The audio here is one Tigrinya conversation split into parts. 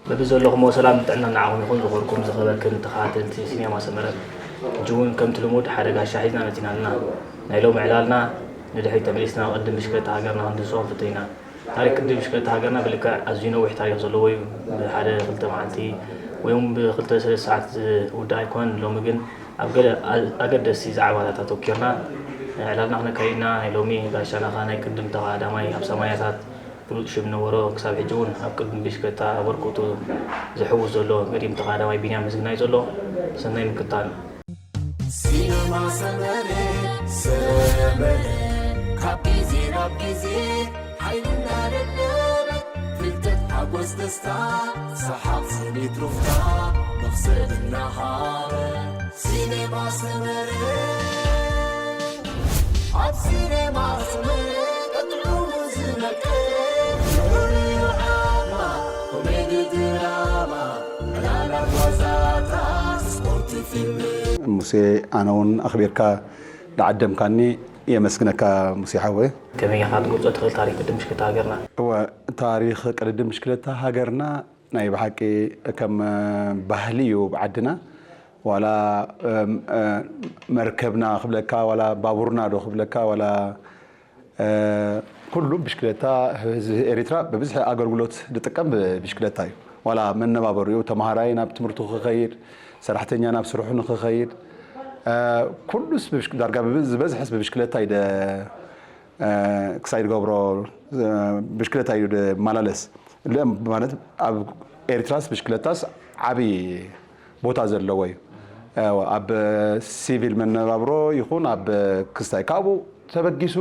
በብዘለኹሞ ሰላም ጥዕና ንዓኹም ይኹን። ዝኸበርኩም ዝኸበርክን ተኸታተልቲ ሲኔማ ሰመረ፣ ሕጂ እውን ከምቲ ልሙድ ሓደ ጋሻ ሒዝና መፂና ኣለና። ናይ ሎሚ ዕላልና ንድሕሪት ተመሊስና ቅድም ብሽክለታ ሃገርና ክንድህስሶ ክንፍትን ኢና። ታሪክ ቅድም ብሽክለታ ሃገርና ብልክዕ ኣዝዩ ነዊሕ ታሪክ ዘለዎ እዩ። ብሓደ ክልተ መዓልቲ ወይ እውን ብክልተ ሰለስተ ሰዓት ዝውዳእ ኣይኮነን። ሎሚ ግን ኣብ ገለ ኣገደስቲ ዛዕባታት ኣተኪርና ዕላልና ክነካይድ ኢና። ናይ ሎሚ ጋሻና ከኣ ናይ ቅድም ተቐዳዳማይ ኣብ ሰማንያታት ፍሉጥ ሽም ነበሮ፣ ክሳብ ሕጂ እውን ኣብ ቅድሚ ብሽክለታ ኣበርክቱ ዝሕውስ ዘሎ ገዲም ተቐዳዳማይ ቢንያም ምስግና እዩ ዘሎ። ሰናይ ምክትታል። ሲነማ ሰመረ፣ ሰመረ፣ ካብ ግዜ ናብ ግዜ ሓይሊ እናደለበ፣ ፍልጠት፣ ሓጎስ፣ ደስታ፣ ሰሓቕ፣ ስኒት፣ ሩፍታ፣ መኽሰብ እናሃበ። ሲነማ ሰመረ፣ ኣብ ሲነማ ሰመረ፣ ጥዑሙ ዝነቅል፣ ፍቕሪ፣ ዓማ፣ ኮሜዲ፣ ድራማ፣ ዕላላት፣ ዋዛታት፣ ስፖርት፣ ፊልም። ሙሴ፣ ኣነ እውን ኣኽቢርካ ዝዓደምካኒ የመስግነካ ሙሴ ሓወይ። ከመይ ኢኻ ክትገልጾ ትኽእል ታሪኽ ቅድድም ብሽክለታ ሃገርና? እወ፣ ታሪኽ ቅድድም ብሽክለታ ሃገርና ናይ ብሓቂ ከም ባህሊ እዩ ኣብ ዓድና። ዋላ፣ እም፣ እ፣ መርከብና ክብለካ፣ ዋላ ባቡርና ዶ ክብለካ፣ ዋላ፣ እ፣ ኩሉ ብሽክለታ፣ ህዝቢ ኤሪትራ ብብዝሒ ኣገልግሎት ዝጥቀም ብሽክለታ እዩ። ዋላ መነባበሪኡ፣ ተምሃራይ ናብ ትምህርቱ ክኸይድ፣ ሰራሕተኛ ናብ ስርሑ ንክኸይድ፣ እ፣ ኩሉስ ብብሽክ-፣ ዳርጋ ብብ-፣ ዝበዝሕስ ብብሽክለታ እዩ ደ-፣ እ፣ ክሳይ ዝገብሮ፣ እ፣ ብሽክለታ እዩ ዝመላለስ። ለ-፣ ማለት ኣብ ኤርትራስ ብሽክለታስ ዓቢ ቦታ ዘለዎ እዩ። እ፣ ኣብ ሲቪል መነባብሮ ይኹን ኣብ ክስታይ ካብኡ ተበጊሱ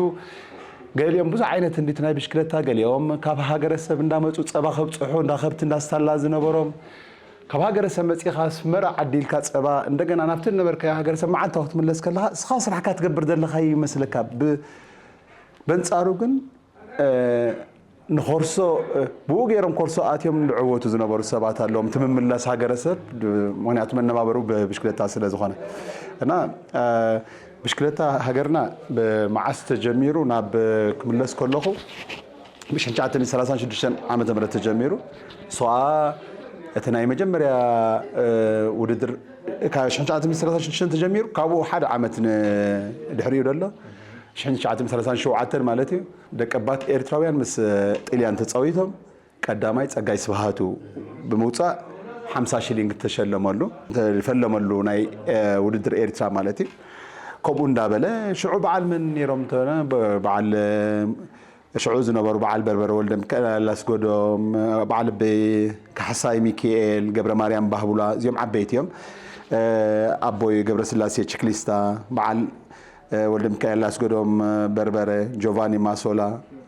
ገሊኦም ብዙሕ ዓይነት እንዲት ናይ ብሽክለታ፣ ገሊኦም ካብ ሃገረሰብ እንዳመጹ ጸባ ከብጽሑ፣ እንዳ ከብቲ እንዳስታላ ዝነበሮም፣ ካብ ሃገረሰብ መጺኻ ኣስመራ ዓዲልካ ጸባ፣ እንደገና ናብቲ ዝነበርካዮ ሃገረሰብ መዓልታዊ ክትምለስ ከለኻ፣ እስኻ ስራሕካ ትገብር ዘለኻ ይመስለካ። ብ-፣ በንጻሩ ግን፣ እ፣ ንኮርሶ፣ እ፣ ብኡ ገይሮም ኮርሶ ኣትዮም ዝዕወቱ ዝነበሩ ሰባት ኣለዎም። እቲ ምምላስ ሃገረሰብ፣ ድ-፣ ምኽንያቱ መነባበሩ ብብሽክለታ ስለ ዝኾነ። እና፣ እ፣ ብሽክለታ ሃገርና ብመዓስ ተጀሚሩ ናብ ክምለስ ከለኹ፣ ብሽሕን ትሽዓተ ሚእትን ሰላሳን ሽዱሽተን ዓመተ ምህረት ተጀሚሩ። ሶኣ እቲ ናይ መጀመርያ፣ እ፣ ውድድር ካብ ሽሕን ትሽዓተ ሚእትን ሰላሳን ሽዱሽተን ተጀሚሩ፣ ካብኡ ሓደ ዓመት ንድሕሪኡ ዘሎ፣ ሽሕን ትሽዓተ ሚእትን ሰላሳን ሸውዓተን ማለት እዩ። ደቀባት ኤርትራውያን ምስ፣ እ፣ ጥልያን ተጻዊቶም፣ ቀዳማይ ጸጋይ ስብሃቱ ብምውጻእ ሓምሳ ሽሊንግ ተሸለመሉ፣ ተፈለመሉ ናይ፣ እ፣ ውድድር ኤርትራ ማለት እዩ። ከምኡ እንዳበለ ሽዑ በዓል መን ነይሮም ተነ-፣ በ-፣ በዓል፣ እ፣ ሽዑ ዝነበሩ በዓል በርበረ ወልደ ሚካኤል ኣላስጎዶም፣ በዓል ኣበይ ካሕሳይ ሚካኤል፣ ገብረ ማርያም ባህቡላ፣ እዚኦም ዓበይቲ እዮም። እ፣ ኣቦይ ገብረስላሴ ችክሊስታ፣ በዓል፣ እ፣ ወልደ ሚካኤል ኣላስጎዶም፣ እ፣ በርበረ፣ ጆቫኒ ማሶላ፣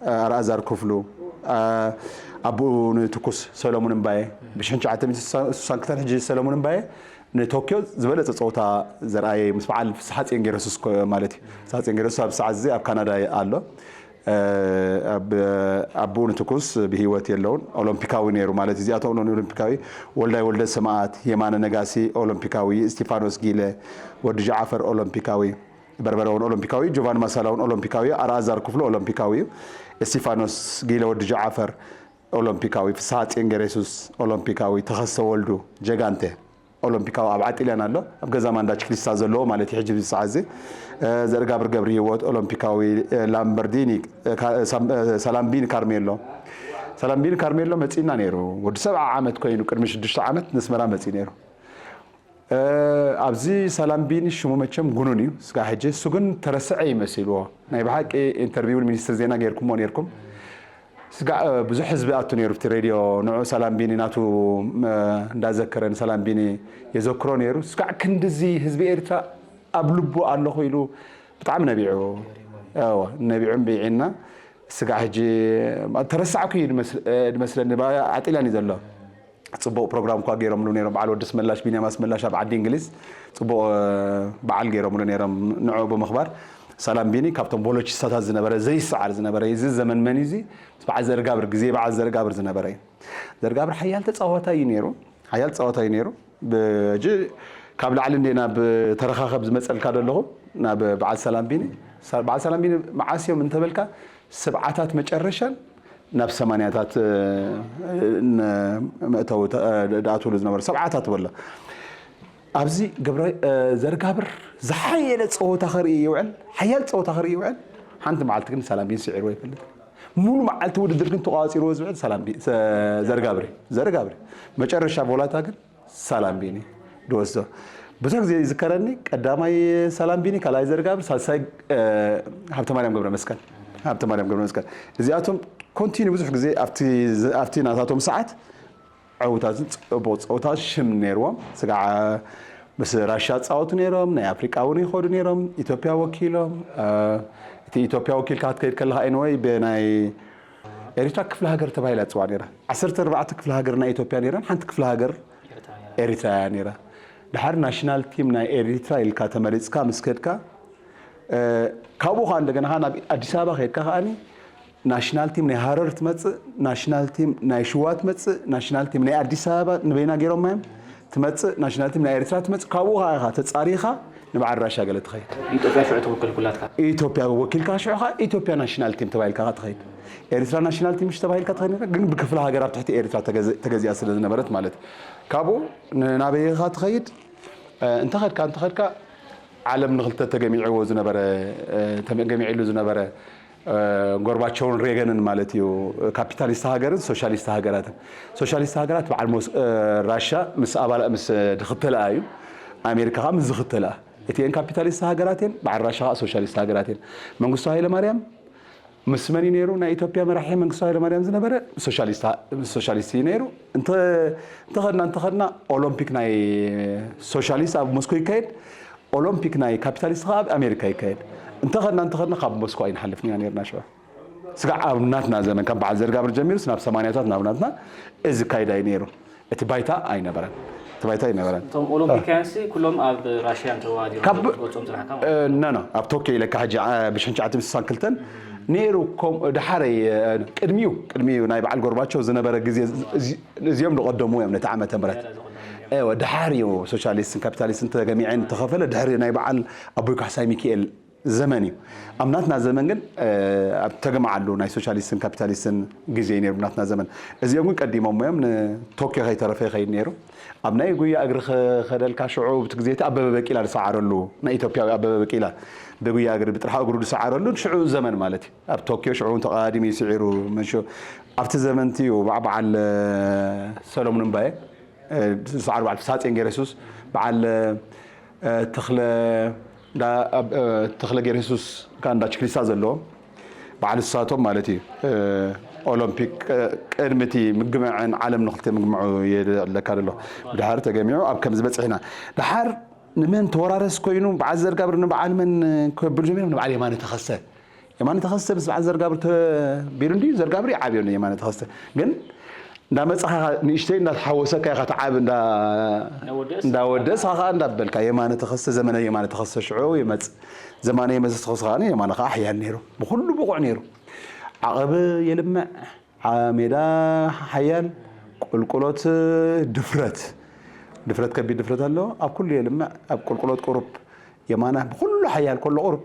እ፣ ኣርኣዛር ክፍሉ፣ እ፣ ኣቦኡ ንትኩስ ሰሎሙን እምባየ፣ ብሽሕን ትሽዓተ ሚእትን ስሳን ክልተን ሕጂ ሰሎሙን እምባየ ንቶክዮ ዝበለጸ ጸወታ ዘርኣየ ምስ በዓል ፍስሓጽዮን ገረሱስ ኮ-፣ ማለት እዩ። ፍስሓጽዮን ገረሱስ ኣብ ሰዓት እዚ ኣብ ካናዳ ኣሎ። እ፣ ኣብ-፣ ኣቦኡ ንትኩስ ብህይወት የለውን። ኦሎምፒካዊ ነይሩ ማለት እዩ። እዚኣቶም ኦሎምፒካዊ፣ ወልዳይ ወልደ ሰማኣት፣ የማነ ነጋሲ ኦሎምፒካዊ፣ እስቲፋኖስ ጊለ፣ ወዲ ጃዓፈር ኦሎምፒካዊ፣ በርበረ እውን ኦሎምፒካዊ፣ ጆቫኒ ማሳላ እውን ኦሎምፒካዊ፣ ኣርኣዛር ክፍሉ ኦሎምፒካዊ እዩ። እስቲፋኖስ ጊለ ወዲ ጃዓፈር ኦሎምፒካዊ፣ ፍስሃ ጼንገሬሱስ ኦሎምፒካዊ፣ ተኸስተ ወልዱ ጀጋንተ ኦሎምፒካዊ ኣብ ዓጢልያን ኣሎ፣ ኣብ ገዛ ማንዳ ችክሊስታ ዘለዎ ማለት እዩ። ሕጂ ብዚ ሰዓት እዚ፣ እ፣ ዘርጋብር ገብረ ህይወት ኦሎምፒካዊ፣ እ፣ ላምበርዲኒ፣ እ፣ ካ-፣ እ፣ ሳም-፣ እ፣ ሳላምቢኒ ካርሜሎ። ሳላምቢኒ ካርሜሎ መጺእና ነይሩ። ወዲ ሰብዓ ዓመት ኮይኑ ቅድሚ ሽዱሽተ ዓመት ነስመራ መጺኡ ነይሩ። እ፣ ኣብዚ ሳላምቢኒ ሽሙ መቸም ጉኑን እዩ። ስጋዕ ሕጂ እሱ ግን ተረስዐ ይመስልዎ። ናይ ብሓቂ ኢንተርቪው ሚኒስትር ዜና ገይርኩሞ ነይርኩም። ስጋዕ፣ እ፣ ብዙሕ ህዝቢ ኣቱ ነይሩ ኣብቲ ሬድዮ። ንዑ ሳላምቢኒ ናቱ፣ እ፣ እንዳዘከረ ንሳላምቢኒ የዘክሮ ነይሩ። ስጋዕ ክንድዚ ህዝቢ ኤርትራ ኣብ ልቡ ኣለኹ ኢሉ ብጣዕሚ ነቢዑ። እወ፣ ነቢዑ እምቢዒና። ስጋዕ ሕጂ ተረሳዕኩ እዩ ድመስ-፣ እ፣ ድመስለኒ። ባ-፣ ዓጢላን እዩ ዘሎ። ጽቡቕ ፕሮግራም እኳ ገይሮምሉ ነይሮም። በዓል ወዲ ኣስመላሽ፣ ቢንያም ኣስመላሽ ኣብ ዓዲ እንግሊዝ ጽቡቕ፣ እ፣ በዓል ገይሮምሉ ነይሮም። ንዕኡ ብምኽባር ሳላምቢኒ ካብቶም ቦሎቺስታታት ዝነበረ፣ ዘይሰዓር ዝነበረ፣ እዚ ዘመን መን እዩ እዚ? ምስ በዓል ዘርጋብር፣ ግዜ በዓል ዘርጋብር ዝነበረ እዩ። ዘርጋብር ሓያል ተጻዋታይ እዩ ነይሩ። ሓያል ተጻዋታይ እዩ ነይሩ። ብጂ ካብ ላዕሊ እንዴ ናብ ተረኻኸብ ዝመጸልካ ዘለኹ፣ ናብ በዓል ሳላምቢኒ። ሳ-፣ በዓል ሳላምቢኒ መዓስ እዮም እንተበልካ፣ ሰብዓታት መጨረሻን ናብ ሰማንያታት መእተዊ ደኣትውሉ ዝነበሩ ሰብዓታት በሎ። ኣብዚ ገብረ ዘርጋብር ዝሓየለ ፀወታ ክርኢ ይውዕል፣ ሓያል ፀወታ ክርኢ ይውዕል። ሓንቲ መዓልቲ ግን ሰላም ቢን ስዒርዎ ይፈልጥ። ሙሉ መዓልቲ ውድድር ግን ተቋፂርዎ ዝውዕል ሰላም ቢን ዘርጋብር ዘርጋብር። መጨረሻ ቮላታ ግን ሳላምቢኒ ድወስዶ። ብዙሕ ግዜ ይዝከረኒ፣ ቀዳማይ ሳላምቢኒ፣ ካልኣይ ዘርጋብር፣ ሳልሳይ ሃብተማርያም ገብረ መስቀል። ሃብተማርያም ገብረ መስቀል። እዚኣቶም ኮንቲኒ ብዙሕ ግዜ ኣብቲ ናታቶም ሰዓት ዕውታትን ፅቡቕ ፀውታ ሽም ነይርዎም። ስጋዕ ምስ ራሻ ፃወቱ ነይሮም፣ ናይ ኣፍሪቃ እውን ይኸዱ ነይሮም። ኢትዮጵያ ወኪሎም እቲ ኢትዮጵያ ወኪልካ ክትከይድ ከለካ፣ ኤንወይ ብናይ ኤሪትራ ክፍለ ሃገር ተባሂላ ትፅዋዕ ነይራ። ዓሰርተ ኣርባዕተ ክፍለ ሃገር ናይ ኢትዮጵያ ነይረን፣ ሓንቲ ክፍለ ሃገር ኤሪትራ እያ ነይራ። ድሓር ናሽናል ቲም ናይ ኤሪትራ ኢልካ ተመሪፅካ ምስ ከድካ፣ ካብኡ ከዓ እንደገና ናብ ኣዲስ ኣበባ ከድካ ከዓኒ ናሽናል ቲም ናይ ሃረር ትመፅእ፣ ናሽናል ቲም ናይ ሽዋ ትመፅእ፣ ናሽናል ቲም ናይ ኣዲስ ኣበባ ንበይና ገይሮማ እዮም ትመፅእ፣ ናሽናል ቲም ናይ ኤሪትራ ትመፅእ። ካብኡ ከዓ ኢካ ተፃሪካ ንበዓል ራሻ ገለ ትኸይድ። ኢትዮጵያ ሽዑ ትውክል ኩላትካ። ኢትዮጵያ ወኪልካ ሽዑ ከዓ ኢትዮጵያ ናሽናል ቲም ተባሂልካ ትኸይድ። ኤሪትራ ናሽናል ቲም ምሽ ተባሂልካ ትኸይድ ነይራ፣ ግን ብክፍለ ሃገር ኣብ ትሕቲ ኤሪትራ ተገዚኣ ስለ ዝነበረት ማለት እዩ። ካብኡ ናበይ ኢካ ትኸይድ? እንተኸድካ እንተኸድካ ዓለም ንክልተ ተገሚዕዎ ዝነበረ ተገሚዕሉ ዝነበረ ጎርባቸውን ሬገንን ማለት እዩ። ካፒታሊስት ሃገርን ሶሻሊስት ሃገራትን። ሶሻሊስት ሃገራት በዓል ራሻ ምስ ኣባላ ምስ ዝኽተልኣ እዩ። ኣሜሪካ ከዓ ምስ ዝኽተልኣ። እቲኤን ካፒታሊስት ሃገራት እየን፣ በዓል ራሻ ከዓ ሶሻሊስት ሃገራት እየን። መንግስቱ ሃይለማርያም ምስ መን እዩ ነይሩ? ናይ ኢትዮጵያ መራሒ መንግስቱ ሃይለማርያም ዝነበረ ሶሻሊስት እዩ ነይሩ። እንተኸድና እንተኸድና ኦሎምፒክ ናይ ሶሻሊስት ኣብ ሞስኮ ይካየድ፣ ኦሎምፒክ ናይ ካፒታሊስት ከዓ ኣብ ኣሜሪካ ይካየድ። እንተኸድና እንተኸድና ካብ ሞስኮ ኣይንሓልፍን ኢና ነርና ሽዑ። ስጋዕ ኣብ ናትና ዘመን ካብ በዓል ዘርጋብር ጀሚሩስ ናብ ሰማንያታት ናብ ናትና እዚ ካይዳ እዩ ነይሩ። እቲ ባይታ ኣይነበረን። እቲ ባይታ ኣይነበረን። እቶም ኦሎምፒካውያንሲ ኩሎም ኣብ ራሽያ ተዋዲሮም ካብ ዝወፅኦም ፅናሕካ ማለት ኖ ኖ ኣብ ቶኪዮ ኢለካ ሕጂ ብሽሕን ትሽዓተ ሚእትን ስሳን ክልተን ነይሩ። ድሓረይ ቅድሚኡ ቅድሚኡ ናይ በዓል ጎርባቸው ዝነበረ ግዜ እዚኦም ዝቐደሙ እዮም ነቲ ዓመተ ምህረት። ድሓር እዩ ሶሻሊስትን ካፒታሊስትን ተገሚዐን ተኸፈለ። ድሕሪ ናይ በዓል ኣቦይ ካሕሳይ ሚካኤል ዘመን እዩ። ኣብ ናትና ዘመን ግን ኣብ ተገምዓሉ ናይ ሶሻሊስትን ካፒታሊስትን ግዜ እዩ ነይሩ ናትና ዘመን። እዚኦም ግን ቀዲሞም እዮም። ንቶኪዮ ከይተረፈ ይኸይድ ነይሩ። ኣብ ናይ ጉያ እግሪ ከደልካ ሽዑ ብቲ ግዜ እቲ ኣበበ በቂላ ዝሰዓረሉ ናይ ኢትዮጵያዊ ኣበበ በቂላ ብጉያ እግሪ ብጥርሓ እግሩ ዝሰዓረሉ ሽዑ ዘመን ማለት እዩ። ኣብ ቶኪዮ ሽዑ እውን ተቐዳዲሙ እዩ ስዒሩ። መሾ ኣብቲ ዘመን እቲ እዩ በዓል ሰሎሙን እምባየ ዝሰዓሩ በዓል ሳጼን ገረሱስ በዓል ተኽለ ተኽለ ገርሱስ ከዓ እንዳ ችክሊሳ ዘለዎ በዓል እሳቶም ማለት እዩ። ኦሎምፒክ ቅድሚ እቲ ምግምዐን ዓለም ንክልተ ምግምዑ የድለካ ዘሎ። ብድሓር ተገሚዑ ኣብ ከምዚ በፅሕና ድሓር ንመን ተወራረስ ኮይኑ በዓል ዘርጋብር ንበዓል መን ከብል ጀሚሮም ንበዓል የማነ ተኸስተ የማነ ተኸስተ ምስ በዓል ዘርጋብር ተቢሉ እንዲ ዘርጋብር ይዓብዮ የማነ ተኸስተ ግን እንዳመጻኻ ንእሽተይ እንዳተሓወሰካ ኢኻ ትዓብ እንዳወደስ ከዓ እንዳበልካ የማነ ተኸስተ ዘመነ የማነ ተኸስተ ሽዑ ይመጽ ዘማነ የመሰስ ተኸስተ ከዓ የማነ ከዓ ሓያል ነይሩ ብኩሉ ብቑዕ ነይሩ ዓቐብ የልምዕ ሜዳ ሓያል ቁልቁሎት ድፍረት ድፍረት ከቢድ ድፍረት ኣሎ ኣብ ኩሉ የልምዕ ኣብ ቁልቁሎት ቁሩብ የማነ ብኩሉ ሓያል ከሎ ቁሩብ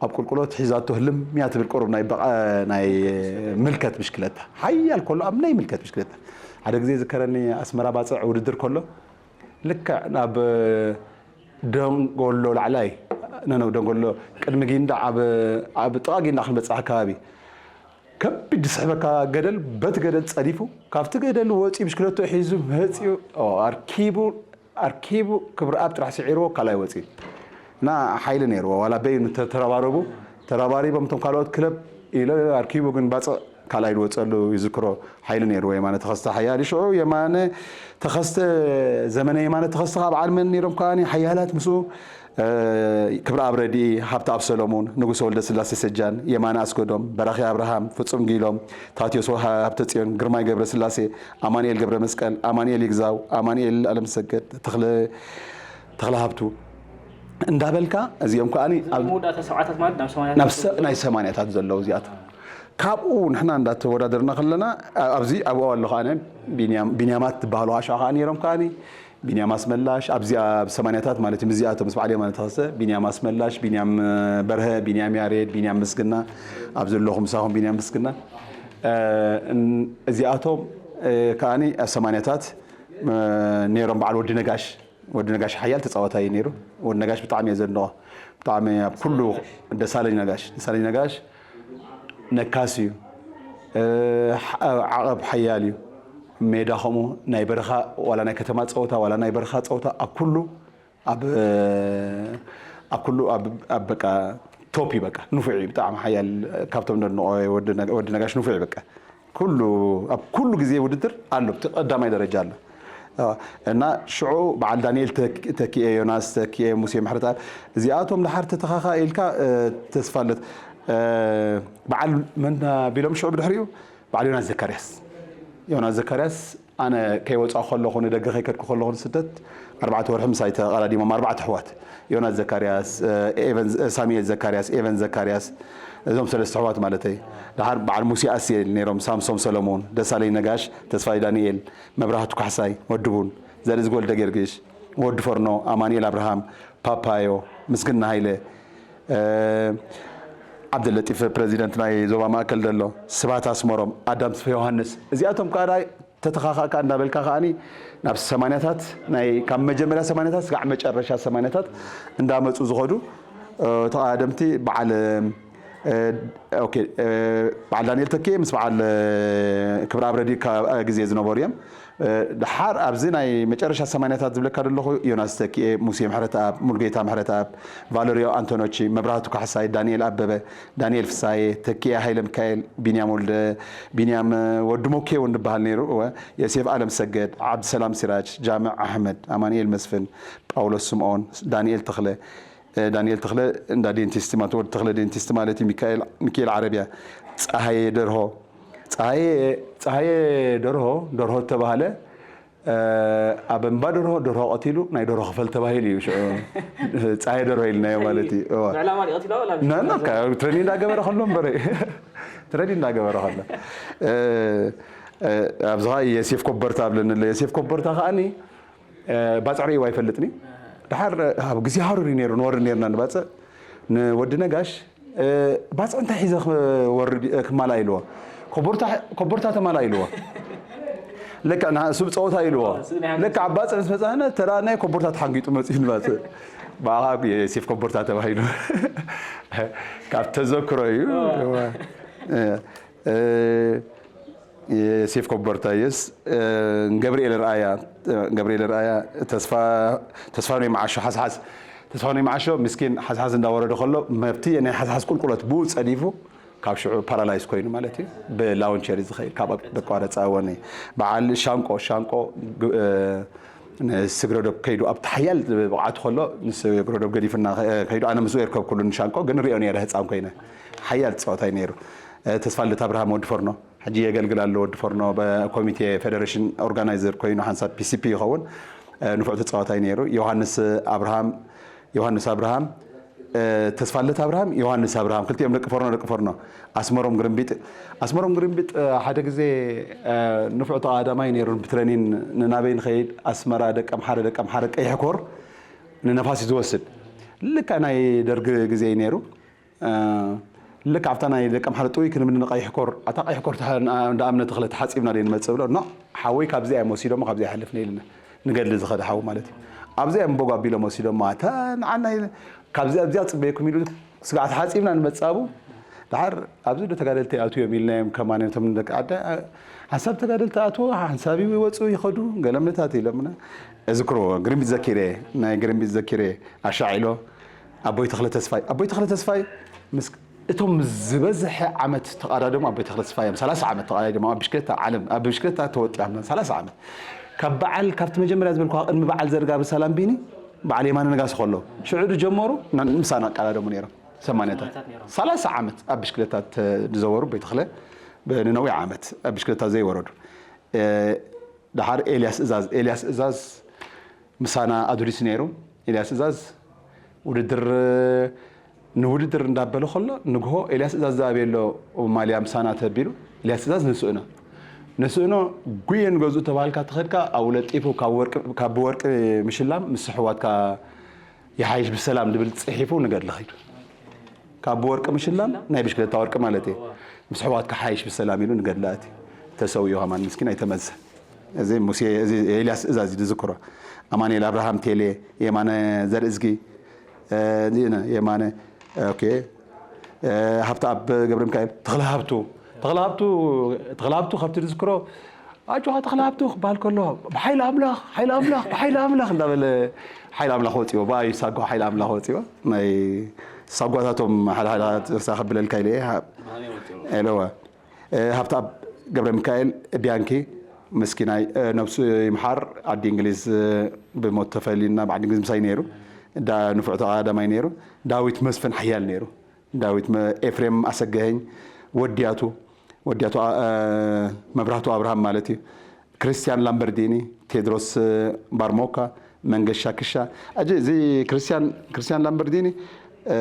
ኣብ ቁልቁሎት ሒዛቶ ህልም እያ ትብል ቁሩብ ናይ በቐ ናይ ምልከት ብሽክለታ ሓያል ከሎ ኣብ ናይ ምልከት ብሽክለታ ሓደ ግዜ ዝከረኒ ኣስመራ ባፅዕ ውድድር ከሎ ልክዕ ናብ ደንጎሎ ላዕላይ ነነው ደንጎሎ ቅድሚ ጊንዳ ኣብ ኣብ ጥቓ ጊንዳ ክንበፅሕ ኣካባቢ ከቢድ ዝስሕበካ ገደል በቲ ገደል ፀዲፉ ካብቲ ገደል ወፂኡ ብሽክለቶ ሒዙ መፂኡ ኣርኪቡ ኣርኪቡ ክብረኣብ ጥራሕ ስዒርዎ ካልኣይ ወፂኡ እና ሓይሊ ነይርዎ ዋላ በይኑ ተተረባረቡ ተረባሪቦም እቶም ካልኦት ክለብ ኢሎ ኣርኪቡ ግን ባፅዕ ካልኣይ ዝወፀሉ ይዝክሮ ሓይሊ ነይርዎ የማነ ተኸስተ ሓያል ሽዑ የማነ ተኸስተ ዘመነ የማነ ተኸስተ ካብ ዓልመን ነይሮም ከዓኒ ሓያላት ምስኡ ክብረኣብ ረድኢ፣ ሃብተኣብ ሰሎሙን፣ ንጉሰ ወልደስላሴ ሰጃን፣ የማነ ኣስገዶም፣ በራኺ ኣብርሃም፣ ፍጹም ጊሎም፣ ታትዮስ ሃብተጽዮን፣ ግርማይ ገብረስላሴ፣ ኣማኑኤል ገብረመስቀል፣ ኣማኑኤል ይግዛው፣ ኣማኑኤል ኣለምሰገድ፣ ተኽለ ተኽለሃብቱ እንዳበልካ እዚኦም ከኣ መወዳእታ ሰብዓታት ማለት ናብ ሰማንያታት ናይ ሰማንያታት ዘለዉ እዚኣቶም ካብኡ ንሕና እንዳተወዳደርና ከለና ኣብዚ ኣብኡ ኣለኹ ኣነ ቢንያማት ዝበሃሉ ኣሽዑ ከዓ ነይሮም ከኣ ቢንያም ኣስመላሽ ኣብዚኣ ኣብ ሰማንያታት ማለት እዩ ምስዚኣቶም ምስ በዓል የማነ ተኸስተ ቢንያም ኣስመላሽ ቢንያም በርሀ ቢንያም ያሬድ ቢንያም ምስግና ኣብዚ ኣለኹ ምሳኹም ቢንያም ምስግና እዚኣቶም ከዓኒ ኣብ ሰማንያታት ነይሮም። በዓል ወዲ ነጋሽ፣ ወዲ ነጋሽ ሓያል ተፃዋታይ እዩ ነይሩ። ወዲ ነጋሽ ብጣዕሚ እየ ዘድንቖ። ብጣዕሚ ኣብ ኩሉ፣ ደሳለኝ ነጋሽ፣ ደሳለኝ ነጋሽ ነካስ እዩ። ዓቐብ ሓያል እዩ። ሜዳ ከምኡ ናይ በረኻ ዋላ ናይ ከተማ ፀወታ ዋላ ናይ በረኻ ፀወታ ኣብ ኩሉ ኣብ ኣብ ኩሉ ኣብ ኣብ በቃ ቶፕ እዩ። በቃ ንፉዕ እዩ። ብጣዕሚ ሓያል፣ ካብቶም ነድንቖ ወዲ ነጋሽ ንፉዕ እዩ። በቃ ኩሉ ኣብ ኩሉ ግዜ ውድድር ኣሎ፣ እቲ ቀዳማይ ደረጃ ኣሎ። እና ሽዑ በዓል ዳንኤል ተኪኤ፣ ዮናስ ተኪኤ፣ ሙሴ ምሕረተኣብ፣ እዚኣቶም ድሓር ተተኻኻ ኢልካ ተስፋለት፣ በዓል መን ቢሎም ሽዑ ብድሕሪኡ በዓል ዮናስ ዘካርያስ። ዮናስ ዘካርያስ ኣነ ከይወፃ ከለኹ፣ ንደገ ከይከድኩ ከለኹ ንስደት ኣርባዕተ ወርሒ ምሳይ ተቐዳዲሞም ኣርባዕተ ኣሕዋት፣ ዮናስ ዘካርያስ፣ ሳሙኤል ዘካርያስ፣ ኤቨን ዘካርያስ፣ እዞም ሰለስተ ኣሕዋት ማለተይ። ደሓር በዓል ሙሴ ኣስየል ነይሮም፣ ሳምሶም ሰለሙን፣ ደሳለኝ ነጋሽ፣ ተስፋይ ዳንኤል፣ መብራህቱ ካሕሳይ፣ ወዲ ቡን፣ ዘርእዝጊ ወልደ ጊዮርጊስ፣ ወዲ ፈርኖ፣ ኣማኑኤል ኣብርሃም፣ ፓፓዮ፣ ምስግና ሃይለ፣ ዓብደለጢፍ ፕረዚደንት ናይ ዞባ ማእከል ዘሎ፣ ስብሃት ኣስመሮም፣ ኣዳም ተስፋ ዮሃንስ፣ እዚኣቶም ከኣ ተተኻኻእካ እንዳበልካ ከኣኒ ናብ ሰማንያታት፣ ናይ ካብ መጀመርያ ሰማንያታት ስጋዕ መጨረሻ ሰማንያታት እንዳመጹ ዝኸዱ ተቓደምቲ በዓል በዓል ዳንኤል ተኪኤ ምስ በዓል ክብረኣብ ረዲ ግዜ ዝነበሩ እዮም። ደሓር ኣብዚ ናይ መጨረሻ ሰማንያታት ዝብለካ ዘለኹ ዮናስ ተኪኤ፣ ሙሴ ምሕረተኣብ፣ ሙሉጌታ ምሕረተኣብ፣ ቫለሪዮ ኣንቶኖቺ፣ መብራህቱ ካሕሳይ፣ ዳንኤል ኣበበ፣ ዳንኤል ፍሳዬ፣ ተኪኤ ሃይለ ሚካኤል፣ ቢንያም ወልደ፣ ቢንያም ወዲ ሞኬ እውን ዝበሃል ነይሩ፣ እወ፣ ዮሴፍ ኣለም ሰገድ፣ ዓብድሰላም ሲራጅ፣ ጃምዕ ኣሕመድ፣ ኣማኑኤል መስፍን፣ ጳውሎስ ስምኦን፣ ዳንኤል ተኽለ፣ ዳንኤል ተኽለ እንዳ ዴንቲስት ማለት ወዲ ተኽለ ዴንቲስት ማለት እዩ። ሚካኤል ሚካኤል ዓረብያ፣ ፀሃየ ደርሆ፣ ፀሃየ ፀሃየ ደርሆ፣ ደርሆ ተባሃለ። ኣብ እምባ ደርሆ ደርሆ ቀቲሉ ናይ ደርሆ ክፈል ተባሂሉ እዩ ሽዑ ፀሃየ ደርሆ ኢልናዮ ማለት እዩ። እዋ። ብዕላማ ድዩ ቀቲልዋ ወላ ና- ና- ካ- ትሬኒንግ እንዳገበረ ከሎ እምበረ ትሬኒንግ እንዳገበረ ከሎ ኣብዚ ኸዓ የሴፍ ኮበርታ ኣብለኒ ኣሎ። የሴፍ ኮበርታ ከዓኒ ባፅዕ ርእይዎ ኣይፈልጥን እዩ። ድሓር ኣብ ግዜ ሃሩር እዩ ነይሩ፣ ንወርድ ነይርና ንባፅዕ። ንወዲ ነጋሽ ባፅዕ እንታይ ሒዘ ክወርድ ክማላ ኢልዎ። ኮቦርታ ተማላ ኢልዎ። ለካ ንሱ ብፀወታ ኢልዎ። ለካ ኣብ ባፅዕ ምስ መፃና ተራእናዮ ኮቦርታ ተሓንጊጡ መፅኡ ንባፅዕ። ብኣኻ ዮሴፍ ኮቦርታ ተባሂሉ። ካብ ተዘክሮ እዩ። ዮሴፍ ኮቦርታ የስ ገብርኤል ርኣያ ገብርኤል ርኣያ ተስፋ ተስፋ ናይ መዓሾ ሓስሓስ ተስፋ ናይ መዓሾ ምስኪን ሓስሓስ እንዳወረደ ከሎ መብቲ ናይ ሓስሓስ ቁልቁለት ብኡ ጸዲፉ ካብ ሽዑ ፓራላይዝ ኮይኑ ማለት እዩ። ብላውንቸር እዩ ዝኸይድ ካብ በቋረፃ ወኒ በዓል ሻንቆ ሻንቆ ንስግረዶብ ከይዱ ኣብቲ ሓያል ብቕዓቱ ከሎ ንስግረዶብ ገዲፍና ከይዱ ኣነ ምስኡ የርከብኩሉ ንሻንቆ ግን ሪኦ ነይረ ህፃን ኮይነ ሓያል ፀወታይ ነይሩ። ተስፋ ልደት ኣብርሃም ወዲ ፈርኖ ሕጂ የገልግል ኣሎ ወዲ ፈርኖ ኮሚቴ ፌደሬሽን ኦርጋናይዘር ኮይኑ ሓንሳብ ፒሲፒ ይኸውን። ንፉዕ ተፃዋታይ ነይሩ። ዮሃንስ ኣብርሃም ዮሃንስ ኣብርሃም ተስፋለት ኣብርሃም ዮሃንስ ኣብርሃም ክልቲኦም ደቂ ፈርኖ ደቂ ፈርኖ። ኣስመሮም ግርምቢጥ ኣስመሮም ግርምቢጥ ሓደ ግዜ ንፉዕ ተቓዳማይ ነይሩ ብትረኒን ንናበይ ንኸይድ ኣስመራ ደቂ ኣምሓረ ደቂ ኣምሓረ ቀይሕ ኮር ንነፋስ እዩ ዝወስድ። ልካ ናይ ደርግ ግዜ እዩ ነይሩ። ልክ ኣብታ ናይ ደቂ ኣምሓረ ጥውይ ክንብል ንቐይሕ ኮር ኣታ ቀይሕ ኮር እንዳ እምነ ተኽለ ተሓፂብና ደ ንመፅእ ብሎ ኖ ሓወይ ካብዚኣ እዮም ወሲዶሞ ካብዚኣ ይሓልፍና ኢልና ንገድሊ ዝኸደ ሓው ማለት እዩ። ኣብዚኣ እዮም ቦግ ኣቢሎም ወሲዶሞ ኣታ ንዓና ካብዚኣ ኣብዚኣ ፅበየኩም ኢሉ ስጋዕ ተሓፂብና ንመፃቡ ድሓር ኣብዚ ዶ ተጋደልቲ ኣትዮም ኢልና እዮም ከማን እቶም ደቂ ዓደ ሓንሳብ ተጋደልቲ ኣትዎ ሓንሳብ ይወፁ ይኸዱ ገለምነታት ኢሎምና። እዝክሮ ግርምቢት ዘኪረ ናይ ግርምቢት ዘኪረ ኣሻዒሎ ኣቦይ ተኽለ ተስፋይ ኣቦይ ተኽለ ተስፋይ ምስ እቶም ዝበዝሐ ዓመት ተቐዳደሙ ኣቦይ ተኽለ ተስፋይ እዮም ሰላሳ ዓመት ተቐዳደሙ ኣብ ብሽክለታ ዓለም ኣብ ብሽክለታ ተወጢዖም ሰላሳ ዓመት ካብ በዓል ካብቲ መጀመርያ ዝበልኩ ቅድሚ በዓል ዘርጋቢ ሰላም ቢኒ በዓል የማነ ነጋሲ ከሎ ሽዑ ዝጀመሩ ምሳና ኣቀዳደሙ ነይሮም ሰማንያታት ሰላሳ ዓመት ኣብ ብሽክለታ ዝዘወሩ ኣቦይ ተኽለ ንነዊሕ ዓመት ኣብ ብሽክለታ ዘይወረዱ ደሓር ኤልያስ እዛዝ ኤልያስ እዛዝ ምሳና ኣዱሊስ ነይሩ። ኤልያስ እዛዝ ውድድር ንውድድር እንዳበለ ከሎ ንግሆ ኤልያስ እዛዝ ዝኣበየ ኣሎ ማልያ ምሳና ተቢሉ ኤልያስ እዛዝ ንስእኖ ንስእኖ ጉየ ንገዝኡ ተባሃልካ ተኸድካ ኣብኡ ለጢፉ ካብ ብወርቂ ምሽላም ምስ ኣሕዋትካ ይሓይሽ ብሰላም ዝብል ፅሒፉ ንገድሊ ኸይዱ። ካብ ብወርቂ ምሽላም ናይ ብሽክለታ ወርቂ ማለት እዩ። ምስ ኣሕዋትካ ሓይሽ ብሰላም ኢሉ ንገድላ እቲ ተሰዊኡ ከማን ምስኪን ኣይተመዘ። እዚ ሙሴ፣ እዚ ኤልያስ እዛዝ ዝዝክሮ። ኣማኑኤል ኣብርሃም ቴሌ፣ የማነ ዘርእዝጊ፣ እ፣ የማነ፣ ኦኬ፣ እ፣ ሃብተኣብ ገብረ ሚካኤል፣ ተኽለ ሃብቱ፣ ተኽለ ሃብቱ፣ ተኽለ ሃብቱ ካብቲ ዝዝክሮ ኣጆኻ ተኽለ ሃብቱ ክበሃል ከሎ፣ "ብሓይሊ ኣምላኽ፣ ሓይሊ ኣምላኽ፣ ብሓይሊ ኣምላኽ" እንዳበለ ሓይሊ ኣምላኽ ወፂዎ። ብኣዩ ሳጓ ሓይሊ ኣምላኽ ወፂዎ። ናይ ሳጓታቶም ሓደ ሓደ ርሳ ክብለልካ ኢለ እየ። ሃ-፣ ኤለዋ። እ፣ ሃብተኣብ ገብረ ሚካኤል ቢያንኪ፣ ምስኪናይ፣ እ፣ ነብሱ ይምሓር፣ ዓዲ እንግሊዝ፣ እ፣ ብሞት ተፈሊዩና፣ ብዓዲ እንግሊዝ ምሳይ ነይሩ። ዳ-፣ ንፉዕ ተቐዳዳማይ ነይሩ። ዳዊት መስፍን ሓያል ነይሩ። ዳዊት መ-፣ ኤፍሬም ኣሰገሀኝ፣ ወዲያቱ፣ ወዲያቱ፣ ኣ-፣ እ፣ መብራህቱ ኣብርሃም ማለት እዩ። ክርስቲያን ላምበርዲኒ፣ ቴድሮስ፣ እ፣ ባርሞካ፣ መንገሻ ክሻ። ኣጀ፣ እዚ ክርስቲያን፣ ክርስቲያን ላምበርዲኒ፣ እ፣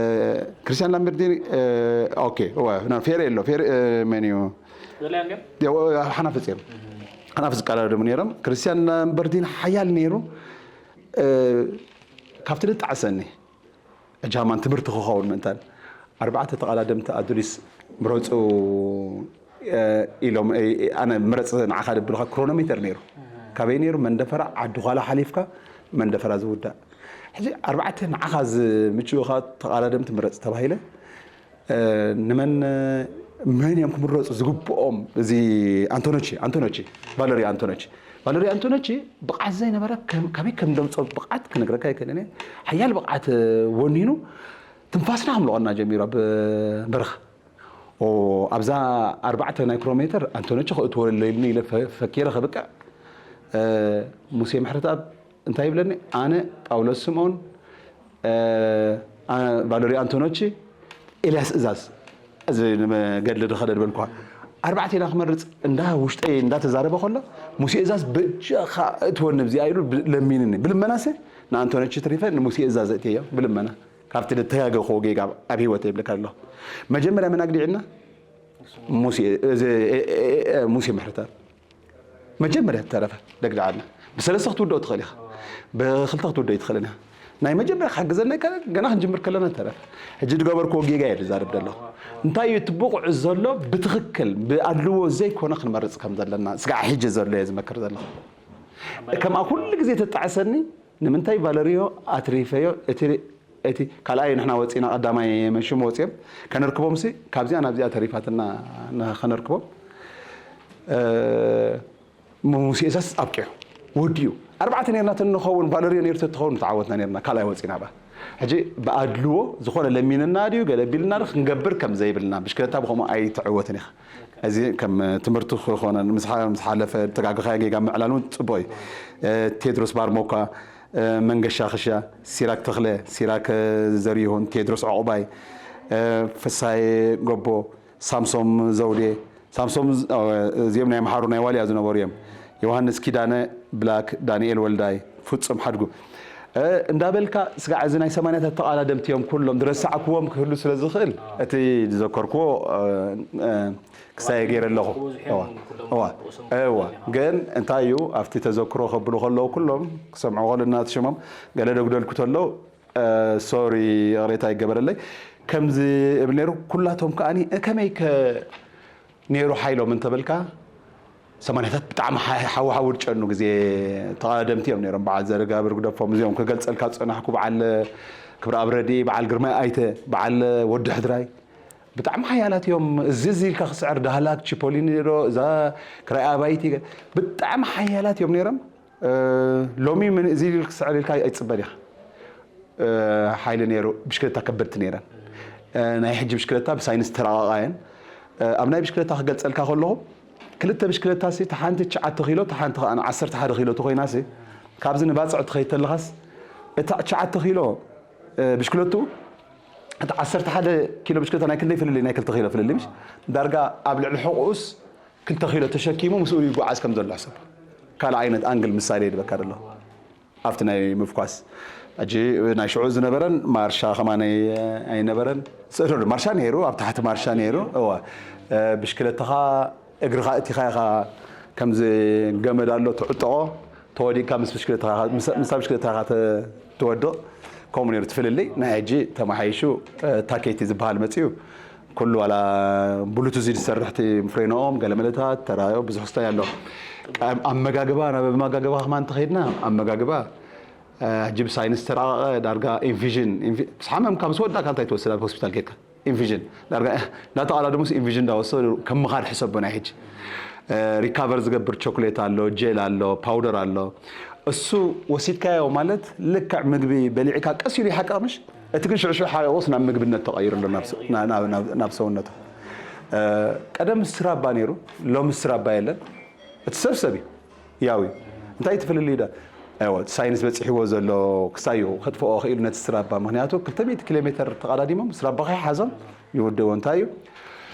ክርስቲያን ላምበርዲኒ፣ እ፣ ኦኬ፣ እወ፣ ኖ፣ ፌሬ ኣሎ፣ ፌሬ፣ እ፣ መን እዩ? ወላ ያንገ? የ-፣ ወ-፣ ሓናፍጽ እዮም። ሓናፍጽ ዝቀዳደሙ ነይሮም። ክርስቲያን ላምበርዲኒ ሓያል ነይሩ። እ፣ ካብቲ ልጣዕሰኒ፣ ሕጂ ሃማን ትምህርቲ ክኸውን ምእንታን፣ ኣርባዕተ ተቐዳደምቲ ኣዱሊስ ምረጹ፣ እ፣ ኢሎም፣ እ፣ ኣነ ምረጽ ንዓኻ ደብልኻ ክሮኖሜተር ነይሩ። ካበይ ነይሩ? መንደፈራ፣ ዓዲ ዃላ ሓሊፍካ መንደፈራ ዝውዳእ። ሕጂ ኣርባዕተ ንዓኻ ዝምችኡኻ ተቐዳደምቲ ምረጽ ተባሂለ፣ እ፣ ንመን፣ መን እዮም ክምረጹ ዝግብኦም? እዚ ኣንቶኖቺ፣ ኣንቶኖቺ፣ ቫለሪ ኣንቶኖቺ። ቫለሪ ኣንቶኖቺ ብቕዓት ዘይነበረ ከም፣ ካበይ ከም ደምጾ ብቕዓት ክነግረካ ኣይክእልን እየ። ሓያል ብቕዓት፣ እ፣ ወኒኑ ትንፋስና ክምልቐና ጀሚሩ ኣብ በረኻ። ኦ፣ ኣብዛ ኣርባዕተ ናይ ኪሎ ሜትር ኣንቶኖቺ ከእትወለይ ኢልኒ ኢለ ፈ-፣ ፈኪረ ከብቅዕ፣ እ፣ ሙሴ ምሕረተኣብ እንታይ ይብለኒ? ኣነ ጳውሎስ ስምኦን፣ እ፣ ኣ-፣ ቫለሪ ኣንቶኖቺ፣ ኤልያስ እዛዝ፣ እዚ ንገድሊ ድኸደ ድበልኩኻ። ኣርባዕተ ኢና ክመርጽ እንዳ ውሽጠይ እንዳተዛረበ ከሎ፣ ሙሴ እዛዝ በጃኻ እትወኒ ብዚኣ ኢሉ ብ-፣ ለሚንኒ። ብልመናሰ ንኣንቶኖቺ ትሪፈ ንሙሴ እዛዝ እትዮ ብልመና። ካብቲ ደተጋገኹዎ ጌጋ ኣብ ህይወት ይብለካ ኣለኹ። መጀመርያ መን ኣግዲዕና? ሙሴ፣ እዚ፣ እ፣ እ፣ እ፣ ሙሴ ምሕረተኣብ። መጀመርያ ተረፈ ደግድዓልና። ብሰለስተ ክትውድኦ ትኽእል ኢኻ። ብኽልተ ክትውድኦ ኣይትኽእልን ኢኻ። ናይ መጀመርያ ክሕግዘና ኣይከኣለን፣ ገና ክንጅምር ከለና ተረፈ። ሕጂ ዝገበርክዎ ጌጋ እየ ዝዛረብ ዘለኹ። እንታይ እዩ እቲ ብቑዕ ዘሎ ብትኽክል፣ ብኣድልዎ ዘይኮነ ክንመርጽ ከም ዘለና፣ ስጋዕ ሕጂ ዘሎ እየ ዝመክር ዘለኹ። ከምኣ ኩሉ ግዜ ተጣዕሰኒ፣ ንምንታይ ቫለሪዮ ኣትሪፈዮ? እቲ፣ እቲ ካልኣይ ንሕና ወፂና ቀዳማይ መሽሙ ወፂኦም ከነርክቦም ሲ ካብዚኣ ናብዚኣ ተሪፋትና ን-፣ ከነርክቦም፣ እ፣ ሙሴ እዛስ ኣብቂዑ ወዲኡ። ኣርባዕተ ነርና ተንኸውን ቫለሪዮ ነይሩ ተትኸውን ተዓወትና ነርና ካልኣይ ወፂና ባ። ሕጂ ብኣድልዎ ዝኾነ ለሚንና ድዩ ገለ ቢልና ዶ ክንገብር ከም ዘይብልና ብሽክለታ ብኸምኡ ኣይትዕወትን ኢኻ። እዚ ከም ትምህርቲ ክኾነ ምስ ሓ-፣ ምስ ሓለፈ ተጋግኻዮ ጌጋ ምዕላል እውን ፅቡቕ እዩ። እ፣ ቴድሮስ ባርሞካ፣ እ፣ መንገሻ ክሻ፣ ሲራክ ተኽለ፣ ሲራክ፣ እ፣ ዘሪሁን፣ ቴድሮስ ዕቑባይ፣ እ፣ ፍሳዬ ጎቦ፣ ሳምሶም ዘውዴ፣ ሳምሶም ዝ-፣ እ፣ እዚኦም ናይ ኣምሓሩ ናይ ዋልያ ዝነበሩ እዮም። ዮሃንስ ኪዳነ፣ ብላክ፣ ዳንኤል ወልዳይ፣ ፍጹም ሓድጉ፣ እ፣ እንዳበልካ ስጋዕ እዚ ናይ ሰማንያታት ተቓዳደምቲ እዮም ኩሎም፣ ዝረሳዕክዎም ክህሉ ስለ ዝኽእል፣ እቲ ዝዘከርክዎ፣ እ፣ እ፣ ክሳየ ገይረ ኣለኹ። እዋ፣ እዋ፣ እዋ። ግን እንታይ እዩ፣ ኣብቲ ተዘክሮ ከብሉ ከለዉ ኩሎም ክሰምዑ ከለዉ እናተሸሞም ገለ ደጉደልኩ ተሎ፣ እ፣ ሶሪ፣ ይቕሬታ ይገበረለይ። ከምዚ እብል ነይሩ፣ ኩላቶም ከኣኒ፣ እ፣ ከመይ ከ ነይሩ ሓይሎም እንተበልካ፣ ሰማንያታት ብጣዕሚ ሓ-፣ ሓዊ ሓዊ ድጨኑ ግዜ ተቓደምቲ እዮም ነይሮም። በዓል ዘረጋብር ግደፎም፣ እዚኦም ክገልጸልካ ዝጸናሕኩ፣ በዓል ክብረኣብ ረድኢ፣ በዓል ግርማይ ኣይተ፣ በዓል ወዲ ሕድራይ፣ ብጣዕሚ ሓያላት እዮም። እዚ፣ እዚ ኢልካ ክስዕር፣ ዳህላክ፣ ቺፖሊኒ ዶ፣ እዛ ክራይ ኣባይቲ፣ ብጣዕሚ ሓያላት እዮም ነይሮም። እ፣ ሎሚ ምን እዚ ኢሉ ክስዕር ኢልካ ኣይትጽበን ኢኻ። እ፣ ሓይሊ ነይሩ፣ ብሽክለታ ከበድቲ ነይረን። እ፣ ናይ ሕጂ ብሽክለታ ብሳይንስ ተራቐቓ እየን። እ፣ ኣብ ናይ ብሽክለታ ክገልጸልካ ከለኹ፣ ክልተ ብሽክለታ ሲ፣ እታ ሓንቲ ትሽዓተ ኪሎ፣ እታ ሓንቲ ከኣ ዓሰርተ ሓደ ኪሎ ተኾይና ሲ፣ ካብዚ ንባጽዕ ትኸይድ ተለኻስ፣ እታ ትሽዓተ ኪሎ፣ እ፣ ብሽክለትኡ፣ እታ ዓሰርተ ሓደ ኪሎ ብሽክለታ ናይ ክንደይ ፍልልይ? ናይ ክልተ ኪሎ ፍልልይ ምሽ? ዳርጋ ኣብ ልዕሊ ሕቑኡስ ክልተ ኪሎ ተሸኪሙ ምስኡ ይጓዓዝ ከም ዘሎ ሕሰብ። ካልእ ዓይነት ኣንግል ምሳሌ ይድበካ ዘሎ። ኣብቲ ናይ ምፍኳስ። ሕጂ ናይ ሽዑ ዝነበረን ማርሻ ከማነይ ኣይነበረን። ስእሎ ማርሻ ነይሩ፣ ኣብ ታሕቲ ማርሻ ነይሩ። እዋ። እ፣ ብሽክለታኻ እግርኻ እቲኻ ኢኻ፣ ከምዚ ገመድ ኣሎ ትዕጠቖ፣ ተወዲቕካ ምስ ብሽክለታኻ፣ ምስ፣ ምስታ ብሽክለታኻ ተ-፣ ትወድቕ። ከምኡ ነይሩ እቲ ፍልልይ። ናይ ሕጂ ተመሓይሹ፣ እ፣ ታኬቲ ዝበሃል መፅዩ። ኩሉ ዋላ ብሉቱዝ ዝሰርሕ እቲ ፍሬኖኦም ገለ መለታት ተራዮ ብዙሕ ክስታይ ኣሎ። ኣብ ኣመጋግባ፣ ናብ ኣመጋግባ ከማን እንተኸይድና፣ ኣመጋግባ፣ እ፣ ሕጂ ብሳይንስ ተራቐቐ። ዳርጋ ኢንፊዥን፣ ኢንፊ-፣ ምስ ሓመምካ ምስ ወዳእካ እንታይ ትወስድ ኣብ ሆስፒታል ጌርካ? ኢንፊዥን። ዳርጋ እንዳተቓዳደሙስ ኢንፊዥን እንዳወሰዱ ከም ምኻድ ሕሰቦ። ናይ ሕጂ፣ እ፣ ሪካቨር ዝገብር ቾኮሌት ኣሎ፣ ጄል ኣሎ፣ ፓውደር ኣሎ። እሱ ወሲድካዮ ማለት ልክዕ ምግቢ በሊዕካ ቀስ ኢሉ ይሓቅቕ ምሽ? እቲ ግን ሽዑ ሽዑ ሓቂቑስ ናብ ምግብነት ተቐይሩ ኣሎ፣ ናብ ስ-፣ ና-፣ ናብ፣ ናብ፣ ናብ ሰውነቱ። እ፣ ቀደም ስራባ ነይሩ፣ ሎሚ ስራባ የለን። እቲ ሰብ ሰብ እዩ። ያው እዩ። እንታይ ትፍልልይ ዳ? ኣይዋ፣ ሳይንስ በፂሕዎ ዘሎ ክሳዩ ከጥፍኦ ክኢሉ ነቲ ስራባ። ምክንያቱ ክልተ ሚእቲ ኪሎ ሜትር ተቐዳዲሞም ስራባ ከይሓዞም ይወደዎ። እንታይ እዩ?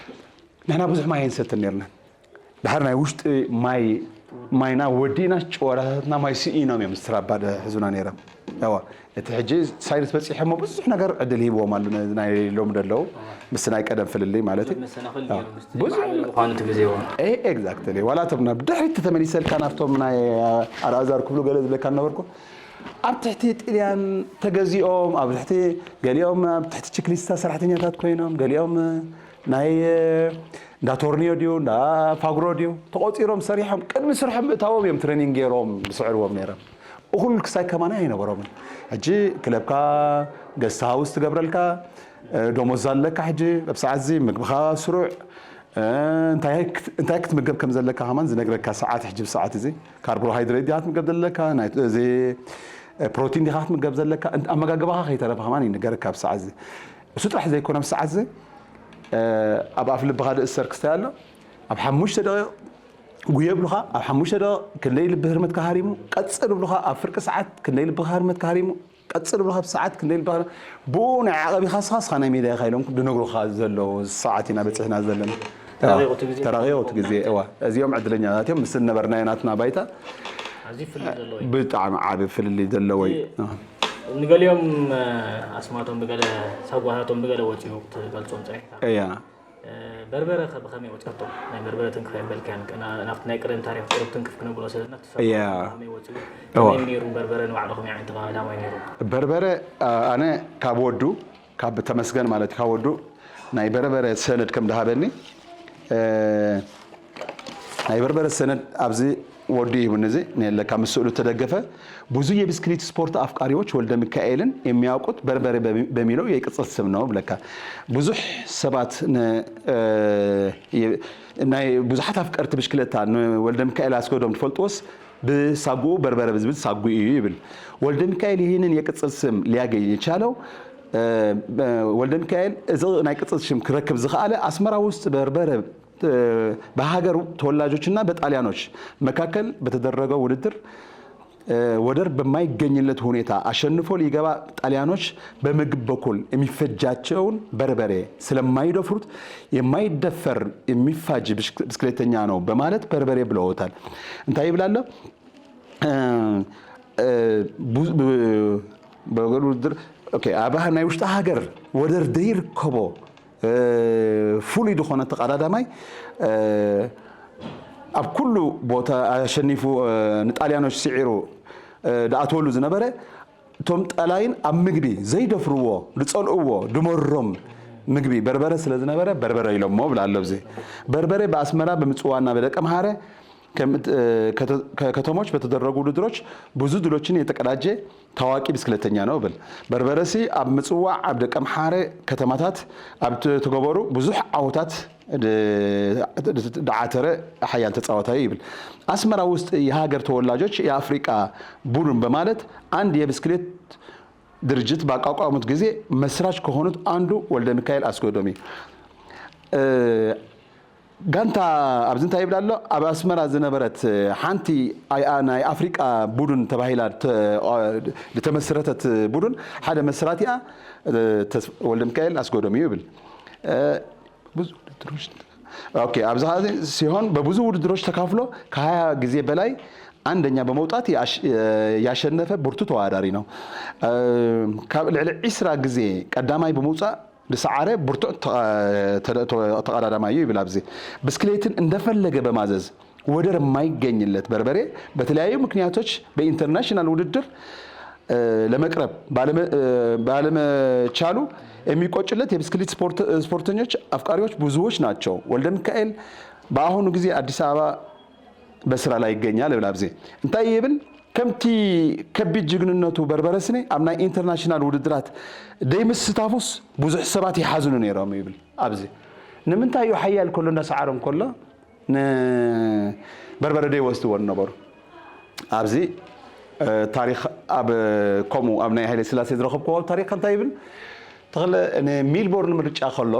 ንሕና ብዙሕ ማይ ኣይንሰትን ነርና። ድሓር ናይ ውሽጢ ማይ፣ ማይና ወዲእና ጭዋዳታትና ማይ ስኢኖም እዮም ስራባ ዝሕዙና ነይሮም። ያዋ፣ እቲ ሕጂ ሳይንስ በፂሑ እሞ ብዙሕ ነገር ዕድል ሂብዎም ኣሎ፣ ነዚ ናይ ሎሚ ዘለዉ ምስ ናይ ቀደም ፍልልይ ማለት እዩ። መሰናኽል ያው፣ ነይሩ፣ ምስቲ ብዙሕ ማዕበል ምዃኑ እቲ ግዜ እዋን። ኤ-፣ ኤግዛክትሊ። ዋላ እቶም ናብ ድሕሪት ተመሊሰልካ ናብቶም ናይ ኣልኣዛር ክብሉ ገለ ዝብለካ ነበርኩ። ኣብ ትሕቲ ጥልያን ተገዚኦም፣ ኣብ ትሕቲ፣ ገሊኦም ኣብ ትሕቲ ችክሊስታ ሰራሕተኛታት ኮይኖም፣ ገሊኦም ናይ እንዳ ቶርኒዮ ድዩ፣ እንዳ ፋግሮ ድዩ፣ ተቖፂሮም ሰሪሖም፣ ቅድሚ ስርሖም ምእታዎም እዮም ትሬኒንግ ገይሮም ዝስዕርዎም ነይሮም። እኹል ክሳይ ከማና ኣይነበሮምን። ሕጂ ክለብካ ገስት ሃውስ ትገብረልካ፣ እ፣ ደሞዝ ኣለካ። ሕጂ ኣብ ሰዓት እዚ ምግብኻ ስሩዕ፣ እ፣ እንታይ ክት-፣ እንታይ ክትምገብ ከም ዘለካ ከማን ዝነግረካ ሰዓት፣ ሕጂ ብሰዓት እዚ ካርቦሃይድሬት ዲኻ ክትምገብ ዘለካ፣ ናይ፣ እዚ፣ እ፣ ፕሮቲን ዲኻ ክትምገብ ዘለካ፣ እንት-፣ ኣመጋግባኻ ከይተረፈ ከማን ይንገረካ ኣብ ሰዓት እዚ። እሱ ጥራሕ ዘይኮነ ኣብ ሰዓት እዚ፣ እ፣ ኣብ ኣፍ ልብኻ ዝእሰር ክስታይ ኣሎ። ኣብ ሓሙሽተ ደቂቕ ጉየ ብሉኻ፣ ኣብ ሓሙሽተ ደቂቕ ክንደይ ልቢ ህርመትካ ሃሪሙ፣ ቀጽል ብሉኻ፣ ኣብ ፍርቂ ሰዓት ክንደይ ልብኻ ህርመትካ ሃሪሙ፣ ቀጽል ብሉኻ፣ ኣብ ሰዓት ክንደይ ልብኻ፣ ብኡ ናይ ዓቐቢኻ ስኻ፣ ስኻ ናይ ሜዳ ኢኻ ኢሎም ዝነግሩኻ ዘለዉ ሰዓት ኢና በጺሕና ዘለና። ተራቒቑ እቲ ግዜ። ተራቒቑ እቲ ግዜ፣ እዋ። እዚኦም ዕድለኛታት እዮም። ምስ ዝነበርናዮ ናትና ባይታ ኣዝዩ ፍልልይ ዘለዎ እዩ። ብጣዕሚ ዓቢ ፍልልይ ዘለዎ እዩ። እቲ ንገሊኦም፣ እ፣ ኣስማቶም ብገለ፣ ሳጓታቶም ብገለ ወጺኡ ክትገልጾም ጸኒሕካ። እያ። እ፣ በርበረ ከ ብኸመይ ወጺኣቶ? ናይ በርበረ ትንክፍ ኣይበልካያን። ና-፣ ናብቲ ናይ ቀደም ታሪኽ ቁሩብ ትንክፍ ክነብሎ ዘለና፣ እቲ ሰብ እያ። ከመይ ወጺኡ? እዋ። ከመይ ነይሩ በርበረ ንባዕሉ ከመይ ዓይነት ቀዳማይ ነይሩ? በርበረ፣ ኣ-፣ ኣነ ካብ ወዱ፣ ካብ ተመስገን ማለት ካብ ወዱ ናይ በርበረ ሰነድ ከም ዝሃበኒ፣ እ፣ ናይ በርበረ ሰነድ ኣብዚ ወዲ ይሁን እዚ ነለካ ምስ ስእሉ ተደገፈ። ብዙ የብስክሌት ስፖርት አፍቃሪዎች ወልደ ሚካኤልን የሚያውቁት በርበሬ በሚ-፣ በሚለው የቅጽል ስም ነው ብለካ። ብዙሕ ሰባት ነ-፣ እ፣ የ-፣ ናይ ብዙሓት ኣፍቀርቲ ብሽክለታ ንወልደ ሚካኤል ኣስገዶም ትፈልጥዎስ ብሳጉኡ በርበረ ብዝብል ሳጉ እዩ ይብል። ወልደ ሚካኤል ይህንን የቅጽል ስም ሊያገኝ የቻለው፣ እ፣ ወልደ ሚካኤል እዚ ናይ ቅጽል ሽም ክረክብ ዝኸኣለ ኣስመራ ውስጥ በርበረ እ፣ በሀገሩ ተወላጆችና በጣሊያኖች መካከል በተደረገው ውድድር፣ እ፣ ወደር በማይገኝለት ሁኔታ አሸንፎ ሊገባ ጣሊያኖች በምግብ በኩል የሚፈጃቸውን በርበሬ ስለማይደፍሩት የማይደፈር የሚፋጅ ብሽክ-፣ ብስክሌተኛ ነው በማለት በርበሬ ብለውታል። እንታይ ይብላለሁ? እ፣ እ፣ ቡ-፣ ብ-፣ በወገር ውድድር፣ ኦኬ፣ ኣብ ናይ ውሽጢ ሃገር ወደር ዘይርከቦ፣ እ፣ ፍሉይ ዝኾነ ተቐዳዳማይ፣ እ፣ ኣብ ኩሉ ቦታ ኣሸኒፉ፣ እ፣ ንጣልያኖች ስዒሩ፣ እ፣ ዝኣትወሉ ዝነበረ፣ እቶም ጣላይን ኣብ ምግቢ ዘይደፍርዎ፣ ዝጸልእዎ፣ ዝመሮም ምግቢ በርበረ ስለ ዝነበረ፣ በርበረ ኢሎሞ ብላ ኣሎ። ብዚ በርበረ ብኣስመራ ብምጽዋና በደቀ መሓረ ከም፣ እ፣ ከተ-፣ ከ-፣ ከተሞች በተደረጉ ውድድሮች ብዙ ድሎችን የተቀዳጀ ታዋቂ ብስክሌተኛ ነው ብል። በርበረሲ ኣብ ምጽዋዕ፣ ኣብ ደቀምሓረ ከተማታት ኣብ ተ-፣ ተገበሩ ብዙሕ ዓወታት ድ-፣ ድ-፣ ደዓተረ ሓያል ተጻዋታይ ይብል። አስመራ ውስጥ የሀገር ተወላጆች የአፍሪቃ ቡድን በማለት አንድ የብስክሌት ድርጅት ባቋቋሙት ጊዜ መስራች ከሆኑት አንዱ ወልደ ሚካኤል አስገዶም እዩ። እ፣ ጋንታ ኣብዚ እንታይ ይብል ኣሎ? ኣብ ኣስመራ ዝነበረት ሓንቲ ኣይ-፣ ኣ-፣ ናይ ኣፍሪቃ ቡድን ተባሂላ ተ-፣ ኣ-፣ ዝተመስረተት ቡድን ሓደ መስራቲኣ፣ እ፣ ተስ-፣ ወልደ ሚካኤል ኣስገዶም እዩ ይብል። እ፣ ብዙ ውድድሮች፣ ኦኬ፣ ኣብዚ ሀዚ ሲሆን በብዙ ውድድሮች ተካፍሎ ከሃያ ጊዜ በላይ አንደኛ በመውጣት ያሽ-፣ ያሸነፈ ብርቱ ተወዳዳሪ ነው። እ፣ ካብ ልዕሊ ዒስራ ጊዜ ቀዳማይ ብምውጻእ ዝሰዓረ ብርቱዕ ተቐ-፣ ተደ-፣ ተቐ-፣ ተቐዳዳማይ እዩ ይብል። ኣብዚ ብስክሌትን እንደፈለገ በማዘዝ ወደር የማይገኝለት በርበሬ በተለያዩ ምክንያቶች በኢንተርናሽናል ውድድር ለመቅረብ ባለመ- ባለመቻሉ የሚቆጭለት የብስክሌት ስፖርት- ስፖርተኞች አፍቃሪዎች ብዙዎች ናቸው። ወልደ ሚካኤል በአሁኑ ጊዜ አዲስ አበባ በስራ ላይ ይገኛል ይብል። ኣብዚ እንታይ ይብል? ከምቲ ከቢድ ጅግንነቱ በርበረ ስነ ኣብ ናይ ኢንተርናሽናል ውድድራት ደይምስታፉስ ብዙሕ ሰባት ይሓዝኑ ነይሮም ይብል። ኣብዚ ንምንታይ እዩ ሓያል ከሎ እንዳሰዓሮም ከሎ ንበርበረ ደይወስድዎ ነበሩ? ኣብዚ ታሪክ ኣብ ከምኡ ኣብ ናይ ሃይለ ስላሴ ዝረኸብክዎ ታሪክ እንታይ ይብል? ተኽለ ንሚልቦርን ምርጫ ከሎ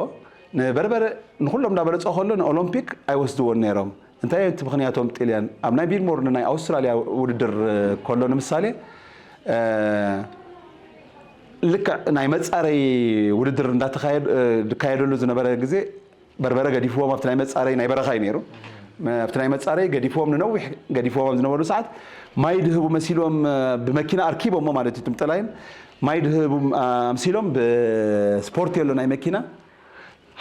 ንበርበረ ንኩሎም እንዳበለጾ ከሎ ንኦሎምፒክ ኣይወስድዎን ነይሮም። እንታይ እቲ ምኽንያቶም? ጥልያን ኣብ ናይ ሚልቦርን ናይ ኣውስትራልያ ውድድር ከሎ ንምሳሌ ልክዕ ናይ መጻረይ ውድድር እንዳተኻየድ- ዝካየደሉ ዝነበረ ግዜ በርበረ ገዲፍዎም ኣብቲ ናይ መጻረይ ናይ በረኻ እዩ ነይሩ። ኣብቲ ናይ መጻረይ ገዲፍዎም ንነዊሕ ገዲፍዎም ኣብ ዝነበሩ ሰዓት ማይ ድህቡ መሲሎም ብመኪና ኣርኪቦሞ ማለት እዩ። ትምጥላይን ማይ ድህቡ ኣምሲሎም ብስፖርት የሎ ናይ መኪና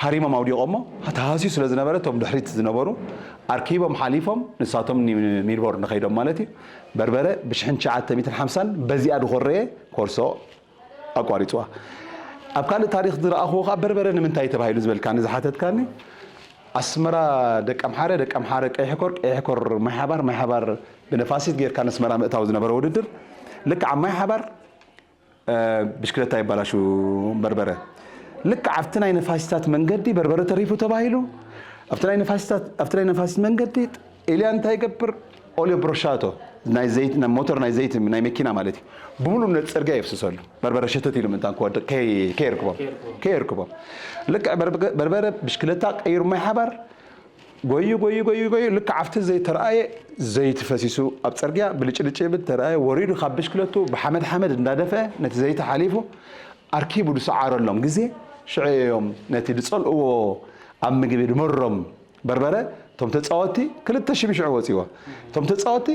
ሃሪሞም ኣውዲቖሞ ተሃስዩ ስለ ዝነበረ እቶም ድሕሪት ዝነበሩ ኣርኪቦም ሓሊፎም ንሳቶም ሚልቦርን ከይዶም ማለት እዩ። በርበረ ብሽሕን ትሽዓተ ሚእትን ሓምሳን በዚኣ ድኾረየ ኮርሶ ኣቋሪፅዋ። ኣብ ካልእ ታሪክ ዝረኣኽዎ ከዓ በርበረ ንምንታይ ተባሂሉ ዝበልካኒ ዝሓተትካኒ ኣስመራ ደቂ ኣምሓረ ደቂ ኣምሓረ ቀይሕ ኮር ቀይሕ ኮር ማይ ሓባር ማይ ሓባር ብነፋሲት ጌርካ ነስመራ ምእታው ዝነበረ ውድድር ልክዕ ኣብ ማይ ሓባር ብሽክለታ ይባላሹ በርበረ ልክዕ ኣብቲ ናይ ነፋሲታት መንገዲ በርበረ ተሪፉ ተባሂሉ ኣብቲ ናይ ነፋሲታት ኣብቲ ናይ ነፋሲት መንገዲ ኤልያ እንታይ ይገብር ኦልዮ ብሮሻቶ ናይ ዘይት ናይ ሞተር ናይ ዘይት ናይ መኪና ማለት እዩ ብሙሉ ነቲ ፅርግያ የፍስሰሉ በርበረ ሸተት ኢሉ ምእንታን ክወድቅ ከይ- ከየርክቦም ከየርክቦም ልክዕ በርበ- በርበረ ብሽክለታ ቀይሩ ማይ ሓባር ጎዩ ጎዩ ጎዩ ጎዩ ልክዕ ኣብቲ ዘይተረኣየ ዘይቲ ፈሲሱ ኣብ ፅርግያ ብልጭልጭ ይብል ተረኣየ ወሪዱ ካብ ብሽክለቱ ብሓመድ ሓመድ እንዳደፈ ነቲ ዘይቲ ሓሊፉ ኣርኪቡ ዝሰዓረሎም ግዜ ሽዑ እዮም ነቲ ዝፀልእዎ ኣብ ምግቢ ድመሮም በርበረ እቶም ተፃወቲ ክልተ ሽቢ ሽዑ ወፂዎ እቶም ተፃወቲ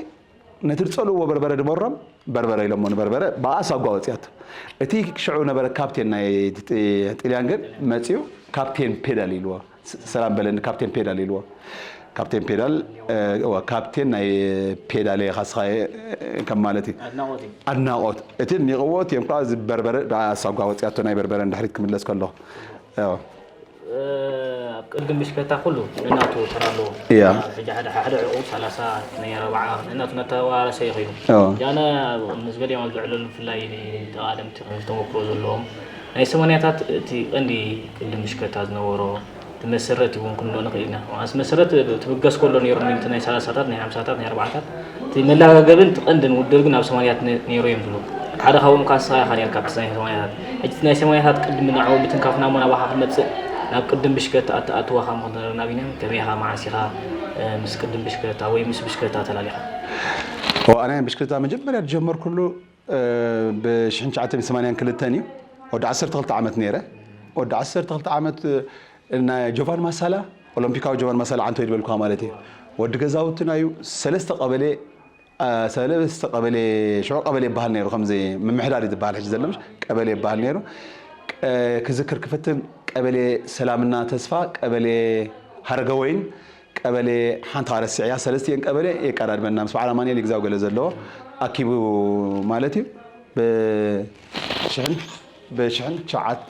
ነቲ ዝፀልእዎ በርበረ ድመሮም በርበረ ኢሎሞ ንበርበረ ብኣሳጓ ወፂኣቶ እቲ ሽዑ ነበረ ካፕቴን ናይ ጥልያን ግን መፂኡ ካፕቴን ፔዳል ኢልዎ ሰላም በለኒ ካፕቴን ፔዳል ኢልዎ ካፕቴን ፔዳል እወ ካፕቴን ናይ ፔዳል ኢኻ ስኻ ከም ማለት እዩ ኣድናቖት እዩ ኣድናቖት እቲ ድኒቕዎ እቲ እዮም ከዓ እዚ በርበረ ብኣሳጓ ወፂኣቶ ናይ በርበረ ንድሕሪት ክምለስ ከለኹ እወ ኣብ ቅድም ብሽከታ ኩሉ ነናቱ ተራ ኣለዎ እያ ሕጂ ሓደ ሓደ ዕቑብ ሰላሳ ናይ ኣርባዓ ነናቱ ነተዋራሰ ይኸይዱ እወ ጃነ ምስ ገሊኦም ኣብ ዝዕለሉ ብፍላይ ተቓደምቲ ተመክሮ ዘለዎም ናይ ሰማንያታት እቲ ቀንዲ ቅድም ብሽከታ ዝነበሮ እቲ መሰረት እውን ክንብሎ ንኽእል ኢና። መሰረት ትብገስ ከሎ ነይሩ እቲ ናይ ሰላሳታት ናይ ሓምሳታት ናይ ኣርባዓታት እቲ መላጋገብን እቲ ቀንድን ውድድር ግን ኣብ ሰማንያት ነይሩ እዮም ዝብሉ። ሓደ ካብኦም ከዓ ንስኻ ኢኻ ነይርካ ኣብቲ ናይ ሰማንያታት። ሕጂ እቲ ናይ ሰማንያታት ቅድሚ ናዕኡ ምትንካፍና እሞ ናባኻ ክመፅእ ናብ ቅድም ብሽከታ ኣተኣትዋኻ ምኽንረና ቢንያም ከመይ ኢኻ መዓስ ኢኻ ምስ ቅድም ብሽከታ ወይ ምስ ብሽከታ ተላሊኻ? ኣነ ብሽክለታ መጀመርያ ዝጀመርኩሉ ብሽሕን ትሽዓተ ሚእትን ሰማንያን ክልተን እዩ ወዲ ዓሰርተ ክልተ ዓመት ነይረ ወዲ ዓሰርተ ክልተ ዓመት ናይ ጆቫን ማሳላ ኦሎምፒካዊ ጆቫን ማሳላ ዓንቶ ይድበልኩዋ ማለት እዩ ወዲ ገዛውትና እዩ ሰለስተ ቀበሌ ሰለስተ ቀበሌ ሽዑ ቀበሌ ይበሃል ነይሩ ከምዚ ምምሕዳር እዩ ዝበሃል ሕጂ ዘለምሽ ቀበሌ ይበሃል ነይሩ ክዝክር ክፍትን ቀበሌ ሰላምና ተስፋ ቀበሌ ሃረገወይን ቀበሌ ሓንቲ ረስዕያ ሰለስቲኤን ቀበሌ የቀዳድመና ምስ በዓል ኣማኑኤል ይግዛው ገለ ዘለዎ ኣኪቡ ማለት እዩ ብሽሕን ብሽሕን ትሽዓተ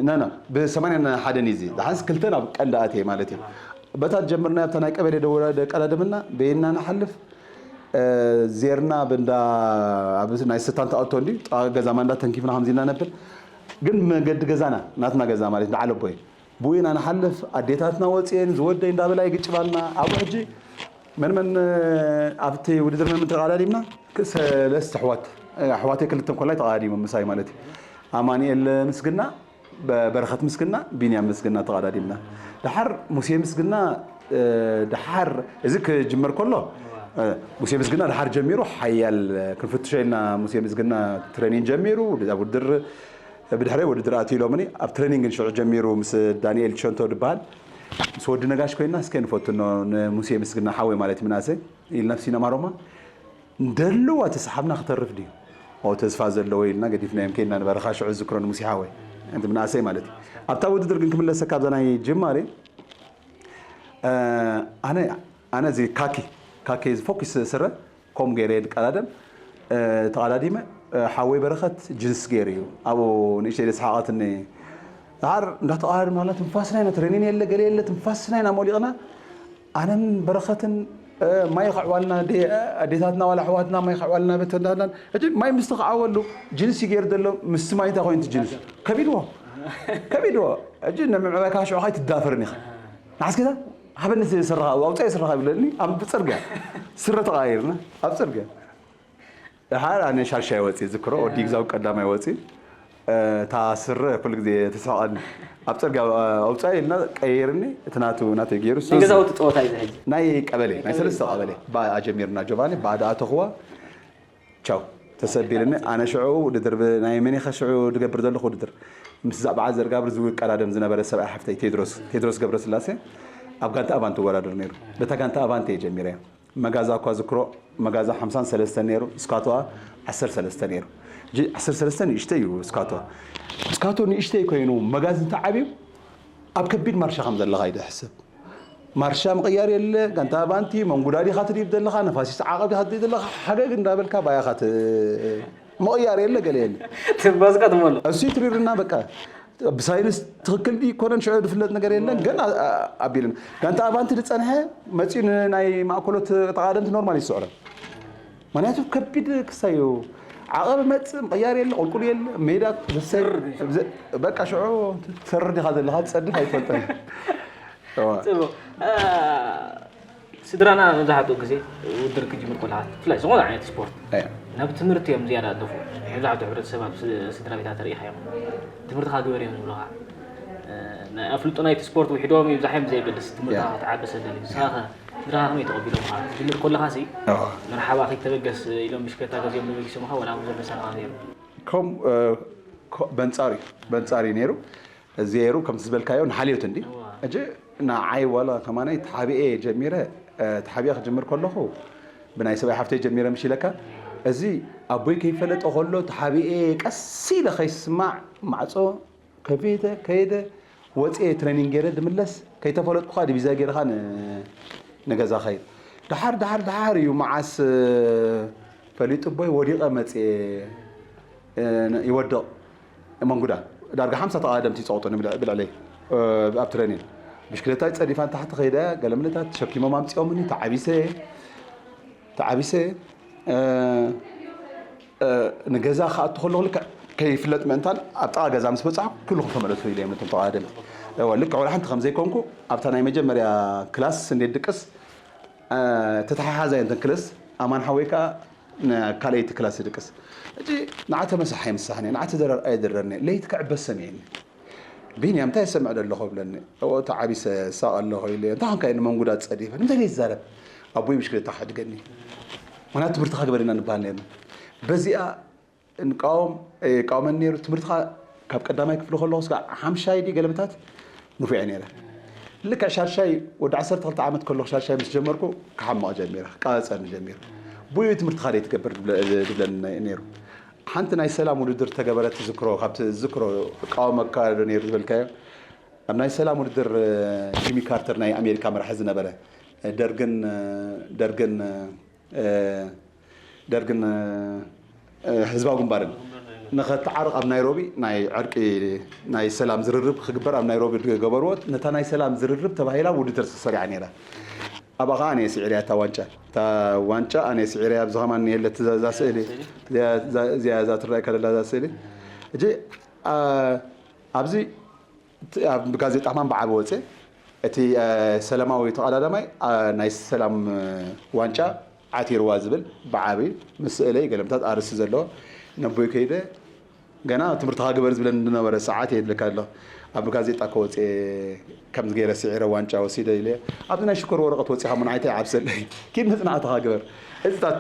ኖ ኖ ብሰማንያን ሓደን እዩ እዚ ዝሓንስ ክልተ ናብ ቀንዲ ኣትየ ማለት እዩ በታ ጀምርና ኣብታ ናይ ቀበሌ ደወዳ ቀዳድምና በየና ንሓልፍ ዜርና ብንዳ ኣብ ናይ ስታን ተኣቶ እንዲ ጥቓ ገዛ ማንዳ ተንኪፍና ከምዚ ኢና ነብል ግን መገዲ ገዛና ናትና ገዛ ማለት ንዓለቦይ ብኡ ኢና ንሓልፍ ኣዴታትና ወፅኤን ዝወደይ እንዳበላ ይግጭባልና ኣብኡ ሕጂ መን መን ኣብቲ ውድድር መን ተቃዳዲምና ሰለስተ ኣሕዋት ኣሕዋተይ ክልተ ኮላይ ተቃዳዲሞም ምሳይ ማለት እዩ ኣማኒኤል ምስግና በረኸት ምስግና ቢንያም ምስግና ተቃዳዲምና ድሓር ሙሴ ምስግና ድሓር እዚ ክጅመር ከሎ ሙሴ ምስግና ድሓር ጀሚሩ ሓያል ክንፍትሾ ኢልና ሙሴ ምስግና ትሬኒን ጀሚሩ ኣብ ውድድር ብድሕረይ ውድድር ኣትዩ ኢሎምኒ ኣብ ትሬኒንግ ንሽዑ ጀሚሩ ምስ ዳንኤል ቸንቶ ድበሃል ምስ ወዲ ነጋሽ ኮይና እስከ ንፈትኖ ንሙሴ ምስግና ሓወይ ማለት ምናሰ ኢልና ብሲና ማሮማ እንደልዋ ተሰሓብና ክተርፍ ድዩ ኦ ተስፋ ዘለዎ ኢልና ገዲፍናዮም ከይድና ንበረኻ ሽዑ ዝክሮ ንሙሴ ሓወይ እንቲ ምናሰይ ማለት እዩ ኣብታ ውድድር ግን ክምለሰካ ኣብዛ ናይ ጅማሬ ኣነ ኣነ እዚ ካኪ ካኪ ፎኪስ ስረ ከም ገይረ ድቀዳደም ተቐዳዲመ ሓወይ በረኸት ጅንስ ገይሩ እዩ ኣብኡ ንእሽተይ ደስሓቐትኒ። ድሓር እንዳተቐሃር ማለት ትንፋስና ኢና ትረኒን የለ ገለ የለ ትንፋስና ኢና ሞሊቕና። ኣነን በረኸትን ማይ ከዕዋልና ኣዴታትና ዋላ ኣሕዋትና ማይ ከዕዋልና በተዳዳን እጅ ማይ ምስ ተኸዓወሉ ጅንስ ይገይር ዘሎ ምስ ማይታ ኮይንቲ ጅንስ ከቢድዎ ከቢድዎ። እጅ ንምዕባይ ካሽዑ ካይ ትዳፈርን ኢኻ ንሓስኪታ። ሃበኒ ስረኻ ኣብፃይ ስረኻ ይብለኒ ኣብ ፅርግያ ስረ ተቐያይርና ኣብ ፅርግያ። ደሓር ኣነ ሻሻይ ወፂ ዝክሮ ወዲ ግዛው ቀዳማይ ወፂ። እታ ስረ ኩሉ ግዜ ተስፋቐኒ ኣብ ፅርግያ ኣውፃይ ኢልና ቀይርኒ እቲ ናቱ ናተይ ገይሩ ንገዛውቲ ፀወታ እዩ ዝሕጂ። ናይ ቀበሌ ናይ ሰለስተ ቀበሌ ብኣ ጀሚርና ጆባኒ ብኣ ደኣ ተኽዋ ቻው ተሰቢልኒ። ኣነ ሽዑ ውድድር ናይ መኒኸ ሽዑ ድገብር ዘለኹ ውድድር ምስ ዛዕባ ዓዘር ጋብር ዝውቀዳደም ዝነበረ ሰብኣይ ሓፍተይ ቴድሮስ ቴድሮስ ገብረስላሴ ኣብ ጋንታ ኣባን ትወዳደር ነይሩ። በታ ጋንታ ኣባን ተየ ጀሚረ። መጋዛ እኳ ዝክሮ መጋዛ ሓምሳን ሰለስተን ነይሩ፣ ስካቶዋ ዓሰርተ ሰለስተ ነይሩ። ሕጂ ዓሰርተ ሰለስተ ንእሽተይ እዩ ስካቶዋ። ስካቶ ንእሽተይ ኮይኑ መጋዝ እንተዓብዩ ኣብ ከቢድ ማርሻ ከም ዘለኻ እዩ ዝሕሰብ። ማርሻ ምቕያር የለ፣ ጋንታ ባንቲ መንጉዳዲኻ ትድይብ ዘለኻ፣ ነፋሲስ ዓቐብ ዲኻ ትድይብ ዘለኻ፣ ሓገግ እንዳበልካ ባያኻ ት- ምቕያር የለ ገለ የለ። ትባዝካ ትመሎ። እሱ ትሪርና በቃ ብሳይንስ ትኽክል ድዩ ይኮነን ሽዑ ዝፍለጥ ነገር የለን። ግን ኣቢልን ጋንታ ኣባንቲ ዝፀንሐ መፂኡ ንናይ ማእኮሎት ተቓደምቲ ኖርማል ይስዕሮም። ምክንያቱ ከቢድ ክሳዩ ዓቐብ መፅእ ምቕያር የለ ቁልቁል የለ ሜዳ በቃ ሽዑ ትሰርር ዲኻ ዘለኻ ትፀድፍ ኣይትፈልጠን። ፅቡቅ ስድራና መብዛሕትኡ ግዜ ውድድር ክጅምር ከለካ ብፍላይ ዝኾነ ዓይነት ስፖርት ናብ ትምህርቲ እዮም ዝያዳ ኣደፉ። መብዛሕትኡ ሕብረተሰብ ኣብ ስድራ ቤታት ርኢኻ እዮም ትምህርትኻ ግበር እዮም ዝብሉኻ። ኣፍልጦ ናይቲ ስፖርት ውሒዶም ይብዛሕ እዮም ብዘየገድስ ትምህርትኻ ክትዓበ ሰደል እዩ። ንስኻ ከ ስድራኻ ከመይ ተቐቢሎምኻ? ክትጅምር ከለኻ ሲ መርሓባ ከይተበገስ ኢሎም ብሽክለታ ገዚኦም ተበጊሶምኻ ወላ ኣብ ዘሎ ሰላም ነይሩ? ከም በንጻር እዩ በንጻር እዩ ነይሩ። እዚ ሩ ከምቲ ዝበልካዮ ንሓልዮት እንዲ እጂ ንዓይ ዋላ ከማነይ ተሓቢኤ ጀሚረ ተሓቢኤ ክጅምር ከለኹ ብናይ ሰብኣይ ሓፍተይ ጀሚረ ምሽ ኢለካ እዚ ኣቦይ ከይፈለጠ ከሎ ተሓቢኤ ቀስ ኢለ ከይስማዕ ማዕፆ ከፊተ ከይደ ወፅኤ ትሬኒንግ ገይረ ድምለስ ከይተፈለጥኩ ከዓ ዲቪዛ ገይርካ ንገዛ ከይድ ድሓር ድሓር ድሓር እዩ መዓስ ፈሊጡ ኣቦይ ወዲቐ መፅኤ ይወድቕ መንጉዳ ዳርጋ ሓምሳ ተቓደምቲ ይፀቕጡኒ ብልዕለይ ኣብ ትረኒን ብሽክለታይ ፀዲፋ ንታሕቲ ከይደ ገለምለታት ተሸኪሞም ኣምፂኦምኒ ተዓቢሰ ተዓቢሰ ንገዛ ክኣቱ ከለኹ ልክዕ ከይፍለጥ ምእንታን ኣብ ጥቓ ገዛ ምስ በፃሕ ኩልኹም ተመለሱ ኢለ እዮም ነቶም ተቓደምቲ ልክዕ ወላ ሓንቲ ከም ዘይኮንኩ ኣብታ ናይ መጀመርያ ክላስ እንዴት ድቅስ ተተሓሓዛ እየን ክልስ ኣማን ሓወይ ከዓ ካልኣይቲ ክላስ ይድቅስ እጂ ንዓተ መሳሕ ኣይምሳሕኒ ንዓተ ደረር ኣይድረርኒ ለይት ክዕበስ ሰሚዕኒ ቢንያም እንታይ ይሰምዕ ደለኹ ብለኒ እወ ተዓቢሰ ሳቕ ኣለኹ ኢለ እንታይ ኮንካ ኢኒ መንጉዳ ፀዲፈ ንምንታይ ዘይዛረብ ኣቦይ ብሽክለታ ክሕድገኒ ምክንያቱ ትምህርትኻ ግበር ኢና ንበሃል ነርና በዚኣ ንቃወም ይቃወመኒ ነይሩ ትምህርትኻ ካብ ቀዳማይ ክፍሊ ከለኹ ስጋ ሓምሻይ ድዩ ገለመታት ንፉዕ እየ ነይረ ልክዕ ሻድሻይ ወዲ ዓሰርተ ክልተ ዓመት ከለኹ ሻድሻይ ምስ ጀመርኩ ክሓምቕ ጀሚረ ክቃፀፀኒ ጀሚሩ ብኡ ትምህርትኻ ደይ ትገብር ድብለኒ ነይሩ ሓንቲ ናይ ሰላም ውድድር ተገበረት ትዝክሮ ካብቲ ዝክሮ እቃወመካ ዶ ነይሩ ዝበልካዮ ኣብ ናይ ሰላም ውድድር ጂሚ ካርተር ናይ ኣሜሪካ መራሒ ዝነበረ ደርግን ደርግን ደርግን ህዝባዊ ግንባርን ንኸተዓርቕ ኣብ ናይሮቢ ናይ ዕርቂ ናይ ሰላም ዝርርብ ክግበር ኣብ ናይሮቢ ዝገበርዎ ነታ ናይ ሰላም ዝርርብ ተባሂላ ውድድር ተሰሪዓ ነይራ ኣብኣ ከዓ ኣነ ስዒርያ እታ ዋንጫ እታ ዋንጫ ኣነ ስዒርያ ኣብዚ ከማን የለ እዛ ስእሊ እዚኣ እዛ ትረኣይ ከለላ እዛ ስእሊ እጂ ኣብዚ ኣብ ጋዜጣ ከማን ብዓቢ ወፀ እቲ ሰላማዊ ተቐዳዳማይ ናይ ሰላም ዋንጫ ዓቲርዋ ዝብል ብዓቢ ምስ ስእለይ ገለምታት ኣርእስቲ ዘለዎ ነቦይ ከይደ ገና ትምህርትኻ ግበር ዝብለኒ ዝነበረ ሰዓት የድልካ ኣሎ ኣብ ጋዜጣ ከወፅኤ ከምዚ ገይረ ስዒረ ዋንጫ ወሲደ ኢለ ኣብዚ ናይ ሽኮር ወረቐት ወፂኻ ሞ ንዓይታይ ዓብሰለይ ኪድ መፅናዕትኻ ግበር እዚታት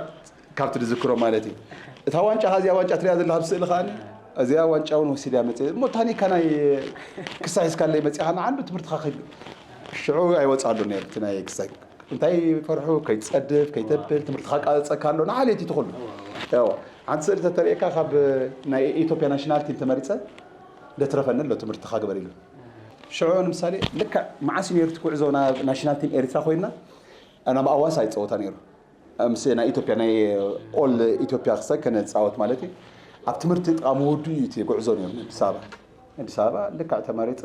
ካብቲ ዝዝክሮ ማለት እዩ እታ ዋንጫ እዚኣ ዋንጫ ትሪኣ ዘለካ ኣብ ስእሊ ከዓኒ እዚኣ ዋንጫ እውን ወሲድያ መፅእ እሞ ታኒካ ናይ ክሳ ሒዝካለይ መፂኻ ንዓንዱ ትምህርትኻ ከይድ ሽዑ ኣይወፅኣሉ ነይሩ እቲ ናይ ክሳይ እንታይ ፈርሑ ከይትፀድፍ ከይተብል ትምህርትኻ ቃፀፀካ ኣሎ ንሓልየት እዩ ትኽሉ ያው ሓንቲ ስእሊ ተተርእየካ ካብ ናይ ኢትዮጵያ ናሽናል ቲም ተመሪፀ ደትረፈኒ ኣሎ ትምህርትኻ ግበር ኢሉ ሽዑ ንምሳሌ ልክዕ መዓስ እዩ ነይሩ እቲ ጉዕዞ ናብ ናሽናል ቲም ኤሪትራ ኮይንና ናብ ኣዋሳ ይፀወታ ነይሩ ምስ ናይ ኢትዮጵያ ናይ ኦል ኢትዮጵያ ክሳይ ከነፃወት ማለት እዩ ኣብ ትምህርቲ ጥቓ ምውዱ እዩ እቲ ጉዕዞ ነይሩ። ኣዲስ ኣበባ ኣዲስ ኣበባ ልክዕ ተመሪፀ።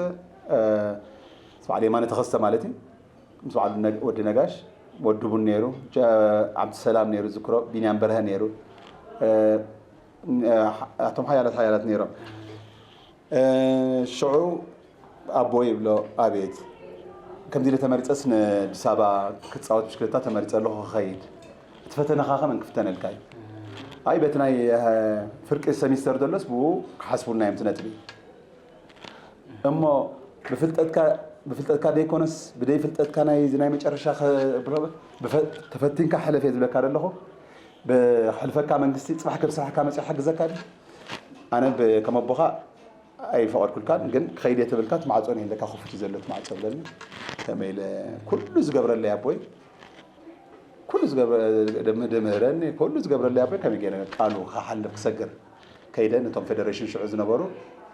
ምስ በዓል የማነ ተኸስተ ማለት እዩ። ምስ በዓል ወዲ ነጋሽ፣ ወዲ ቡን ነይሩ፣ ዓብዲ ሰላም ነይሩ፣ ዝክሮ ቢንያም በርሀ ነይሩ። ኣቶም ሓያላት ሓያላት ነይሮም። ሽዑ ኣቦ ይብሎ፣ ኣቤት፣ ከምዚ ኢለ ተመሪፀስ ንኣዲስ ኣበባ ክፃወት ብሽክለታ ተመሪፀ ኣለኹ፣ ክኸይድ። እቲ ፈተነኻ ከመን ክፍተነልካ እዩ? ኣይ፣ በቲ ናይ ፍርቂ ሰሚስተር ዘሎስ ብኡ ክሓስቡልና እዮም እቲ ነጥቢ። እሞ ብፍልጠትካ ብፍልጠትካ ዘይኮነስ ብደይ ፍልጠትካ ናይ ናይ መጨረሻ ተፈቲንካ ሕለፍ እየ ዝብለካ ዘለኹ። ብሕልፈካ መንግስቲ ፅባሕ ከም ስራሕካ መፅኡ ሓግዘካ ድዩ? ኣነ ከም ኣቦኻ ኣይፈቐድኩልካን፣ ግን ክኸይድ እየ ተብልካ እቲ ማዕፆ ንህለካ ክፉት እዩ ዘሎ እቲ ማዕፆ ብለኒ። ከመይ ኢለ ኩሉ ዝገብረለይ ኣቦይ ኩሉ ዝገብረ ደምህረኒ ኩሉ ዝገብረለይ ኣቦይ ከመይ ገይረ ቃሉ ክሓልፍ ክሰግር ከይደ ነቶም ፌደሬሽን ሽዑ ዝነበሩ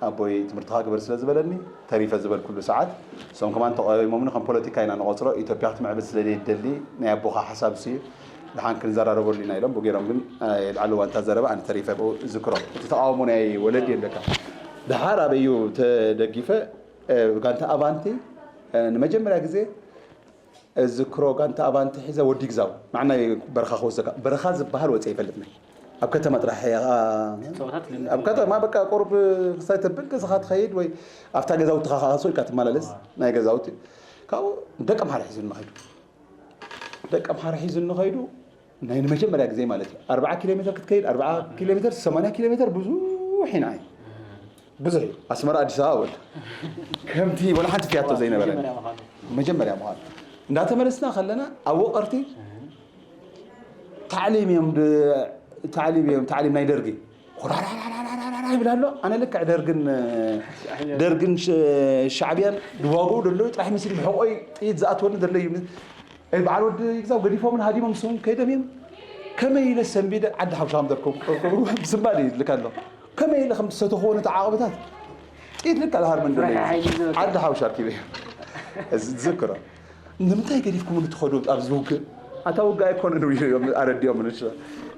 ኣቦይ ትምህርትኻ ግበር ስለ ዝበለኒ ተሪፈ ዝበልኩሉ ሰዓት እሶም ከማን ተቃዊሞምኒ ከም ፖለቲካ ኢና ንቆፅሮ ኢትዮጵያ ክትምዕብል ስለ ዘይደሊ ናይ ኣቦኻ ሓሳብ ስዩ ድሓን ክንዘራረበሉ ኢና ኢሎም ብገይሮም ግን የልዓሉ ዋንታ ዘረባ ኣነ ተሪፈ ብኡ ዝክሮ እቲ ተቃውሞ ናይ ወለዲ ኣለካ ድሓር ኣበዩ ተደጊፈ ጋንታ ኣቫንቲ ንመጀመርያ ግዜ ዝክሮ ጋንታ ኣባንቲ ሒዘ ወዲ ግዛው ንዓናይ በረኻ ክወስደካ በረኻ ዝበሃል ወፀ ይፈልጥና ኣብ ከተማ ጥራሕ ኣብ ከተማ በቃ ቁርብ ክሳይ ተብል ገዛኻ ትኸይድ ወይ ኣብታ ገዛውትኻ ከኣሶ ኢልካ ትመላለስ ናይ ገዛውቲ ካብኡ ደቂ ኣምሓራ ሒዙ ንኸይዱ ደቂ ኣምሓራ ሒዙ ንኸይዱ ናይ ንመጀመርያ ግዜ ማለት እዩ ኣርብዓ ኪሎ ሜትር ክትከይድ ኣርብዓ ኪሎ ሜትር ሰማንያ ኪሎ ሜትር ብዙሕ ኢና ብዙሕ እዩ ኣስመራ ኣዲስ ኣበባ ወላ ከምቲ ወላ ሓንቲ ፍያቶ ዘይነበረ መጀመርያ ምዃኑ እንዳተመለስና ከለና ኣብ ወቐርቲ ታዕሊም እዮም ታዕሊም እዮም ታዕሊም ናይ ደርጊ ይብል ኣሎ ኣነ ልክዕ ደርግን ደርግን ሻዕብያን ድዋግኡ ደለዩ ጥራሕ መሲሉ ብሕቆይ ጥይት ዝኣትወኒ ደለዩ በዓል ወዲ ይግዛው ገዲፎምን ሃዲሞም ንሶም ከይዶም እዮም። ከመይ ኢለ ሰንቢደ ዓዲ ሓውሻ ከም ዘርከብኩ ዝምባል እዩ ዝልካ ኣሎ። ከመይ ኢለ ከም ዝሰተኽዎ ነቲ ዓቕብታት ጥይት ልካ ዝሃርመን ዘሎ እዩ። ዓዲ ሓውሻ ኣርኪበ እዩ። እዚ ዝዝክሮ። ንምንታይ ገዲፍኩም ንትኸዱ ኣብዚ ውግእ? ኣታ ውግእ ኣይኮነን እዩ እዮም ኣረዲኦም ንሽ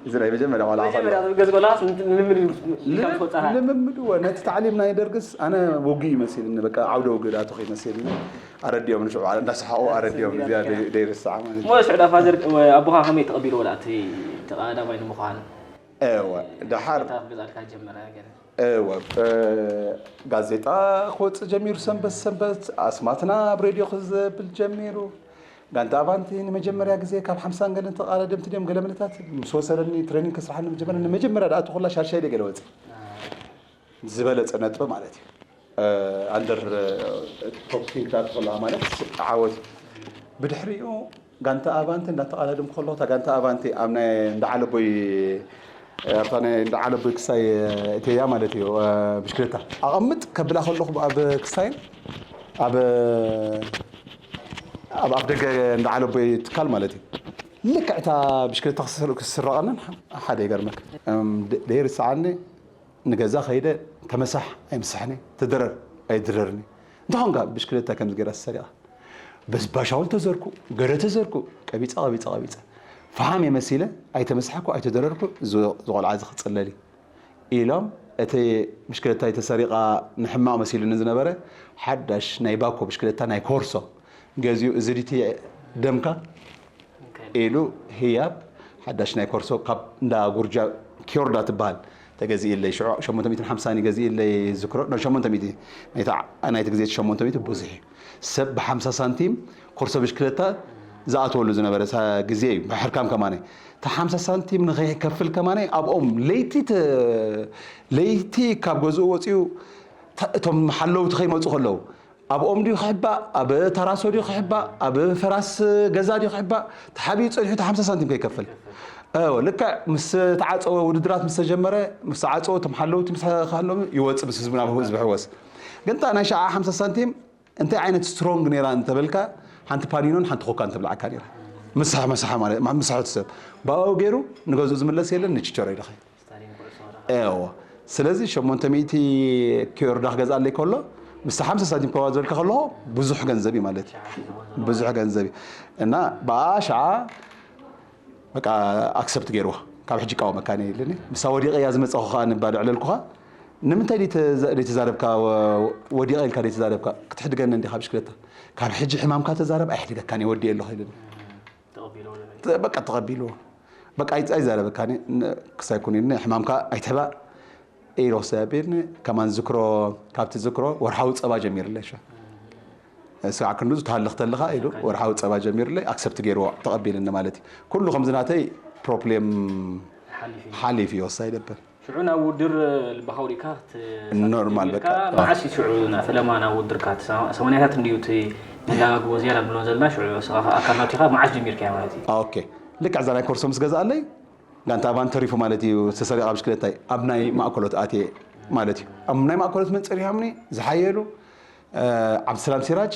እዚ ናይ መጀመርያ ቆልዓ ከሎ። መጀመርያ ዝገዝ ቆልዓ ልምምድ እዩ። ልምምድ እወ ነቲ ታዕሊም ናይ ደርግስ ኣነ ውግእ ይመሲልኒ በቃ ዓውደ ውግእ ዳቶ ከይመሲልኒ ኣረዲኦም ንሽዑ እንዳሰሓቑ ኣረዲኦም እዚኣ ደይርስዓ ማለት እዩ። ሽዑ ዳ ፋዘር ኣቦኻ ከመይ ተቐቢልዎ ዳ እቲ ተቐዳማይ ንምዃን? እወ ደሓር ገዛልካ ጀመረ ገለ እወ ጋዜጣ ክወፅእ ጀሚሩ ሰንበት ሰንበት ኣስማትና ኣብ ሬድዮ ክዘብል ጀሚሩ ጋንታ ኣባንቲ ንመጀመርያ ግዜ ካብ ሓምሳን ገለን ተቓዳደምቲ ድዮም ገለ መለታት ምስ ወሰደኒ ትሬኒንግ ከስርሓኒ መጀመርያ ንመጀመርያ ደኣ ተኾላ ሻሻይ ገለ ወፅእ ዝበለፀ ነጥቢ ማለት እዩ። ኣንደር ቶፕ ቲንክ ዳኣ ተኾላ ማለት ዓወት እዩ። ብድሕሪኡ ጋንታ ኣባንቲ እንዳተቓዳደምኩ ከለኹ እታ ጋንታ ኣባንቲ ኣብ ናይ እንዳዓለቦይ ኣብታ ናይ እንዳዓለቦይ ክሳይ እተያ ማለት እዩ ብሽክለታ ኣቐምጥ ከብላ ከለኹ ኣብ ክሳይን ኣብ ኣብ ኣፍ ደገ እንዳዓለቦይ ትካል ማለት እዩ ልክዕ እታ ብሽክለታ ክስረቐንን ሓደ ይገርመክ ደይርስዓኒ ንገዛ ከይደ ተመሳሕ ኣይምስሕኒ ትድረር ኣይድረርኒ እንተኾንካ ብሽክለታ ከምዚ ገይራ ሰሪቓ በስባሻውን ተዘርኩ ገለ ተዘርኩ ቀቢፀ ቀቢፀ ቀቢፀ ፈሓም የመሲለ ኣይተመሳሕኩ ኣይተደረርኩ ዝቆልዓ እዚ ክፅለል እዩ ኢሎም እቲ ብሽክለታ ተሰሪቓ ንሕማቕ መሲሉኒ ዝነበረ ሓዳሽ ናይ ባኮ ብሽክለታ ናይ ኮርሶ ገዚኡ እዚ ድቲ ደምካ ኢሉ ህያብ ሓዳሽ ናይ ኮርሶ ካብ እንዳ ጉርጃ ኪዮርዳ ትበሃል ተገዚእለይ ሽዑ ሸሞንተ ሚእትን ሓምሳን ገዚእለይ ዝክሮ ሸሞንተ ሚእቲ ናይቲ ግዜ ሸሞንተ ሚእቲ ብዙሕ እዩ ሰብ ብሓምሳ ሳንቲም ኮርሶ ብሽክለታ ዝኣትወሉ ዝነበረ ግዜ እዩ ብሕርካም ከማነ እቲ ሓምሳ ሳንቲም ንኸይከፍል ከማነ ኣብኦም ለይቲ ለይቲ ካብ ገዝኡ ወፂኡ እቶም ሓለውቲ ከይመፁ ከለዉ ኣብ ኦም ድዩ ክሕባእ ኣብ ተራሶ ድዩ ክሕባእ ኣብ ፈራስ ገዛ ድዩ ክሕባእ ተሓቢኡ ፀኒሑ እቲ ሓምሳ ሳንቲም ከይከፍል እወ ልክዕ ምስ ተዓፀወ ውድድራት ምስ ተጀመረ ምስ ተዓፀወ እቶም ሓለውቲ ምስ ከሃለሙ ይወፅእ ምስ ህዝቢ ናብ ህዝቢ ሕወስ ግን እታ ናይ ሸዓ ሓምሳ ሳንቲም እንታይ ዓይነት ስትሮንግ ነይራ እንተበልካ ሓንቲ ፓኒኖን ሓንቲ ኮካን ትብልዓካ ነይራ ምሳሕ መሳሓ ማለት ምሳሕ እቲ ሰብ ብኣኡ ገይሩ ንገዝኡ ዝምለስ የለን ንችቸሮ ይደኸ እዎ ስለዚ ሸሞንተ ሚእቲ ኪዮርዳ ክገዝኣለይ ከሎ ምስ ሓምሳ ሳንቲም ከዋ ዝበልካ ከለኹ ብዙሕ ገንዘብ እዩ ማለት እዩ ብዙሕ ገንዘብ እዩ እና ብኣሽዓ በቃ ኣክሰፕት ገይርዋ ካብ ሕጂ ይቃወመካ እየ ኢሉኒ። ምሳ ወዲቐ እያ ዝመጻኹ ከኣ ንባዶ ዕለልኩኻ። ንምንታይ ደይተዛረብካ፣ ወዲቐ ኢልካ ደይተዛረብካ? ክትሕድገኒ እንዲኻ ብሽክለታ። ካብ ሕጂ ሕማምካ ተዛረብ፣ ኣይሕድገካን እየ፣ ወዲኤ ኣለኹ ኢሉኒ። በቃ ተቐቢልዎ። በቃ ኣይዛረበካን እየ፣ ክሳይ ኩን ኢሉኒ፣ ሕማምካ ኣይትሕባእ ኢሉ ክሳይ ኣቢልኒ። ከማን ዝክሮ፣ ካብቲ ዝክሮ ወርሓዊ ጸባ ጀሚርለይ። ስጋዕ ክንዱ ዝተሃልኽ ተለኻ ኢሉ ወርሓዊ ጸባ ጀሚርለይ፣ ኣክሰፕት ገይርዎ፣ ተቐቢልኒ ማለት እዩ። ኩሉ ከምዚ ናተይ ፕሮብሌም ሓሊፍ እዩ ወሳይ ነበር። ሽዑ ናብ ውድድር ልባኻ ወዲእካ ኖርማል በቃ። መዓስ እዩ ሽዑ ፈለማ ናብ ውድድርካ? ሰማንያታት እንድዩ እቲ መላጋግቦ ዝያዳ ንብሎ ዘለና ሽዑ ኣካል ናቲኻ መዓስ ጀሚርካያ ማለት እዩ? ኦኬ፣ ልክዕ እዛ ናይ ኮርሶ ምስ ገዛኣለይ ጋንታ ኣባን ተሪፉ ማለት እዩ። ዝተሰሪቓ ብሽክለታይ ኣብ ናይ ማእከሎት ኣትየ ማለት እዩ። ኣብ ናይ ማእከሎት መን ጸሪሖምኒ? ዝሓየሉ ዓብድሰላም ሲራጅ፣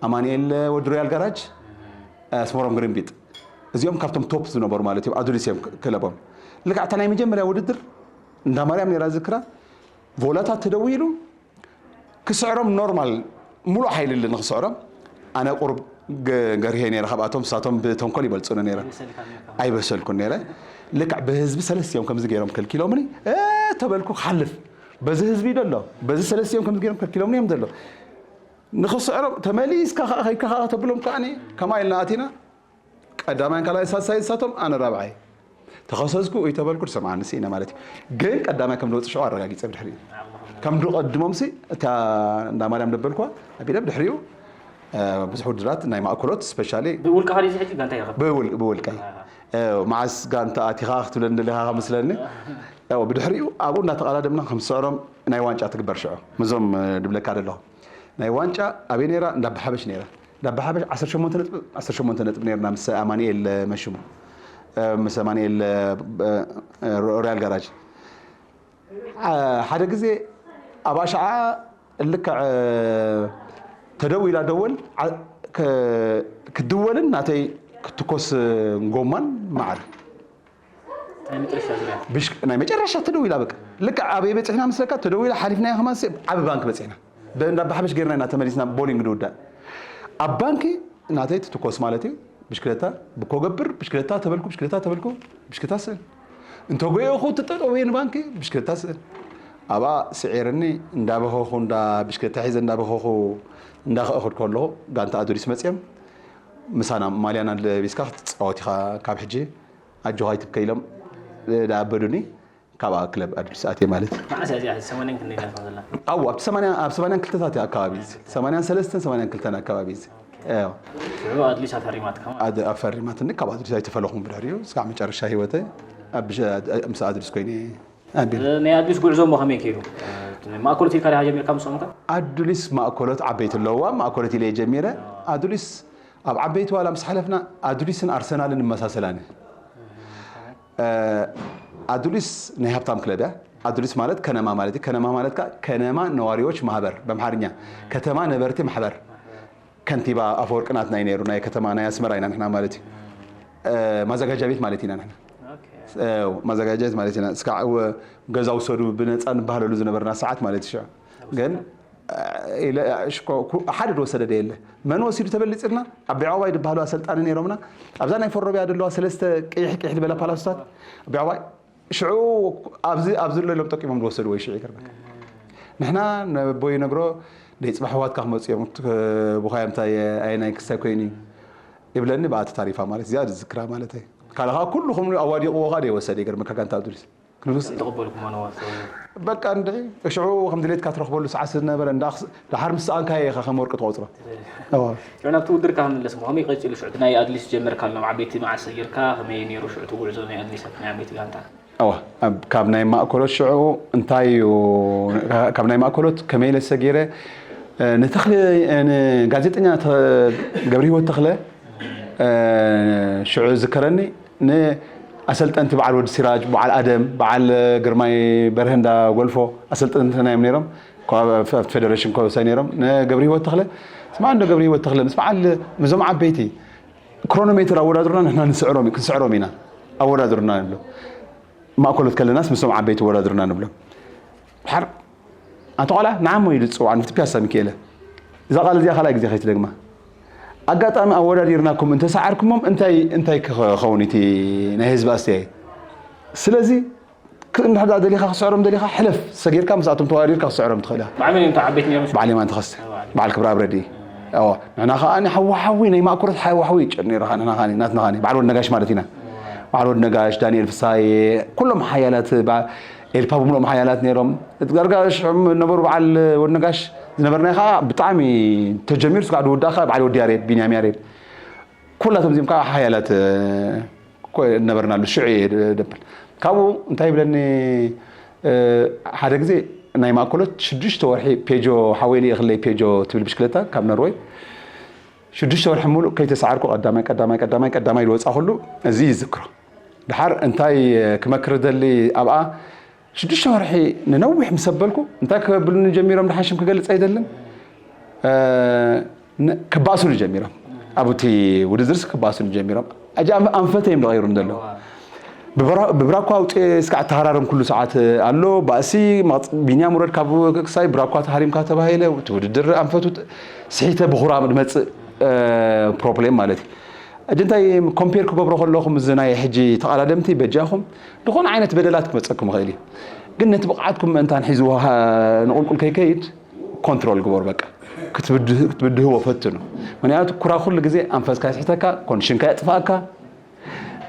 ኣማኑኤል ወዲ ሮያል ጋራጅ፣ ኣስመሮም ግሪንቢጥ፣ እዚኦም ካብቶም ቶፕ ዝነበሩ ማለት እዮም። ኣዱሊስ እዮም ክለቦም። ልክዕ እታ ናይ መጀመርያ ውድድር እንዳ ማርያም ነይራ ዝክራ፣ ቮላታት ተደዊሉ ክስዕሮም ኖርማል ሙሉእ ሓይሊ ኣለኒ ክስዕሮም። ኣነ ቁሩብ ገርሄ ነይረ ካብኣቶም፣ ንሳቶም ብተንኮል ይበልፁኒ ነይረ። ኣይበሰልኩን ነይረ። ልክዕ ብህዝቢ ሰለስቲኦም ከምዚ ገይሮም ከልኪሎምኒ ተበልኩ ክሓልፍ። በዚ ህዝቢ ደሎ በዚ ሰለስቲኦም ከምዚ ገይሮም ከልኪሎምኒ እዮም ዘሎ። ንኽስዕሮም ተመሊስካ ከዓ ከይካ ከዓ ተብሎም ከዓ ከማይ ኢልና ኣቲና ቀዳማይን ካልኣይ ሳልሳይ ንሳቶም ኣነ ራብዓይ ተኸሰስኩ ወይ ተበልኩ ዝሰምዓኒ ስኢነ ማለት እዩ። ግን ቀዳማይ ከም ዝወፅእ ሽዑ ኣረጋጊፀ ብድሕሪኡ ከም ዝቐድሞም ሲ እታ እንዳ ማርያም ደበልኳ ኣቢለ ብድሕሪኡ ብዙሕ ውድድራት ናይ ማእከሎት ስፔሻሊ ብውልቅኻ ድዩ ሕጂ ጋንታ ኢኻ? ብውልቀይ መዓስ ጋንታ ኣቲኻ ክትብለኒ ደሊኻ ከመስለኒ። ብድሕሪኡ ኣብኡ እንዳተቐዳደምና ከም ዝስዕሮም ናይ ዋንጫ ትግበር ሽዑ ምዞም ድብለካ ደለኹ ናይ ዋንጫ ኣበይ ነይራ? እንዳባሓበሽ ነይራ። እንዳባሓበሽ ዓሰርተ ሸሞንተ ነጥቢ ዓሰርተ ሸሞንተ ነጥቢ ነይርና ምስ ኣማኑኤል መሽሙ ምስ ኣማኑኤል ሮያል ጋራጅ ሓደ ግዜ ኣብ ኣሽዓ ልክዕ ተደዊላ ደወል ክድወልን ናተይ ክትኮስ ጎማን መዓል ናይ መጨረሻ ተደዊላ በቃ ልክዕ ኣበይ በፂሕና ምስለካ ተደዊላ ሓሊፍናያ ከማን ዓቢ ባንክ በፂሕና ብእንዳ ባሓበሽ ገይርና ኢና ተመሊስና ቦሊንግ ንውዳእ ኣብ ባንኪ ናተይ ትትኮስ ማለት እዩ ብሽክለታ ብኮ ገብር ብሽክለታ ተበልኩ ብሽክለታ ተበልኩ ብሽክለታ ስእል እንተጎየኹ ትጠጠው እየ ንባንኪ ብሽክለታ ስእል ኣብኣ ስዒርኒ እንዳበኸኹ እንዳ ብሽክለታ ሒዘ እንዳበኸኹ እንዳኸእኹድ ከለኹ ጋንታ ኣዱሊስ መፅዮም ምሳና ማልያና ለቢስካ ክትፃወት ኢኻ ካብ ሕጂ ኣጆኻ ኣይትብከ ኢሎም ደኣበዱኒ ካብኣ ክለብ ኣዱሊስ ኣትየ ማለት እዩ። መዓስ እያ እዚኣ? ሰማንያን ክንደይ ናትካ ዘላ? ኣው ኣብቲ ሰማንያ ኣብ ሰማንያን ክልተታት እያ ኣካባቢ እዚ ሰማንያን ሰለስተን ሰማንያን ክልተን ኣካባቢ እዚ እዮ። ሽዑ ኣድሊስ ኣፈሪማትካ ማለት ኣድ ኣፈሪማትኒ ካብ ኣድሊስ ኣይተፈለኹን ብድሕሪኡ እስካዕ መጨረሻ ህይወተይ ኣብ ብሸ- ምስ ኣድሊስ ኮይነ ኣቢል ናይ ኣድሊስ ጉዕዞ እሞ ከመይ ከይዱ? ማእከሎት ኢልካ ዲኻ ጀሚርካ ምስኦም ከ? ኣዱሊስ ማእከሎት ዓበይቲ ኣለዋ ማእከሎት ኢለ ጀሚረ ኣዱሊስ ኣብ ዓበይቲ ዋላ ምስ ሓለፍና ኣዱሊስን ኣርሰናልን ይመሳሰላኒ ኣዱሊስ ናይ ሃብታም ክለብ እያ ኣዱሊስ ማለት ከነማ ማለት እዩ ከነማ ማለት ከዓ ከነማ ነዋሪዎች ማህበር በምሓርኛ ከተማ ነበርቲ ማሕበር ከንቲባ ኣፈወርቂ ናትና እዩ ነይሩ ናይ ከተማ ናይ ኣስመራ ኢና ንሕና ማለት እዩ ማዘጋጃ ቤት ማለት ኢና ንሕና ማዘጋጃ ቤት ማለት ኢና እስካዕ ገዛ ውሰዱ ብነፃ ንባህለሉ ዝነበርና ሰዓት ማለት እዩ ግን ሓደ ዝወሰደ ደ የለ መን ወሲዱ ተበሊፅልና ኣብ ቢዕዋይ ዝበሃሉ ኣሰልጣኒ ነይሮምና ኣብዛ ናይ ፈሮቢያ ዘለዋ ሰለስተ ቅይሕ ቅይሕ ዝበላ ፓላሶታት ቢዕዋይ ሽዑ ኣብዚ ኣብዚ ዘሎ ኢሎም ጠቂሞም ዝወሰድዎ እዩ ሽዑ ይገርመካ ንሕና ነቦይ ነግሮ ደይ ፅባሕ ኣሕዋትካ ክመፁ እዮም ብኳ እንታይ ኣየናይ ክስታይ ኮይኑ እዩ ይብለኒ ብኣ ተታሪፋ ማለት እዚኣ ዝዝክራ ማለት እዩ ካልኻ ኩሉ ከም ኣዋዲቕዎ ካ ደይወሰደ ይገርመካ ጋንታ ኣዱሊስ ክንብስ ተቐበልኩሞ ነዋ በቃ እንድዒ ሽዑ ከም ድሌትካ ትረኽበሉ ሰዓት ስለዝነበረ እንዳ ድሓር ምስ ሰኣንካዮ ኢኻ ከም ወርቂ ትቆፅሮ እዋ ሽዑ ናብቲ ውድድርካ ክንምለስ እሞ ከመይ ቀፂሉ ሽዑ እቲ ናይ ኣድሊስ ዝጀመርካሎም ዓበይቲ መዓስ ሰጊርካ ከመይ ነይሩ ሽዑ እቲ ጉዕዞ ናይ ኣድሊስ ኣብቲ ናይ ዓበይቲ ጋንታ እዋ ኣብ- ካብ ናይ ማእከሎት ሽዑ እንታይ እዩ ካብ ናይ ማእከሎት ከመይ ኢለ ሰጊረ ንተኽለ ንጋዜጠኛ ተ- ገብረ ህይወት ተኽለ ሽዑ ዝከረኒ ንኣሰልጠንቲ በዓል ወዲ ሲራጅ፣ በዓል ኣደም፣ በዓል ግርማይ በርሀ እንዳ ጎልፎ ኣሰልጠንትና እዮም ነይሮም። ካብ ኣብቲ ፌደሬሽን ኮሳይ ነይሮም። ንገብረ ህይወት ተኽለ ስማዕ እንዶ ገብረ ህይወት ተኽለ ምስ በዓል ምስዞም ዓበይቲ ክሮኖሜትር ኣወዳድሩና ንሕና ንስዕሮም ክንስዕሮም ኢና ኣወዳድሩና ንብሎ። ማእኮሎት ከለናስ ምስዞም ዓበይቲ ይወዳድሩና ንብሎም። ድሓር ኣቶ ቆልዓ ንዓሞ ኢሉ ዝፅውዓ ንፍቲ ፒያሳ ሚካኤለ እዛ ቃል እዚኣ ካልኣይ ግዜ ከይትደግማ ኣጋጣሚ ኣወዳዲርናኩም እንተሰዓርኩሞም እንታይ እንታይ ክኸውን እቲ ናይ ህዝቢ ኣስተያየት ስለዚ እንድሕር ደሊኻ ክስዕሮም ደሊኻ ሕለፍ ሰጊርካ ምስኣቶም ተዋዲድካ ክስዕሮም ትኽእል ኢኻ። ብዓመን እዮም ተዓበይቲ ነይሮም። በዓል የማነ ተኸስተ፣ በዓል ክብረኣብ ረድኢ። እዎ፣ ንሕና ከኣ ሓዊ ሓዊ ናይ ማእከሎት ሓዊ ሓዊ ይጨን ነይሩ። ንሕና ከኣ ናትና ከኣ በዓል ወድ ነጋሽ ማለት ኢና። በዓል ወድ ነጋሽ፣ ዳንኤል ፍሳዬ፣ ኩሎም ሓያላት፣ ኤልፓ ብምሎም ሓያላት ነይሮም። ዳርጋ ሽዑ ነበሩ በዓል ወድ ነጋሽ ዝነበርናዮ ከኣ ብጣዕሚ ተጀሚሩ ስጋዕ ድውዳእ ከኣ በዓል ወዲ ያሬድ፣ ቢንያም ያሬድ፣ ኩላቶም እዚኦም ከኣ ሓያላት ነበርናሉ ሽዑ እየ ደብል። ካብኡ እንታይ ይብለኒ፣ ሓደ ግዜ ናይ ማእከሎት ሽዱሽተ ወርሒ ፔጆ ሓወይ ልኢኽለይ፣ ፔጆ ትብል ብሽክለታ ካብ ኖርወይ ሽዱሽተ ወርሒ ሙሉእ ከይተሰዓርኩ ቀዳማይ ቀዳማይ ቀዳማይ ቀዳማይ ዝወፃኹሉ እዚ ይዝክሮ። ድሓር እንታይ ክመክር ደሊ ኣብኣ ሽዱሽተ ወርሒ ንነዊሕ ምስ ኣበልኩ እንታይ ክብሉኒ ጀሚሮም ድሓሽም ክገልፅ ኣይደልን። ክባእሱኒ ጀሚሮም ኣብቲ ውድድርስ ክባእሱኒ ጀሚሮም። ኣንፈተ እዮም ደቂሩ ዘሎ። ብብራኳ ውፅኤ እስካዕ ተሃራርም ኩሉ ሰዓት ኣሎ ባእሲ። ቢንያም ውረድ ካብ ክሳይ ብራኳ ተሃሪምካ ተባሂለ እቲ ውድድር ኣንፈቱ ስሒተ ብኹራ ድመፅእ ፕሮብሌም ማለት እዩ። እጅ እንታይ ኮምፔር ክገብሮ ከለኹም እዚ ናይ ሕጂ ተቐዳደምቲ በጃኹም ዝኾነ ዓይነት በደላት ክመፀኩም ይኽእል እዩ። ግን ነቲ ብቕዓትኩም ምእንታን ሒዝዎ ንቁልቁል ከይከይድ ኮንትሮል ግበሩ። በቃ ክትብድህዎ ፈትኑ። ምክንያቱ ኩራ ኩሉ ግዜ ኣንፈትካ የስሕተካ፣ ኮንዲሽንካ የጥፍኣካ።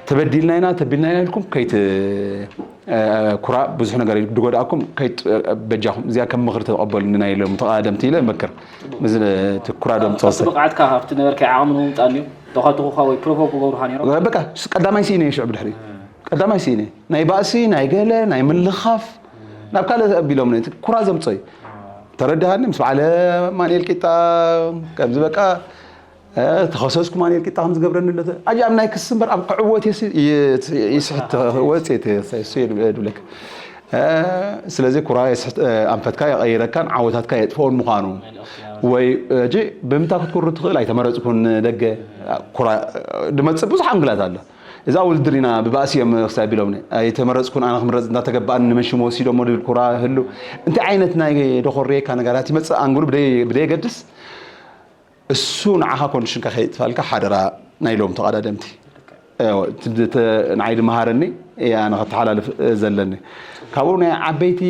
ተበዲልና ኢና ተቢልና ኢና ኢልኩም ከይት ኩራ ብዙሕ ነገር ድጎድኣኩም ከይት በጃኹም እዚኣ ከም ምኽሪ ተቐበሉኒ ናይ ኢሎም ተቐዳደምቲ ኢለ እመክር። እዚ እቲ ኩራ ዶም ኣብቲ ጸወሰ ብቕዓትካ ኣብቲ ነበርካዮ ዓቕሚ ንምምጻእ ድዩ? ተኸትኹኻ ወይ ፕሮቮክ ክገብሩኻ ነይሮም? በቃ ቀዳማይ ስኢነ ሽዑ ብድሕሪ ቀዳማይ ስኢነ ናይ ባእሲ ናይ ገለ ናይ ምልኻፍ ናብ ካልእ ኣቢሎም ኩራ ዘምጾ እዩ። ተረድሃኒ ምስ በዓለ ማንኤል ቂጣ ከምዚ በቃ ተኸሰስኩ ማንኤል ቂጣ ከም ዝገብረኒ ኣሎ። ኣጃም ናይ ክሲ እምበር ኣብ ክዕወት የሲ ይስሕት ወጽእ የሲ ድብለክ። ስለዚ ኩራ የስሕት ኣንፈትካ የቐይረካን ዓወታትካ የጥፍኦን ምዃኑ ወይ እጂ ብምንታ ክትኩሩ ትኽእል ኣይተመረጽኩን ደገ ኩራ ድመጽእ ብዙሕ ኣንግላት ኣሎ። እዛ ውድድር ኢና ብባእሲ እዮም ክሳብ ቢሎምኒ ኣይተመረጽኩን ኣነ ክምረጽ እንዳተገባእኒ ንመን ሽሙ ወሲዶሞ ድብል ኩራ ህሉ። እንታይ ዓይነት ናይ ደኾሬካ ነገራት ይመጽእ ኣንግሉ ብደይ ብደይ ገድስ እሱ ንዓኻ ኮንዲሽንካ ከይጥፋልካ ሓደራ ናይ ሎም ተቐዳደምቲ። ንዓይ ድመሃረኒ ኣነ ከተሓላልፍ ዘለኒ ካብኡ ናይ ዓበይቲ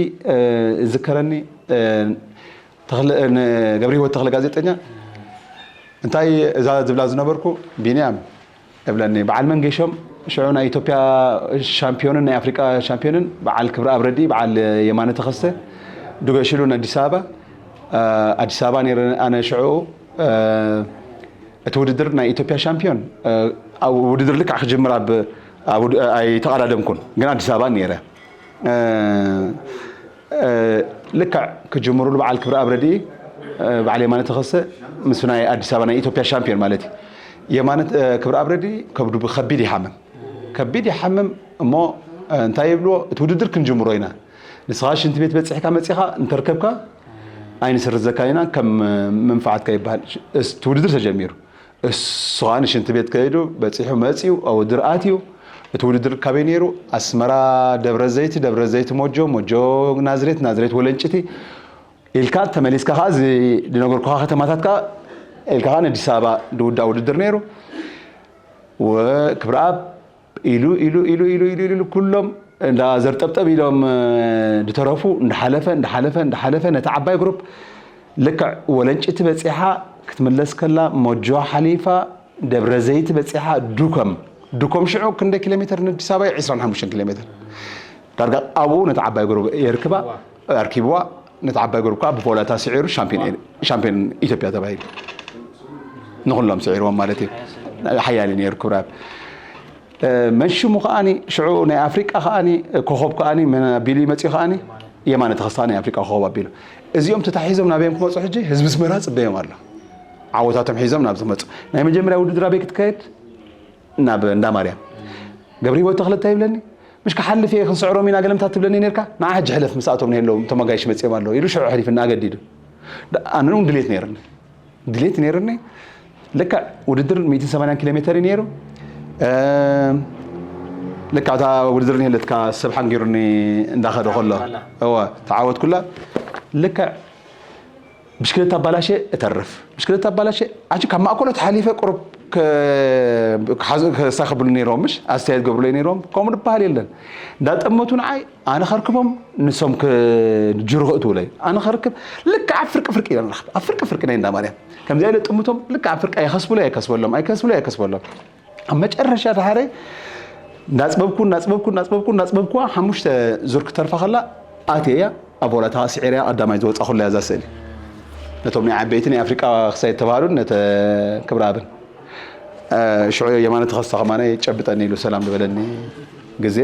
ዝከረኒ ገብረ ህይወት ተኽለ ጋዜጠኛ እንታይ እዛ ዝብላ ዝነበርኩ ቢንያም እብለኒ በዓል መንጌሾም ሽዑ ናይ ኢትዮጵያ ሻምፒዮንን ናይ ኣፍሪቃ ሻምፒዮንን በዓል ክብረ ኣብረዲ በዓል የማነ ተኸስተ ድገሽሉን ኣዲስ ኣበባ ኣዲስ ኣበባ ነረ ኣነ ሽዑ እቲ ውድድር ናይ ኢትዮጵያ ሻምፒዮን ውድድር ልክዕ ክጅምር ኣብ ኣይተቐዳደምኩን ግን ኣዲስ ኣበባ ነረ ልክዕ ክጅምሩሉ በዓል ክብረ ኣብረዲ በዓል የማነ ተኸሰ ምስ ናይ ኣዲስ ኣበባ ናይ ኢትዮጵያ ሻምፒዮን ማለት እዩ የማነ ክብረ ኣብረዲ ከብዱ ከቢድ ይሓምም ከቢድ ይሓምም እሞ እንታይ ይብልዎ እቲ ውድድር ክንጅምሮ ኢና ንስኻ ሽንቲ ቤት በፂሕካ መፂኻ እንተርከብካ ኣይንስርዘካ ኢና ከም መንፋዓትካ ይበሃል እቲ ውድድር ተጀሚሩ እሱ ከዓ ንሽንቲ ቤት ከይዱ በፂሑ መፂኡ ውድድር ኣትዩ እቲ ውድድር ካበይ ነይሩ ኣስመራ ደብረ ዘይቲ ደብረ ዘይቲ ሞጆ ሞጆ ናዝሬት ናዝሬት ወለንጭቲ ኢልካ ተመሊስካ ከዓ እዚ ዝነገርኩካ ከተማታት ከዓ ኢልካ ከዓ ንኣዲስ ኣበባ ዝውዳእ ውድድር ነይሩ ክብረኣብ ኢሉ ኢሉ ኢሉ ኢሉ ኢሉ ኢሉ ኢሉ ኩሎም እንዳ ዘርጠብጠብ ኢሎም ድተረፉ እንዳሓለፈ እንዳሓለፈ እንዳሓለፈ ነቲ ዓባይ ግሩፕ ልክዕ ወለንጭቲ በፂሓ ክትምለስ ከላ ሞጆ ሓሊፋ ደብረ ዘይት በፂሓ ዱከም ዱከም ሽዑ ክንደ ኪሎ ሜትር ንኣዲስ ኣበባ 25 ኪሎ ሜትር ዳርጋ ኣብኡ ነቲ ዓባይ ግሩፕ የርክባ ኣርኪብዋ ነቲ ዓባይ ግሩፕ ከዓ ብፎላታ ስዒሩ ሻምፒዮን ኢትዮጵያ ተባሂሉ ንኩሎም ስዒርዎም ማለት እዩ ሓያል ነይሩ ክብራብ መን ሽሙ ከዓኒ ሽዑ ናይ ኣፍሪቃ ከዓኒ ኮኸብ ከዓኒ መን ኣቢሉ ይመፅኡ ከዓኒ የማነ ተኸስተ ናይ ኣፍሪቃ ኮኸብ ኣቢሉ እዚኦም ተታሒዞም ናበዮም ክመፁ ሕጂ ህዝቢ ኣስመራ ፅበዮም ኣሎ ዓወታቶም ሒዞም ናብ ዝመፁ ናይ መጀመርያ ውድድር ኣበይ ክትካየድ ናብ እንዳ ማርያም ገብረ ህይወት ተኽለ እንታይ ይብለኒ ምሽ ክሓልፍ እየ ክንስዕሮም ኢና ገለምታት ትብለኒ ነርካ ንዓ ሕጂ ሕለፍ ምስኣቶም ንሄለዎም እቶም ኣጋይሽ መፅኦም ኣለዉ ኢሉ ሽዑ ሕሊፍና ኣገዲዱ ኣነ እውን ድሌት ነይርኒ ድሌት ነይርኒ ልክዕ ውድድር 180 ኪሎ ሜትር እዩ ነይሩ ልክዕ እታ ውድድር ንሄለትካ ሰብ ሓንጊሩኒ እንዳኸደ ከሎ እወ ተዓወትኩላ ልክዕ ብሽክለታ ኣባላሸ እተርፍ። ብሽክለታ ኣባላሸ፣ ኣጂ፣ ካብ ማእከሎት ሓሊፈ ቁሩብ ከ-፣ ክሓዙ፣ ከሳኽብሉ ነይሮም፣ ምሽ? ኣስተያየት ገብሩለይ ነይሮም። ከምኡ ዝበሃል የለን። እንዳጠመቱ ንዓይ፣ ኣነ ከርክቦም፣ ንሶም ክጅሩ ክእትውለይ። ኣነ ከርክብ፣ ልክዕ ኣብ ፍርቂ ፍርቂ ኢና ንረኽብ። ኣብ ፍርቂ ፍርቂ ናይ እንዳ ማርያም። ከምዚኣ ኢለ ጥምቶም፣ ልክዕ ኣብ ፍርቂ ኣይከስቡለይ፣ ኣይከስበሎም፣ ኣይከስቡለይ፣ ኣይከስበሎም። ኣብ መጨረሻ ድሓረይ እንዳጽበብኩ፣ እንዳጽበብኩ፣ እንዳጽበብኩ፣ እንዳጽበብኩዋ ሓሙሽተ ዙር ክተርፋ ከላ ኣትየያ፣ ኣብ ወላታ ስዒርያ ቀዳማይ ዝወጻኹላ እያ እዛ ስእሊ። ነቶም ናይ ዓበይቲ ናይ ኣፍሪቃ ክሳይ የተባህሉን ነተ ክብረኣብን። እ፣ ሽዑ የማነ ተኸስተ ከማነ ጨብጠኒ ኢሉ ሰላም ዝበለኒ ግዜ፣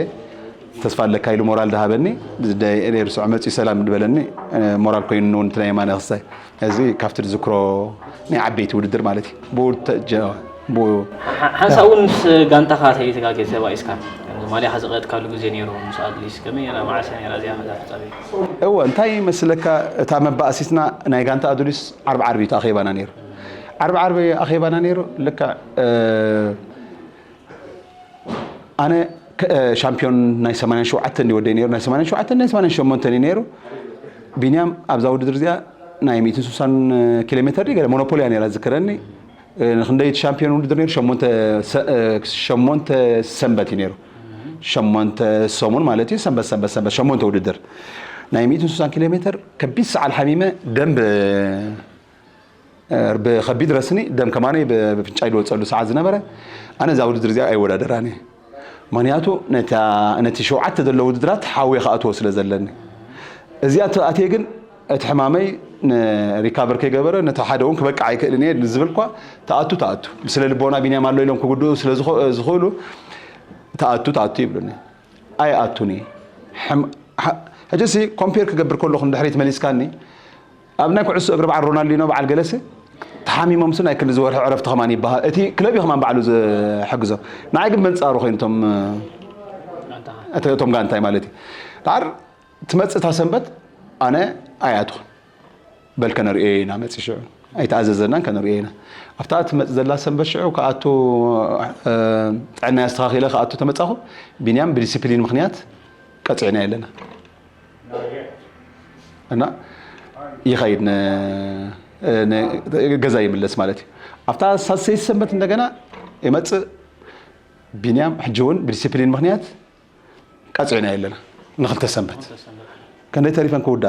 ተስፋ ኣለካ ኢሉ ሞራል ዝሃበኒ፣ ዝደ-፣ ነይሩ ስዑ መጺኡ ሰላም ዝበለኒ፣ እ፣ ሞራል ኮይኑ እውን እቲ ናይ የማነ ክሳይ። እዚ ካብቲ ዝዝክሮ ናይ ዓበይቲ ውድድር ማለት እዩ። ብኡ ተጀ-፣ ብኡ ሓ-፣ ሓንሳእ እውን ምስ ጋንታኻ ተይተጋጌ ተባኢስካ፣ ከምዚ ማልያኻ ዝቐየጥካሉ ግዜ ነይሩ፣ ምስ ኣድሊስ ከመይ ነይራ፣ መዓስ እያ ነይራ እዚኣ እዛ ፍጻሜ? እወ፣ እንታይ ይመስለካ፣ እታ መባእሲትና ናይ ጋንታ ኣዱሊስ ዓርቢ ዓርቢ እዩ እቲ ኣኼባና ነይሩ። ዓርቢ ዓርቢ ኣኼባና ነይሩ፣ ልክዕ፣ እ፣ ኣነ ከ-፣ እ፣ ሻምፒዮን ናይ ሰማንያን ሸውዓተን እንዲ ወደይ ነይሩ፣ ናይ ሰማንያን ሸውዓተን ናይ ሰማንያን ሸሞንተን እዩ ነይሩ። ቢንያም ኣብዛ ውድድር እዚኣ ናይ ሚእትን ስሳን ኪሎ ሜተር ድዩ ገለ ሞኖፖል እያ ነይራ ዝዝክረኒ። እ፣ ንክንደይ እቲ ሻምፒዮን ውድድር ነይሩ? ሸሞንተ ሰ-፣ እ፣ ሸሞንተ ሰንበት እዩ ነይሩ። ሸሞንተ ሰሙን ማለት እዩ። ሰንበት፣ ሰንበት፣ ሰንበት፣ ሸሞንተ ውድድር። ናይ ሚእትን ስሳን ኪሎ ሜተር ከቢድ ሰዓል ሓሚመ ደንብ እ፣ ብኸቢድ ረስኒ ደም ከማነይ ብ-፣ ብፍንጫይ ዝወፀሉ ሰዓት ዝነበረ፣ ኣነ እዛ ውድድር እዚኣ ኣይወዳደራን እየ። ምኽንያቱ ነታ፣ ነቲ ሸውዓተ ዘሎ ውድድራት ሓውየ ክኣትዎ ስለ ዘለኒ። እዚኣ ተኣትየ ግን እቲ ሕማመይ ን-፣ ሪካቨር ከይገበረ ነቲ ሓደ እውን ክበቅዕ ኣይክእልን እየ ዝብል እኳ፣ ተኣቱ፣ ተኣቱ። ስለ ልቦና ቢንያም ኣሎ ኢሎም ክጉድኡ ስለ ዝኸ-፣ ዝኽእሉ፣ ተኣቱ፣ ተኣቱ ይብሉኒ። ኣይኣቱን እየ። ሕም-፣ ሓ-፣ ሕጂሲ ኮምፔር ክገብር ከለኹ ንድሕሪት መሊስካኒ፣ ኣብ ናይ ኩዕሶ እግሪ በዓል ሮናልዲኖ፣ በዓል ገለሰ፣ ተሓሚሞምሲ ናይ ክንዲ ዝወርሒ ዕረፍቲ ከማን ይበሃል። እቲ ክለብ እዩ ከማን ባዕሉ ዝሕግዞም። ንዓይ ግን በንጻሩ ኮይኑ እቶም፣ እተ-፣ እቶም ጋንታይ ማለት እዩ። ደሓር ትመጽእ እታ ሰንበት ኣነ ኣይኣትኹን። በል ከነርእዮ ኢና መጺ ሽዑ። ኣይተኣዘዘናን ከነርእዮ ኢና። ኣብታ ትመጽእ ዘላ ሰንበት ሽዑ ክኣቱ፣ እ፣ ጥዕናይ ኣስተኻኺለ ክኣቱ ተመጻኹ። ቢንያም ብዲሲፕሊን ምኽንያት ቀጺዕና ኣለና። እና ይኸይድ ን-፣ ን-፣ ገዛ ይምለስ ማለት እዩ። ኣብታ ሳልሰይቲ ሰንበት እንደገና ይመጽእ ቢንያም፣ ሕጂ እውን ብዲሲፕሊን ምኽንያት ቀጺዕና ኣለና ንኽልተ ሰንበት። ክንደይ ተሪፈን ክውዳ?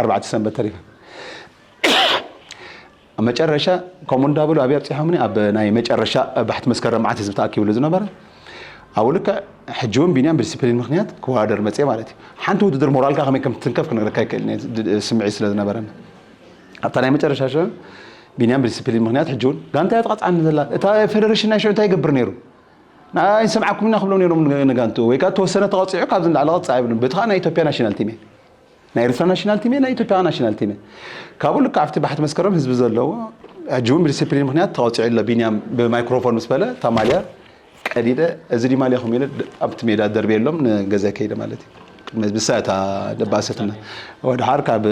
ኣርባዕተ ሰንበት ተሪፈን። ኣብ መጨረሻ ከምኡ እንዳበሉ ኣብይ ኣብፂሖምኒ፣ ኣብ ናይ መጨረሻ ባሕቲ መስከረም መዓት ህዝቢ ተኣኪብሉ ዝነበረ። ኣብኡ ልክዕ ሕጂ እውን ቢንያም ብዲስፕሊን ምኽንያት ክወዳደር መፅየ ማለት እዩ። ሓንቲ ውድድር ሞራልካ ከመይ ከም ትትንከፍ ክነግረካ ኣይክእልን እየ፣ ድ-፣ ስምዒት ስለ ዝነበረኒ። ኣብታ ናይ መጨረሻ ሽዑ ቢንያም ብዲስፕሊን ምኽንያት ሕጂ እውን ጋንታ እያ ትቐፅዓኒ ዘላ። እታ ፌደሬሽን ናይ ሽዑ እንታይ ይገብር ነይሩ? ንዓይ ሰምዓኩም ኢና ክብሎም ነይሮም ን-፣ ንጋንቱ። ወይ ከዓ ተወሰነ ተቐፂዑ ካብዚ ንላዕሊ ቐፅዕ ኣይብሉን። በቲ ከዓ ናይ ኢትዮጵያ ናሽናል ቲም እየ። ናይ ኤርትራ ናሽናል ቲም እየ፣ ናይ ኢትዮጵያ ናሽናል ቲም እየ። ካብኡ ልክዕ ኣብቲ ባሕቲ መስከረም ህዝቢ ዘለዎ፣ ሕጂ እውን ብዲስፕሊን ምኽንያት ተቐፂዑ ኣሎ። ቢንያም ብማይክሮፎን ምስ በለ፣ እታ ማልያ ቀዲደ፣ "እዚ ድዩ ማልያኹም?" ኢለ ኣብቲ ሜዳ ደርብየሎም ንገዛይ ከይደ ማለት እዩ። ቅድሚ ህዝቢ እሳ እታ ደባሰትና። ወድሓር ካብ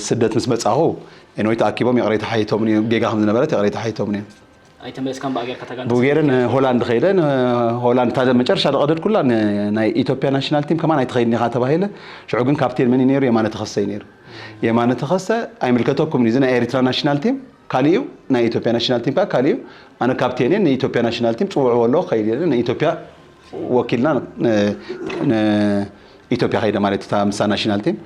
ስደት ምስ መጻኹ፣ ኤንወይ ተኣኪቦም ይቕሬታ ሓይቶምኒ እዮም። ጌጋ ከም ዝነበረት ይቕሬታ ሓይቶምኒ እዮም። ኣይተመለስካን ብኣ ጌርካ እታ ጋንታ? ብኡ ገይረ ንሆላንድ ኸይደ፣ ንሆላንድ እታ መጨረሻ ዝቐደድኩላ ን-፣ ናይ ኢትዮጵያ ናሽናል ቲም ከማን ኣይትኸይድን ኢኻ ተባሂለ። ሽዑ ግን ካፕቴን መን እዩ ነይሩ? የማነ ተኸስተ እዩ ነይሩ። የማነ ተኸስተ ኣይምልከተኩምን እዩ። እዚ ናይ ኤሪትራ ናሽናል ቲም ካሊእ እዩ፣ ናይ ኢትዮጵያ ናሽናል ቲም ከዓ ካሊእ እዩ። ኣነ ካፕቴን እየ፣ ንኢትዮጵያ ናሽናል ቲም ጽውዕዎ ኣለኹ፣ ክኸይድ እየ፣ ንኢትዮጵያ ወኪልና ን-፣ ን-፣ ኢትዮጵያ ከይደ ማለት እታ ምሳ ናሽናል ቲም።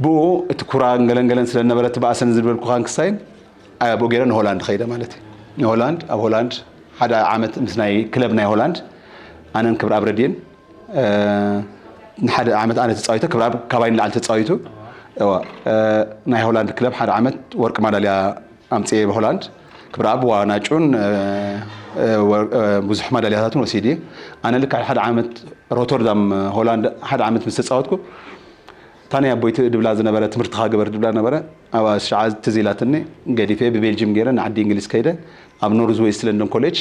ብኡ እቲ ኩራን ገለንገለን ስለ ዝነበረ፣ እቲ ባእሰን ዝበልኩኻን ክሳይን፣ ኣይ ኣብኡ ገይረ ንሆላንድ ከይደ ማለት እዩ። ንሆላንድ፣ ኣብ ሆላንድ ሓደ ዓመት ምስ ናይ ክለብ ናይ ሆላንድ፣ ኣነን ክብረኣብ ረድኤን፣ እ፣ ንሓደ ዓመት ኣነ ተጻዊተ፣ ክብረኣብ ካባይ ንላዕሊ ተጻዊቱ። እዋ፣ እ፣ ናይ ሆላንድ ክለብ ሓደ ዓመት ወርቂ ማዳልያ ኣምጽኤ ብሆላንድ። ክብረኣብ ዋናጩን፣ እ፣ እ፣ ወር-፣ እ፣ ብዙሕ ማዳልያታትን ወሲዱ እዩ። ኣነ ልክዕ ሓደ ዓመት ሮተርዳም፣ ሆላንድ ሓደ ዓመት ምስ ተጻወትኩ፣ እታ ናይ ኣቦይቲ ድብላ ዝነበረ፣ "ትምህርትኻ ግበር" ድብላ ነበረ። ኣብ ሽዓ ትዝ ኢላትኒ፣ ገዲፈ ብቤልጅም ገይረ ንዓዲ እንግሊዝ ከይደ፣ ኣብ ኖርዝ ዌስት ለንደን ኮሌጅ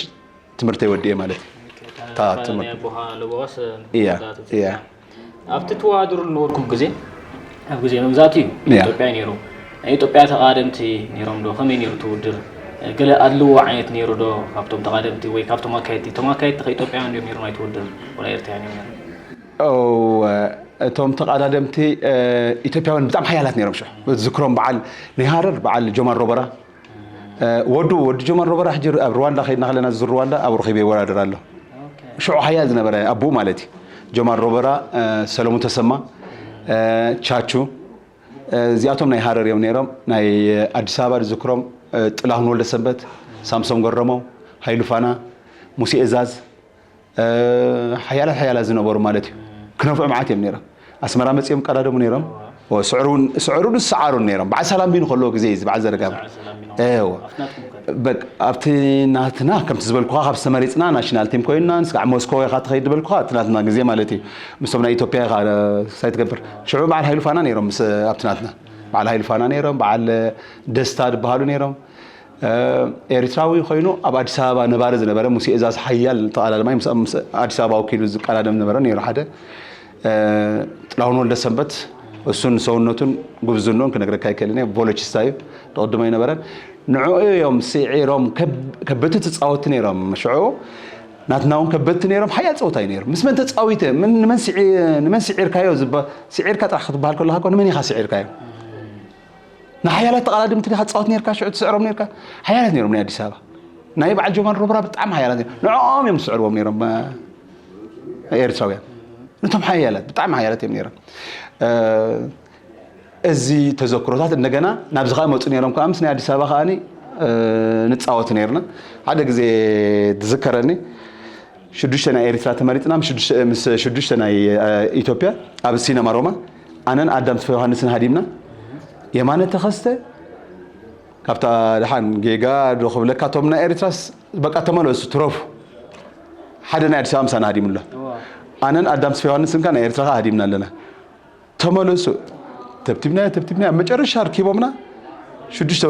ትምህርተይ ወዲኤ ማለት እዩ። እታ እታ ትምህርቲ ናይ ኣቦኻ ለበዋስ እያ፣ መወዳእታ እያ። ኣብቲ ትወዳደሩ ዝነበርኩም ግዜ፣ ኣብ ግዜ መግዛእቲ እዩ፣ እያ። ኢትዮጵያ ነይሩ። ናይ ኢትዮጵያ ተቓደምቲ ነይሮም ዶ? ከመይ ነይሩ እቲ ውድድር? ገለ ኣድልዎ ዓይነት ነይሩ ዶ? ካብቶም ተቓደምቲ ወይ ካብቶም ኣካየድቲ? እቶም ኣካየድቲ ከ ኢትዮጵያውያን ድዮም ነይሮም ናይቲ ውድድር? ወላ ኤርትራውያን እዮም ነይሮም? ኦ፣ እቶም ተቐዳደምቲ ኢትዮጵያውያን ብጣዕሚ ሓያላት ነይሮም። ሽዑ ዝክሮም በዓል ናይ ሃረር በዓል ጆማን ሮበራ፣ ወዱ ወዲ ጆማን ሮበራ ሕጂ ኣብ ሩዋንዳ ከይድና ከለና፣ ዝር ሩዋንዳ ኣብ ርኺበ ይወዳደር ኣሎ። ሽዑ ሓያል ዝነበረ ኣቦኡ ማለት እዩ። ጆማን ሮበራ፣ ሰለሙን ተሰማ፣ ቻቹ፣ እዚኣቶም ናይ ሃረር እዮም ነይሮም። ናይ ኣዲስ ኣበባ ዝክሮም፣ ጥላሁን ወልደ ሰንበት፣ ሳምሶም ገረመው፣ ሃይሉ ፋና፣ ሙሴ እዛዝ፣ ሓያላት ሓያላት ዝነበሩ ማለት እዩ። ክነፍዑ መዓት እዮም ነይሮም። ኣስመራ መጺኦም ቀዳደሙ ነይሮም። ስዕሩ እውን ዝሰዓሩ ነይሮም። በዓል ሳላምቢን ከለዎ ግዜ እዩ፣ በዓል ዘረጋቢ። እወ። በቃ ኣብቲ ናትና ከምቲ ዝበልኩኻ፣ ካብ ዝተመሪጽና ናሽናል ቲም ኮይንና ንስካዕ ሞስኮ ኢኻ ትኸይድ ዝበልኩኻ፣ ኣብቲ ናትና ግዜ ማለት እዩ። ምስቶም ናይ ኢትዮጵያ ኢኻ ሳይ ትገብር። ሽዑ በዓል ሃይሉ ፋና ነይሮም፣ ምስ ኣብቲ ናትና በዓል ሃይሉ ፋና ነይሮም፣ በዓል ደስታ ዝበሃሉ ነይሮም። ኤሪትራዊ ኮይኑ ኣብ ኣዲስ ኣበባ ነባሪ ዝነበረ ሙሴ እዛዝ ሓያል ተቓዳዳማይ፣ ምስ ኣዲስ ኣበባ ወኪሉ ዝቃዳደም ነበረ ነይሩ። ሓደ ጥላሁን ወልደ ሰንበት፣ እሱን ሰውነቱን ጉብዝኖን ክነግረካ ኣይክእልን እየ። ቮሎቺስታ እዩ፣ ዝቕድሞ ኣይነበረን። ንዕኡ እዮም ስዒሮም፣ ከበድቲ ተጻወትቲ ነይሮም። ሽዑ ናትና እውን ከበድቲ ነይሮም፣ ሓያል ጸወታ እዩ ነይሩ። ምስ መን ተጻዊተ፣ ንመን ስዒርካዮ፣ ስዒርካ ጥራሕ ክትበሃል ከለኻ፣ ንመን ኢኻ ስዒርካዮ? ንሓያላት ተቓዳድምቲ ዲኻ ትጻወት ነርካ፣ ሽዑ ትስዕሮም ነርካ። ሓያላት ነይሮም ናይ ኣዲስ ኣበባ። ናይ በዓል ጆማን ሮብራ ብጣዕሚ ሓያላት ነይሮም። ንዕኦም እዮም ዝስዕርዎም ነይሮም፣ ኤርትራውያን። ነቶም ሓያላት፣ ብጣዕሚ ሓያላት እዮም ነይሮም። እዚ ተዘክሮታት እንደገና ናብዚ ኸዓ መፁ ነይሮም። ከዓ ምስ ናይ ኣዲስ ኣበባ ኸዓኒ ንፃወት ነይርና። ሓደ ግዜ ዝዝከረኒ፣ ሽዱሽተ ናይ ኤርትራ ተመሪጽና፣ ምስ ሽዱሽተ ናይ ኢትዮጵያ ኣብ ሲነማ ሮማ ኣነን ኣዳም ተስፋ ዮሃንስን ሃዲምና። የማነ ተኸስተ ካብታ ደሓን ጌጋ ዶ ክብለካ፣ እቶም ናይ ኤርትራስ በቃ ተመለሱ፣ ትረፉ። ሓደ ናይ ኣዲስ ኣበባ ምሳና ሃዲሙ ኣሎ። ኣነን ኣዳም ተስፋ ዮሃንስን ከኣ ናይ ኤርትራ ከኣ ሃዲምና ኣለና። ተመለሱ። ተብቲብናዮ፣ ተብቲብናዮ፣ ኣብ መጨረሻ ኣርኪቦምና። ሽዱሽተ፣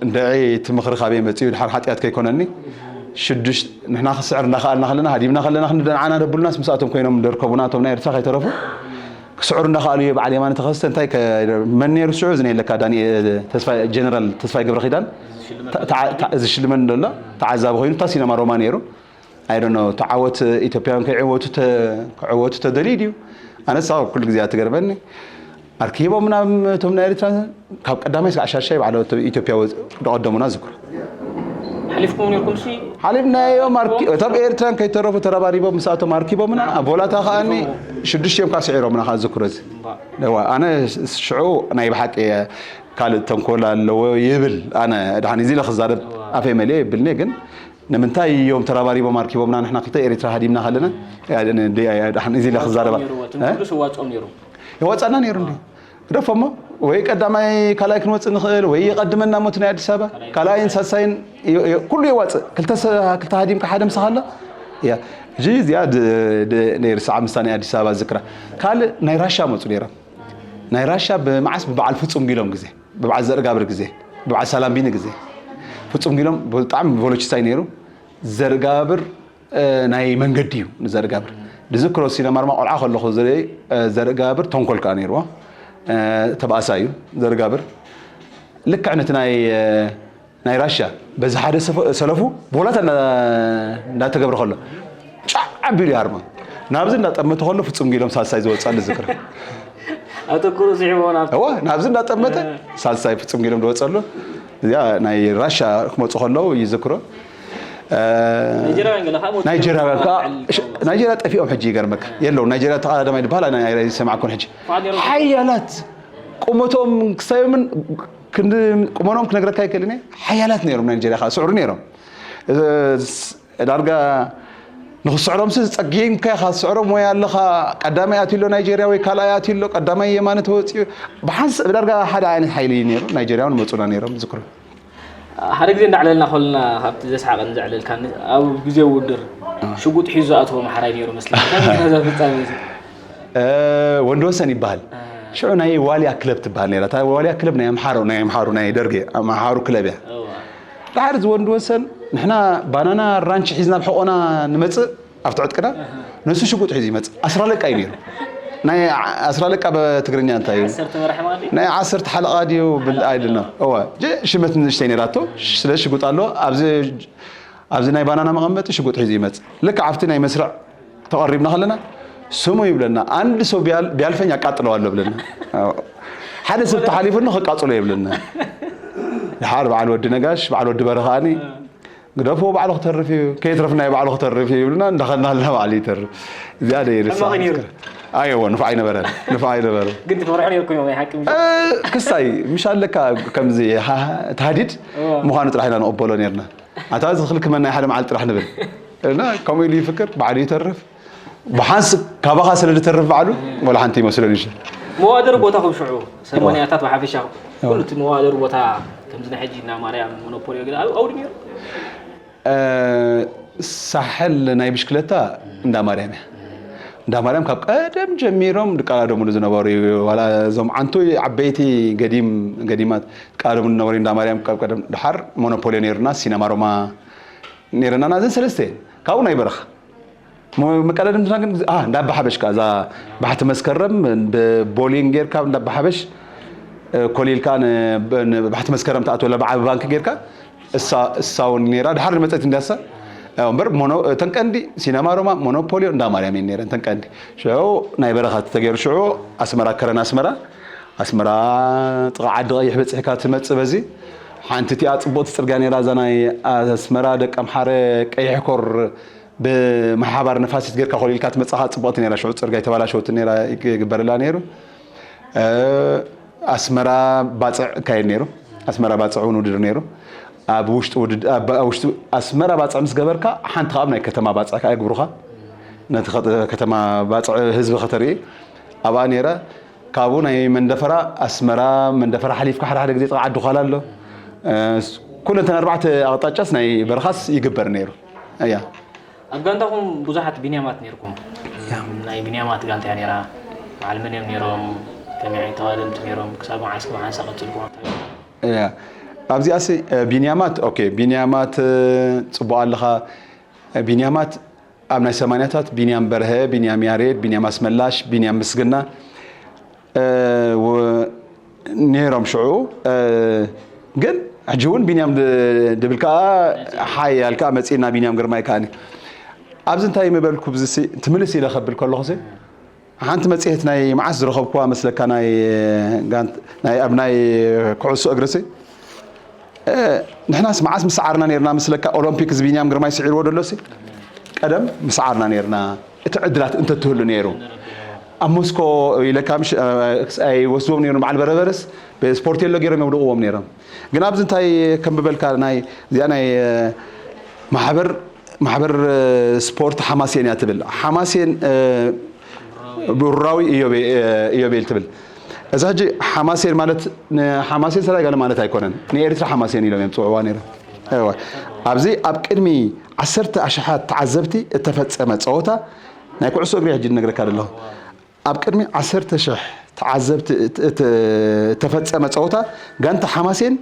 እንድዒ እቲ ምኽሪ ካበይ መጺኡ፣ ድሓር ሓጢኣት ከይኮነኒ። ሽዱሽ-፣ ንሕና ክስዕር እንዳኸኣልና ከለና፣ ሃዲምና ከለና፣ ክንደ ንዓና ደብሉናስ፣ ምስኣቶም ኮይኖም ደርከቡና፣ እቶም ናይ ኤርትራ ከይተረፉ። ክስዕሩ እንዳኸኣሉ እዩ፣ በዓል የማነ ተኸስተ፣ እንታይ ከ-፣ መን ነይሩ ሽዑ? እዚ ነየለካ፣ ዳንኤ-፣ ተስፋ-፣ ጀነራል ተስፋይ ገብረኺዳን፣ ታ-፣ ታ-፣ ታ-፣ ዝሽልመን ዘሎ ተዓዛቢ ኮይኑ፣ እታ ሲነማ ሮማ ነይሩ። ኣይ ዶንት ኖ፣ ተዓወት ኢትዮጵያውያን ከይዕወቱ ተ-፣ ክዕወቱ ተደልዩ ድዩ? ኣነስ ኣብ ኩሉ ግዜ ትገርመኒ። ኣርኪቦምና እቶም ናይ ኤርትራ፣ ካብ ቀዳማይ እስካዕ ሻሻይ ባዕሎም እቶም ኢትዮጵያ ወ-፣ ዝቐደሙና ዝክሩ። ሓሊፍኩም ነርኩም ሲ? ሓሊፍናዮም፣ ኣርኪ-፣ እቶም ኤርትራን ከይተረፉ ተረባሪቦም ምስኣቶም ኣርኪቦምና። ኣብ ቮላታ ከኣኒ ሽዱሽተ እዮም ካብ ስዒሮምና ካብ ዝክሩ እዚ። እዋ፣ ኣነ ሽዑ ናይ ብሓቂ ካልእ ተንኮል ኣለዎ ይብል። ኣነ ድሓን እዚ ኢለ ክዛረብ ኣፈይ መሊአ ይብልኒ፣ ግን ንምንታይ እዮም ተራባሪቦም ኣርኪቦምና ንሕና ክልተ ኤርትራ ሃዲምና ከለና? ያ፣ ን-፣ ድ-፣ ያ፣ ያ፣ ድሓን እዚ ኢለ ክዛረባ። ነይሩ፣ እቲ እ? ኩሉ ስዋጽኦም ነይሩ። የዋጻና ነይሩ እንዲ። ረፎሞ ወይ ቀዳማይ ካልኣይ ክንወጽእ ንኽእል ወይ ይቐድመና ሞት ናይ ኣዲስ ኣበባ። ካልኣይን ሳልሳይን የ-፣ የ-፣ ኩሉ የዋጽእ። ክልተ ሰ-፣ ክልተ ሃዲምካ ሓደ ምሳኻ ኣሎ። ያ። እዚ እዚኣ ድ-፣ ድ-፣ ነይሩ ሰዓ ምሳ ናይ ኣዲስ ኣበባ ዝክራ። ካልእ ናይ ራሻ መጹ ነይሮም። ናይ ራሻ ብመዓስ ብበዓል ፍጹም ጊሎም ግዜ፣ ብበዓል ዘርጋብር ግዜ፣ ብበዓል ሳላምቢኒ ግዜ። ፍጹም ጊሎም ብጣዕሚ ቮሎቺስታይ ነይሩ። ዘርጋብር፣ እ፣ ናይ መንገዲ እዩ ንዘርጋብር። ዝዝክሮ ሲነማ ሮማ ቆልዓ ከለኹ ዝርኢ፣ እ፣ ዘርጋብር ተንኮል ከኣ ነይርዎ። እ፣ ተባእሳ እዩ ዘርጋብር። ልክዕ ነቲ ናይ፣ እ፣ ናይ ራሻ በዚ ሓደ ሰፈ-፣ ሰለፉ ቦላታ እንዳ-፣ እንዳተገብረ ከሎ ጫዕ ኣቢሉ ይሃርማ። ናብዚ እንዳጠመተ ከሎ ፍጹም ጊሎም ሳልሳይ ዝወጻሉ ዝክረ። ኣተኩሩ ስዒቦ ናብ እዋ፣ ናብዚ እንዳጠመተ እ። ሳልሳይ ፍጹም ጊሎም ዝወጸሉ። እዚኣ ናይ ራሻ ክመጹ ከለዉ ይዝክሮ። እ፣ ናይጀርያውያን ገለ ከዓ ሞት ናይጀርያውያን ከዓ፣ ናይጀርያ ጠፊኦም ሕጂ ይገርመካ። የለዉ፣ ናይጀርያ ተቐዳዳማይ ዝበሃል ኣነ ኣይሰማዕኩን ሕጂ። ብዓል ነይሮም። ሓያላት ቁመቶም ክሳዮምን ክንዲ ቁመኖም ክነግረካ ኣይክእልን እየ። ሓያላት ነይሮም፣ ናይ ናይጀርያ ከዓ ስዕሩ ነይሮም። እ፣ ስ-፣ ዳርጋ ንኽስዕሮምሲ ጸጊምካ ኢኻ ትስዕሮም፣ ወይ ኣለኻ ቀዳማይ ኣትዩ ኣሎ ናይጀርያ ወይ ካልኣይ ኣትዩ ኣሎ፣ ቀዳማይ የማነ ተወጺኡ። ብሓንስ-፣ ብዳርጋ ሓደ ዓይነት ሓይሊ እዩ ነይሩ። ናይጀርያውን መጹና ነይሮም፣ ዝክሩ። ሓደ ግዜ እንዳዕለልና ከለና፣ ካብቲ ዘስሓቐን ዘዕለልካኒ፣ ኣብ ግዜ ውድድር ሽጉጥ ሒዙ ዝኣተወ መሓራይ ነይሩ መስለኒ። ከመይ ነዛ ፍጻሜ እዚ? እ፣ ወንድወሰን ይበሃል። እ። ሽዑ ናይ ዋልያ ክለብ ትበሃል ነይራ። እታ ዋልያ ክለብ ናይ ኣምሓሩ፣ ናይ ኣምሓሩ፣ ናይ ደርጌ፣ ኣምሓሩ ክለብ እያ። እዋ። ድሓር እዚ ወንድወሰን፣ ንሕና ባናና ራንች ሒዝና ኣብ ሕቖና ንመጽእ፣ ኣብቲ ዕጥቅና፣ እህ። ንሱ ሽጉጥ ሒዙ ይመጽእ። ኣስራለቃ እዩ ነይሩ። ናይ ዓ-፣ ኣስራለቃ ብትግርኛ እንታይ እዩ? ዓሰርተ መራሒ ማለት እዩ? ናይ ዓሰርተ ሓለቓ ድዩ? ብል-፣ ሓለቓ። ኣይድና። እዋ፣ ጀ-፣ ሽመት ንእሽተይ ነይራቶ። ስለ ሽጉጥ ኣለዎ። ኣብዚ፣ ኣብዚ ናይ ባናና መቐመጢ ሽጉጥ ሒዙ ይመጽእ። ልክዕ ኣብቲ ናይ መስርዕ ተቐሪብና ከለና፣ ስሙ ይብለና። አንድ ሰው ቢያል- ቢያልፈኝ አቃጥለዋለሁ ብለና። ሓደ ሰብ ተሓሊፉና ከቃጽሎ ይብለና። ድሓር በዓል ወዲ ነጋሽ፣ በዓል ወዲ በረኻኒ ግደፎ ባዕሉ ክተርፍ እዩ፣ ከየትረፍናዮ ባዕሉ ክተርፍ እዩ ይብልና፣ እንዳኸድናልና ባዕሉ ይተርፍ። እዚኣ ደ ይርሳ። ከማኺ ነይሩ? ኣየወ፣ ንፉዕ ኣይነበረን፣ ንፉዕ ኣይነበረን። ግን ትፈርሑ ነይርኩም እዮም፣ ናይ ሓቂ ምሽ? እ፣ ክስታይ፣ ምሽ ኣለካ ከምዚ ሃ-፣ ተሃዲድ እዋ። ምዃኑ ጥራሕ ኢና ንቕበሎ ነይርና። ኣታ እዚ ክልክመና ሓደ መዓልቲ ጥራሕ ንብል። እና ከምኡ ኢሉ ይፍክር፣ ባዕሉ ይተርፍ። ብሓንስ ካባኻ ስለ ዝተርፍ ባዕሉ፣ ወላ ሓንቲ ይመስሎ ንሽ። መዋደር ቦታኹም ሽዑ፣ ሰማንያታት ብሓፈሻ፣ እዋ። ኩሉ እቲ መዋደር ቦታ ከምዚ ናይ ሕጂ እና ማርያም ሞኖፖሊ ገለ ኣው-፣ ኣውዲ ነይሩ? እ፣ ሳሕል ናይ ብሽክለታ እንዳ ማርያም እያ። እንዳ ማርያም ካብ ቀደም ጀሚሮም ድቃላደምሉ ዝነበሩ እዩ። ዋላ እዞም ዓንቱ ዓበይቲ ገዲም-፣ ገዲማት ድቃላደምሉ ዝነበሩ እንዳ ማርያም ካብ ቀደም። ድሓር ሞኖፖልዮ ነይሩና፣ ሲነማ ሮማ ነይርና፣ ናዘን ሰለስተ እየን። ካብኡ ናይ በረኻ። ሞ-፣ መቀዳድምትና ግን፣ አ፣ እንዳ ኣባሓበሽ ከኣ፣ እዛ ባሕቲ መስከረም ብቦሊንግ ጌርካ እንዳ ኣባሓበሽ፣ እ፣ ኮሊልካ ን-፣ ብ-፣ ን-፣ ባሕቲ መስከረም ትኣትወላ ብዓቢ ባንክ ጌርካ፣ እሳ፣ እሳ እውን ነይራ። ድሓር ዝመጸት እንድያ እሳ። ያው እምበር ሞኖ-፣ እተን ቀንዲ ሲነማ ሮማ፣ ሞኖፖልዮ፣ እንዳ ማርያም እየን ነይረን እተን ቀንዲ። ሽዑ ናይ በረኻ ተገይሩ፣ ሽዑ ኣስመራ፣ ከረን ኣስመራ፣ ኣስመራ ጥቓ ዓዲ ቀይሕ በጺሕካ ትመጽእ በዚ። ሓንቲ እቲኣ ጽቡቕቲ ጽርግያ ነይራ፣ እዛ ናይ ኣስመራ ደቀምሓረ ቀይሕ ኮር ብማሓባር ነፋሲት ጌርካ ኮሊልካ ትመጽኻ ጽቡቕቲ ነይራ። ሽዑ ጽርግያ ተባላሸወት ነይራ፣ ይግ-፣ ይግበረላ ነይሩ። እ፣ ኣስመራ ባጽዕ ይካየድ ነይሩ። ኣስመራ ባጽዕ እውን ውድድር ነይሩ። ኣብ ውሽጢ ውድድ-፣ ኣብ፣ ኣብ ውሽጢ ኣስመራ ባጽዕ ምስ ገበርካ፣ ሓንቲ ካብ ናይ ከተማ ባጽዕ ከኣ ይግብሩኻ። ነቲ ከ-፣ ከተማ ባጽዕ ህዝቢ ከተርኢ ኣብኣ ነይረ። ካብኡ ናይ መንደፈራ ኣስመራ፣ መንደፈራ ሓሊፍካ ሓደ ሓደ ግዜ ጥቓ ዓዲ ዃላ ኣሎ። እ፣ ኩለን እተን ኣርባዕተ ኣቕጣጫስ ናይ በረኻስ ይግበር ነይሩ። እያ። ኣብ ጋንታኹም ብዙሓት ቢንያማት ነይርኩም። ያ። ናይ ቢንያማት ጋንታ እያ ነይራ። በዓል መን እዮም ነይሮም? ከመይ ዓይነት ተዋደምቲ ነይሮም? ክሳብ መዓስ ብሓንሳ ቀጺልኩም ኣብታ ጋንታ? እያ። ኣብዚኣሲ፣ እ፣ ቢንያማት፣ ኦኬ፣ ቢንያማት፣ እ፣ ጽቡቕ ኣለኻ። እ፣ ቢንያማት ኣብ ናይ ሰማንያታት ቢንያም በርሀ፣ ቢንያም ያሬድ፣ ቢንያም ኣስመላሽ፣ ቢንያም ምስግና፣ እ፣ ወ-፣ ነይሮም ሽዑ። እ፣ ግን ሕጂ እውን ቢንያም ድ-፣ ድብል ከኣ ሓያል ከኣ መጺእና ቢንያም ግርማይ ከኣኒ። ኣብዚ እንታይ ምበልኩ፣ ብዚ ሲ-፣ ትምልስ ኢለ ከብል ከለኹ ሲ፣ ሓንቲ መጽሔት ናይ መዓስ ዝረኸብኩዋ መስለካ፣ ናይ ጋንት-፣ ናይ፣ ኣብ ናይ ኩዕሶ እግሪ ሲ፣ እ፣ ንሕናስ መዓስ ምሰዓርና ነይርና መስለካ፣ ኦሎምፒክ እዚ ቢንያም ግርማይ ስዒርዎ ደሎ ሲ፣ ቀደም ምሰዓርና ነይርና፣ እቲ ዕድላት እንተትህሉ ነይሩ። ኣብ ሞስኮ ኢለካ ምሽ፣ እ፣ ኣይወስድዎም ነይሮም፣ በዓል በረበረስ ብስፖርቴሎ ገይሮም የውድቕዎም ነይሮም። ግን ኣብዚ እንታይ ከም ብበልካ፣ ናይ፣ እዚኣ ናይ፣ እ፣ ማሕበር፣ ማሕበር፣ እ፣ ስፖርት ሓማሴን እያ ትብል። ሓማሴን፣ እ፣ ብሩራዊ ኢዮቤ-፣ እ፣ ኢዮቤል ትብል። እዚ ሕጂ ሓማሴን ማለት ንሓማሴን ሰራይ ጋለ ማለት ኣይኮነን። ንኤርትራ ሓማሴን ኢሎም እዮም ዝጽውዕዋ ነይሮም። እወ። ኣብዚ ኣብ ቅድሚ ዓሰርተ ኣሽሓት ተዓዘብቲ እተፈጸመ ጸወታ ናይ ኩዕሶ እግሪ ሕጂ ዝነግረካ ዘለኹ። ኣብ ቅድሚ ዓሰርተ ሽሕ ተዓዘብቲ እት-፣ እት-፣ እተፈጸመ ጸወታ ጋንታ ሓማሴን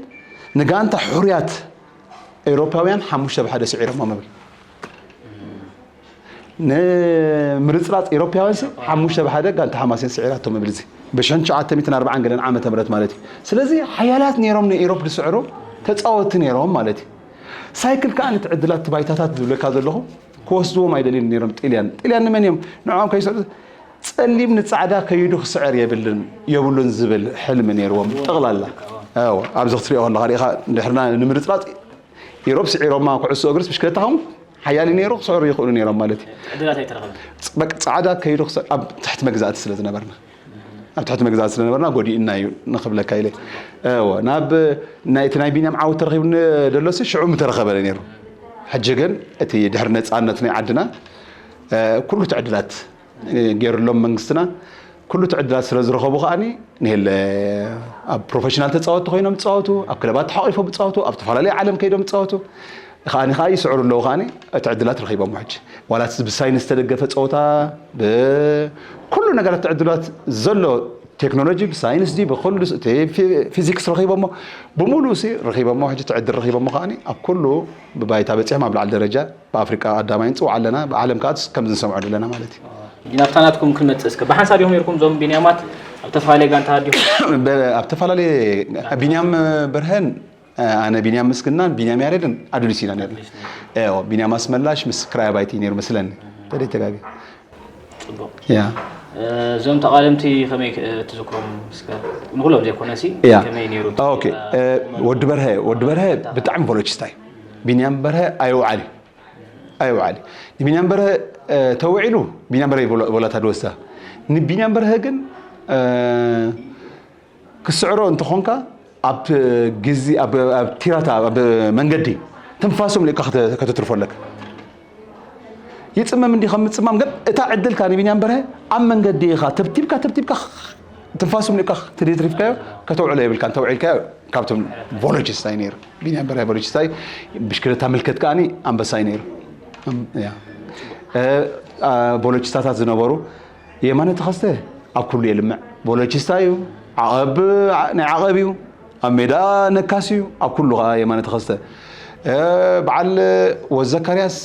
ንጋንታ ሕሩያት ኤውሮፓውያን ሓሙሽተ ብሓደ ስዒሮሞም እብል። ንምርጽራጽ ኤውሮፓውያን ሲ ሓሙሽተ ብሓደ ጋንታ ሓማሴን ስዒራቶም እብል። እዚ ብሽሕን ትሽዓተ ሚእትን ኣርባዓን ገለን ዓመተ ምህረት ማለት እዩ። ስለዚ ሓያላት ነይሮም ንኤውሮፕ ዝስዕሩ ተጻወትቲ ነይሮም ማለት እዩ። ሳይክል ከኣ ነቲ ዕድላት፣ እቲ ባይታታት ዝብለካ ዘለኹ ክወስድዎም ኣይደልዩን ነይሮም ጥልያን። ጥልያን ንመን እዮም ንዕኦም ከይስዕሩ፣ ጸሊም ንጻዕዳ ከይዱ ክስዕር የብልን፣ የብሉን ዝብል ሕልሚ ነይርዎም ጠቕላላ። ኣዎ፣ ኣብዚ ክትሪኦ ከለኻ ርኢኻ፣ ድሕርና ንምርጽራጽ ኢሮብ ስዒሮማ ኩዕሶ እግርስ ብሽክለታ ኸም ሓያል ነይሩ፣ ክስዕሩ ይኽእሉ ነይሮም ማለት እዩ። ዕድላት ኣይተረኸበን። ጽ-፣ በቃ ጻዕዳ ከይዱ ክስዕ-፣ ኣብ ትሕቲ መግዛእቲ ስለ ዝነበርና፣ ኣብ ትሕቲ መግዛእቲ ስለ ነበርና ጎዲእና እዩ ንኽብለካ ኢለ። እወ፣ ናብ ናይ፣ እቲ ናይ ቢንያም ዓወት ተረኺቡ ን-፣ ደሎሲ ሽዑ ምተረኸበ ነይሩ። ሕጂ ግን እቲ ድሕሪ ነጻነት ናይ ዓድና፣ እ፣ ኩሉ እቲ ዕድላት ገይሩሎም መንግስትና። ኩሉ እቲ ዕድላት ስለ ዝረኸቡ ከኣኒ ንሄለ ኣብ ፕሮፌሽናል ተጻወትቲ ኮይኖም ይጻወቱ፣ ኣብ ክለባት ተሓቂፎም ይጻወቱ፣ ኣብ ዝተፈላለዩ ዓለም ከይዶም ይጻወቱ። ከኣኒ ከኣ ይስዕሩ ኣለዉ። ከኣኒ እቲ ዕድላት ረኺቦም ሕጂ። ዋላ እቲ ብሳይንስ ዝተደገፈ ጸወታ፣ ብኩሉ ነገራት እቲ ዕድላት ዘሎ ቴክኖሎጂ፣ ብሳይንስ ድዩ፣ ብኩሉ ስ-፣ እቲ ፊ-፣ ፊዚክስ ረኺቦሞ፣ ብምሉእ ሲ ረኺቦሞ፣ ሕጂ እቲ ዕድል ረኺቦሞ ከኣኒ ኣብ ኩሉ ብባይታ በጺሖም ኣብ ላዕሊ ደረጃ ብኣፍሪቃ ቀዳማይ ንጽውዕ ኣለና፣ ብዓለም ከኣ ከምዚ ንሰምዖ ኣለና ማለት እዩ። ናብታ ናትኩም ክንመጽእ እስከ። ብሓንሳብ ዲኹም ነይርኩም እዞም ቢንያማት ኣብ ተፈላለየ ጋንታ ዲኹም? ብ-፣ ኣብ ተፈላለየ፣ ቢንያም በርሀን፣ ኣነ ቢንያም ምስግናን ቢንያም ያሬድን ኣዱሊስ ኢና ነይርና። ኣዎ፣ ቢንያም ኣስመላሽ ምስ ክራይ ኣባይቲ ነይሩ መስለኒ። ተደይ ተጋቢ። ያ እዞም ተቓደምቲ ከመይ ትዝክሮም? እስከ ንኩሎም ዘይኮነሲ ያ ከመይ ነይሩ? ኦኬ። ወዲ በርሀ ወዲ በርሀ ብጣዕሚ ቮሎቺስታ እዩ። ቢንያም በርሀ ኣይውዓል እዩ ኣይውዓል እዩ። ንቢንያም በርሀ ተውዒሉ ቢንያም በርሀ ቮላታ ድወስዳ። ንቢንያም በርሀ ግን ክስዕሮ እንተኾንካ ኣብ ግዜ ኣብ ቲራታ ኣብ መንገዲ ትንፋሶም ልካ ከተትርፎ ኣለካ። ይፅመም እንዲ ከም ምፅማም ግን እታ ዕድል ካን ቢንያም በርሀ ኣብ መንገዲ ኢኻ ተብቲብካ ተብቲብካ ትንፋሶም ልካ ተደትሪፍካዮ ከተውዕሎ የብልካን። ተውዒልካዮ ካብቶም ቮሎጂስታይ ነይሩ። ቢንያም በርሀ ቮሎጂስታይ ብሽክለታ ምልከት ከዓኒ ኣንበሳይ ነይሩ። ያ ቮሎጂስታታት ዝነበሩ የማነ ተኸስተ ኣብ ኩሉ የልምዕ። ቮሎቺስታ እዩ። ዓቐብ ናይ ዓቐብ እዩ። ኣብ ሜዳ ነካሲ እዩ። ኣብ ኩሉ ከዓ የማነ ተኸስተ በዓል ወዘካርያስ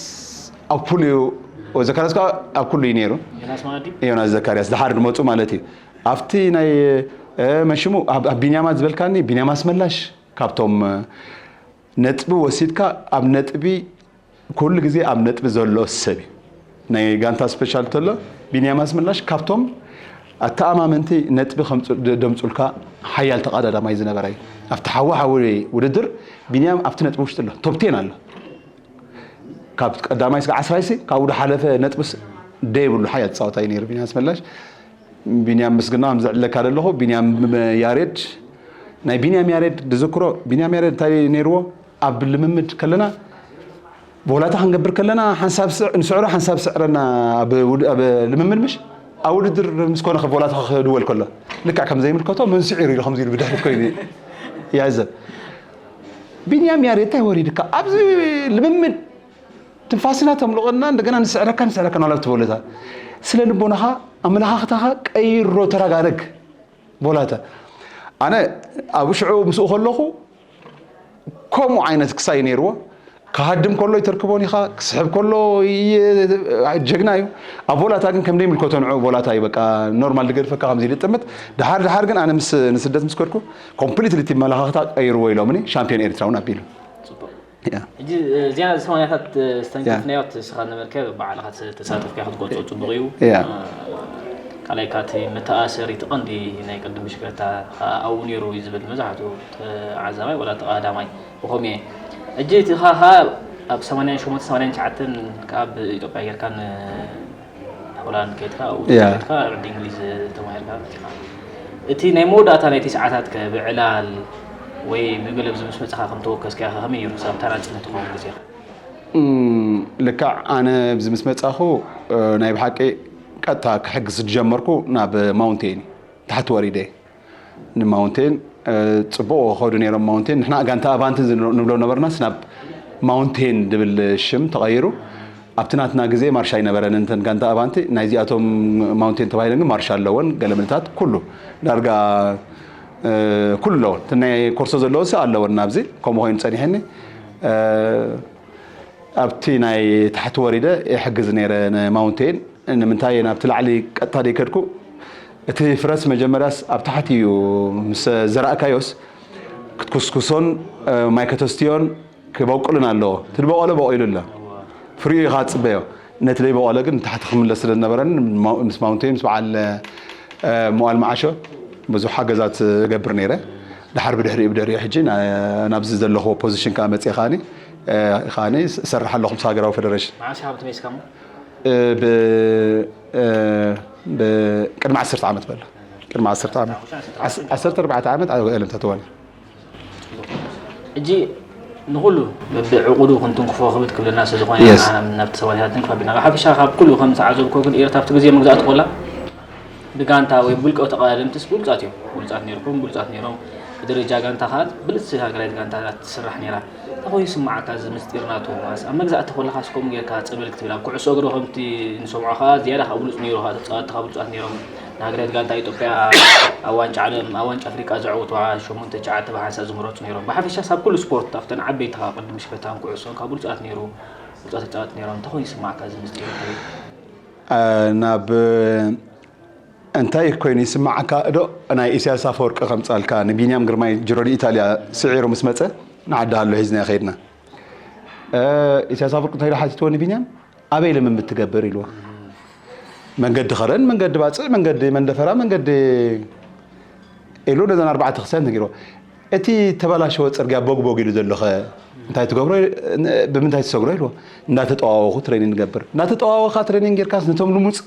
ኣብ ኩሉ እዩ። ወዘካርያስ ከዓ ኣብ ኩሉ እዩ ነይሩ። ዮናስ ዘካርያስ ድሓር ድመፁ ማለት እዩ። ኣብቲ ናይ መሽሙ ኣብ ቢንያማት ዝበልካኒ ቢንያም ኣስመላሽ ካብቶም ነጥቢ ወሲድካ ኣብ ነጥቢ ኩሉ ግዜ ኣብ ነጥቢ ዘሎ ሰብ እዩ። ናይ ጋንታ ስፔሻል ተሎ ቢንያም ኣስመላሽ ካብቶም ኣተኣማመንቲ ነጥቢ ከምፁ- ደ- ደምፁልካ ሓያል ተቐዳዳማይ ዝነበረ እዩ። ኣብቲ ሓዊ ሓዊ ውድድር ቢንያም ኣብቲ ነጥቢ ውሽጢ ኣሎ፣ ቶፕ ቴን ኣሎ። ካብ ቀዳማይ ስጋ ዓስራይሲ ካብኡ ዝሓለፈ ነጥብስ ደይብሉ ሓያል ተፃወታይ ነይሩ ቢንያም ኣስመላሽ። ቢንያም ምስግና ከም ዘዕለካ ዘለኹ ቢንያም ያሬድ ናይ ቢንያም ያሬድ ዝዝክሮ ቢንያም ያሬድ እንታይ ነይርዎ ኣብ ልምምድ ከለና ቮላታ ክንገብር ከለና ሓንሳብ ስዕ ንስዕሮ ሓንሳብ ስዕረና ኣብ ውድ- ኣብ ልምምድ ምሽ ኣብ ውድድር ምስ ኮነ ቮላታ ክድወል ከሎ ልክዕ ከም ዘይምልከቶ መንስዒሩ ኢሉ ከምዚ ኢሉ ብድሕሪት ኮይኑ ይዕዘብ። ቢንያም ያሬድ እንታይ ወሪድካ ኣብዚ ልምምድ ትንፋስና ተምልቐና እንደገና ንስዕረካ ንስዕረካ ናላ ትበለታ ስለ ልቦናኻ ኣመለኻኽታኻ ቀይሮ ተረጋረግ። ቦላተ ኣነ ኣብ ሽዑ ምስኡ ከለኹ ከምኡ ዓይነት ክሳይ ነይርዎ። ክሃድም ከሎ ይተርክቦን ኢኻ ክስሕብ ከሎ ጀግና እዩ። ኣብ ቦላታ ግን ከም ደይምልከቶ ንዑ ቦላታ እዩ በቃ ኖርማል ዝገድፈካ ከምዚ ልጥምት። ድሓር ድሓር ግን ኣነ ምስ ንስደት ምስ ከድኩ ኮምፕሊትሊ እቲ መለኻኽታ ቀይርዎ ኢሎምኒ ሻምፒዮን ኤርትራ እውን ኣቢሉ። ሕጂ እዚኣ ሰማንያታት ዝተንከፍናዮ እቲ ስኻ ነበርከ ባዕልኻ ተሳተፍካ ክትገልጾ ጽቡቕ እዩ። ካልኣይ ካቲ መተኣሰሪ እቲ ቀንዲ ናይ ቅድም ብሽክለታ ኣብኡ ነይሩ እዩ ዝብል መብዛሕትኡ ተዓዛባይ ወላ ተቐዳማይ ብኸምኡ እየ። ሕጂ እቲ ኻ ኣብ ሰማንያን ሸሞንተን ሰማንያን ትሽዓተን ካብ ኢትዮጵያ ጌርካ ን ሆላንድ ከይድካ ኣብኡ ያ። ተወሊድካ ዓዲ እንግሊዝ ተማሂርካ መጺኻ። እቲ ናይ መወዳእታ ናይ ትስዓታት ከ ብዕላል ወይ ብገለ ብዚ ምስ መጻኻ ከም ተወከስካ ኢኻ ከመይ ነይሩ ክሳብ እታ ናጽነት ትኸውን ግዜኻ? እም፣ ልክዕ ኣነ ብዚ ምስ መጻኹ እ፣ ናይ ብሓቂ ቀጥታ ክሕግዝ ዝጀመርኩ ናብ ማውንቴን ታሕቲ ወሪደ ንማውንቴን ጽቡቕ ከዱ ነይሮም ማውንቴን ንሕና ጋንታ ኣቫንቲ ንብሎ ነበርናስ ናብ ማውንቴን ድብል ሽም ተቐይሩ ኣብቲ ናትና ግዜ ማርሻ ኣይነበረን እንተን ጋንታ ኣቫንቲ ናይዚኣቶም ማውንቴን ተባሂለን ግን ማርሻ ኣለወን ገለ ምልታት ኩሉ ዳርጋ ኩሉ ኣለወን እቲ ናይ ኮርሶ ዘለወን ሲ ኣለወን ናብዚ ከምኡ ኮይኑ ጸኒሐኒ ኣብቲ ናይ ታሕቲ ወሪደ ይሕግዝ ነይረ ንማውንቴን ንምንታይ ናብቲ ላዕሊ ቀጥታ ደይከድኩ እቲ ፍረስ መጀመርያስ ኣብ ታሕቲ እዩ ምስ ዘራእካዮስ ክትኩስኩሶን ማይ ከተስትዮን ክበቁልን ኣለዎ እቲ ዝበቆለ በቂሉ ኣሎ ፍሪኡ ኢኻ ትፅበዮ ነቲ ዘይበቆለ ግን ታሕቲ ክምለስ ስለዝነበረን ምስ ማውንቴን ምስ በዓል መዋል መዓሾ ብዙሕ ሓገዛት እገብር ነይረ ድሓር ብድሕሪኡ ብድሕሪኡ ሕጂ ናብዚ ዘለኹዎ ፖዚሽን ከዓ መፅእ ከዓኒ ከዓኒ እሰርሕ ኣለኹ ምስ ሃገራዊ ፌደሬሽን መዓስ ኢኻ ብትሜስካ እሞ? ብ ብ ቅድሚ ዓሰርተ ዓመት በላ ቅድሚ ዓሰርተ ዓመት ዓሰርተ ኣርባዕተ ዓመት ኣብ ዕለም ተትወኒ ሕጂ ንኹሉ በብዕቑዱ ክንትንክፎ ክብድ ክብለና ስለ ዝኾነ ኢና ናብቲ ሰባት ኢና ትንክፍ ኣቢልና ብሓፈሻ ካብ ኩሉ ከም ዝዓዘብኮ ግን ኤርትራ ኣብቲ ግዜ መግዛእቲ ኮላ ብጋንታ ወይ ብውልቀ ተቐዳደምትስ ብሉጻት እዮም ብሉጻት ነይርኩም ብሉጻት ነይሮም ብደረጃ ጋንታ ከዓ ብልጽቲ ሃገራዊት ጋንታ ትስራሕ ነይራ እንታይ ኮይኑ ይስምዓካ እዚ ምስጢር ናቱ ኣብ መግዛእቲ ኮለኻስ ከምኡ ጌርካ ጽብልል ክትብል ኣብ ኩዕሶ እግሪ ከምቲ ንሰምዖ ከዓ ዝያዳ ከዓ ብሉጽ ነይሩ ከዓ ተጻወትቲ ከዓ ብሉጻት ነይሮም ንሃገራዊት ጋንታ ኢትዮጵያ ኣብ ዋንጫ ዓለም ኣብ ዋንጫ ኣፍሪቃ ዘዕወትዋ ሸሞንተ ትሽዓተ ብሓንሳእ ዝምረጹ ነይሮም ብሓፈሻስ ኣብ ኩሉ ስፖርት ኣብተን ዓበይቲ ከዓ ቅድም ሽፈታን ኩዕሶን ከዓ ብሉጻት ነይሩ ብሉጻት ተጻወትቲ ነይሮም እንታይ ኮይኑ ይስምዓካ እዚ ምስጢር እንታይ እዩ ናብ እንታይ ኮይኑ ይስምዓካ እዶ ናይ ኢሳያስ ኣፈወርቂ ከምጻልካ ንቢንያም ግርማይ ጅሮ ኢታልያ ስዒሩ ምስ መጸ ንዓዲ ሃሎ ሒዝና ከይድና ኢሳያስ ኣፈወርቂ እንታይ ሓቲትዎ ንቢንያም ኣበይ ልምምድ ትገብር ኢልዎ መንገዲ ኸረን፣ መንገዲ ባጽዕ፣ መንገዲ መንደፈራ፣ መንገዲ ኢሉ ነዘን ኣርባዕተ ክስታት ነጊርዎ። እቲ ተበላሸወ ጽርግያ ቦግ ቦግ ኢሉ ዘሎ ኸ እንታይ ትገብሮ? ን-፣ ብምንታይ ትሰግሮ ኢልዎ። እንዳተጠዋወኹ ትሬኒንግ ንገብር። እንዳተጠዋወኻ ትሬኒንግ ጌርካስ ነቶም ልሙጽ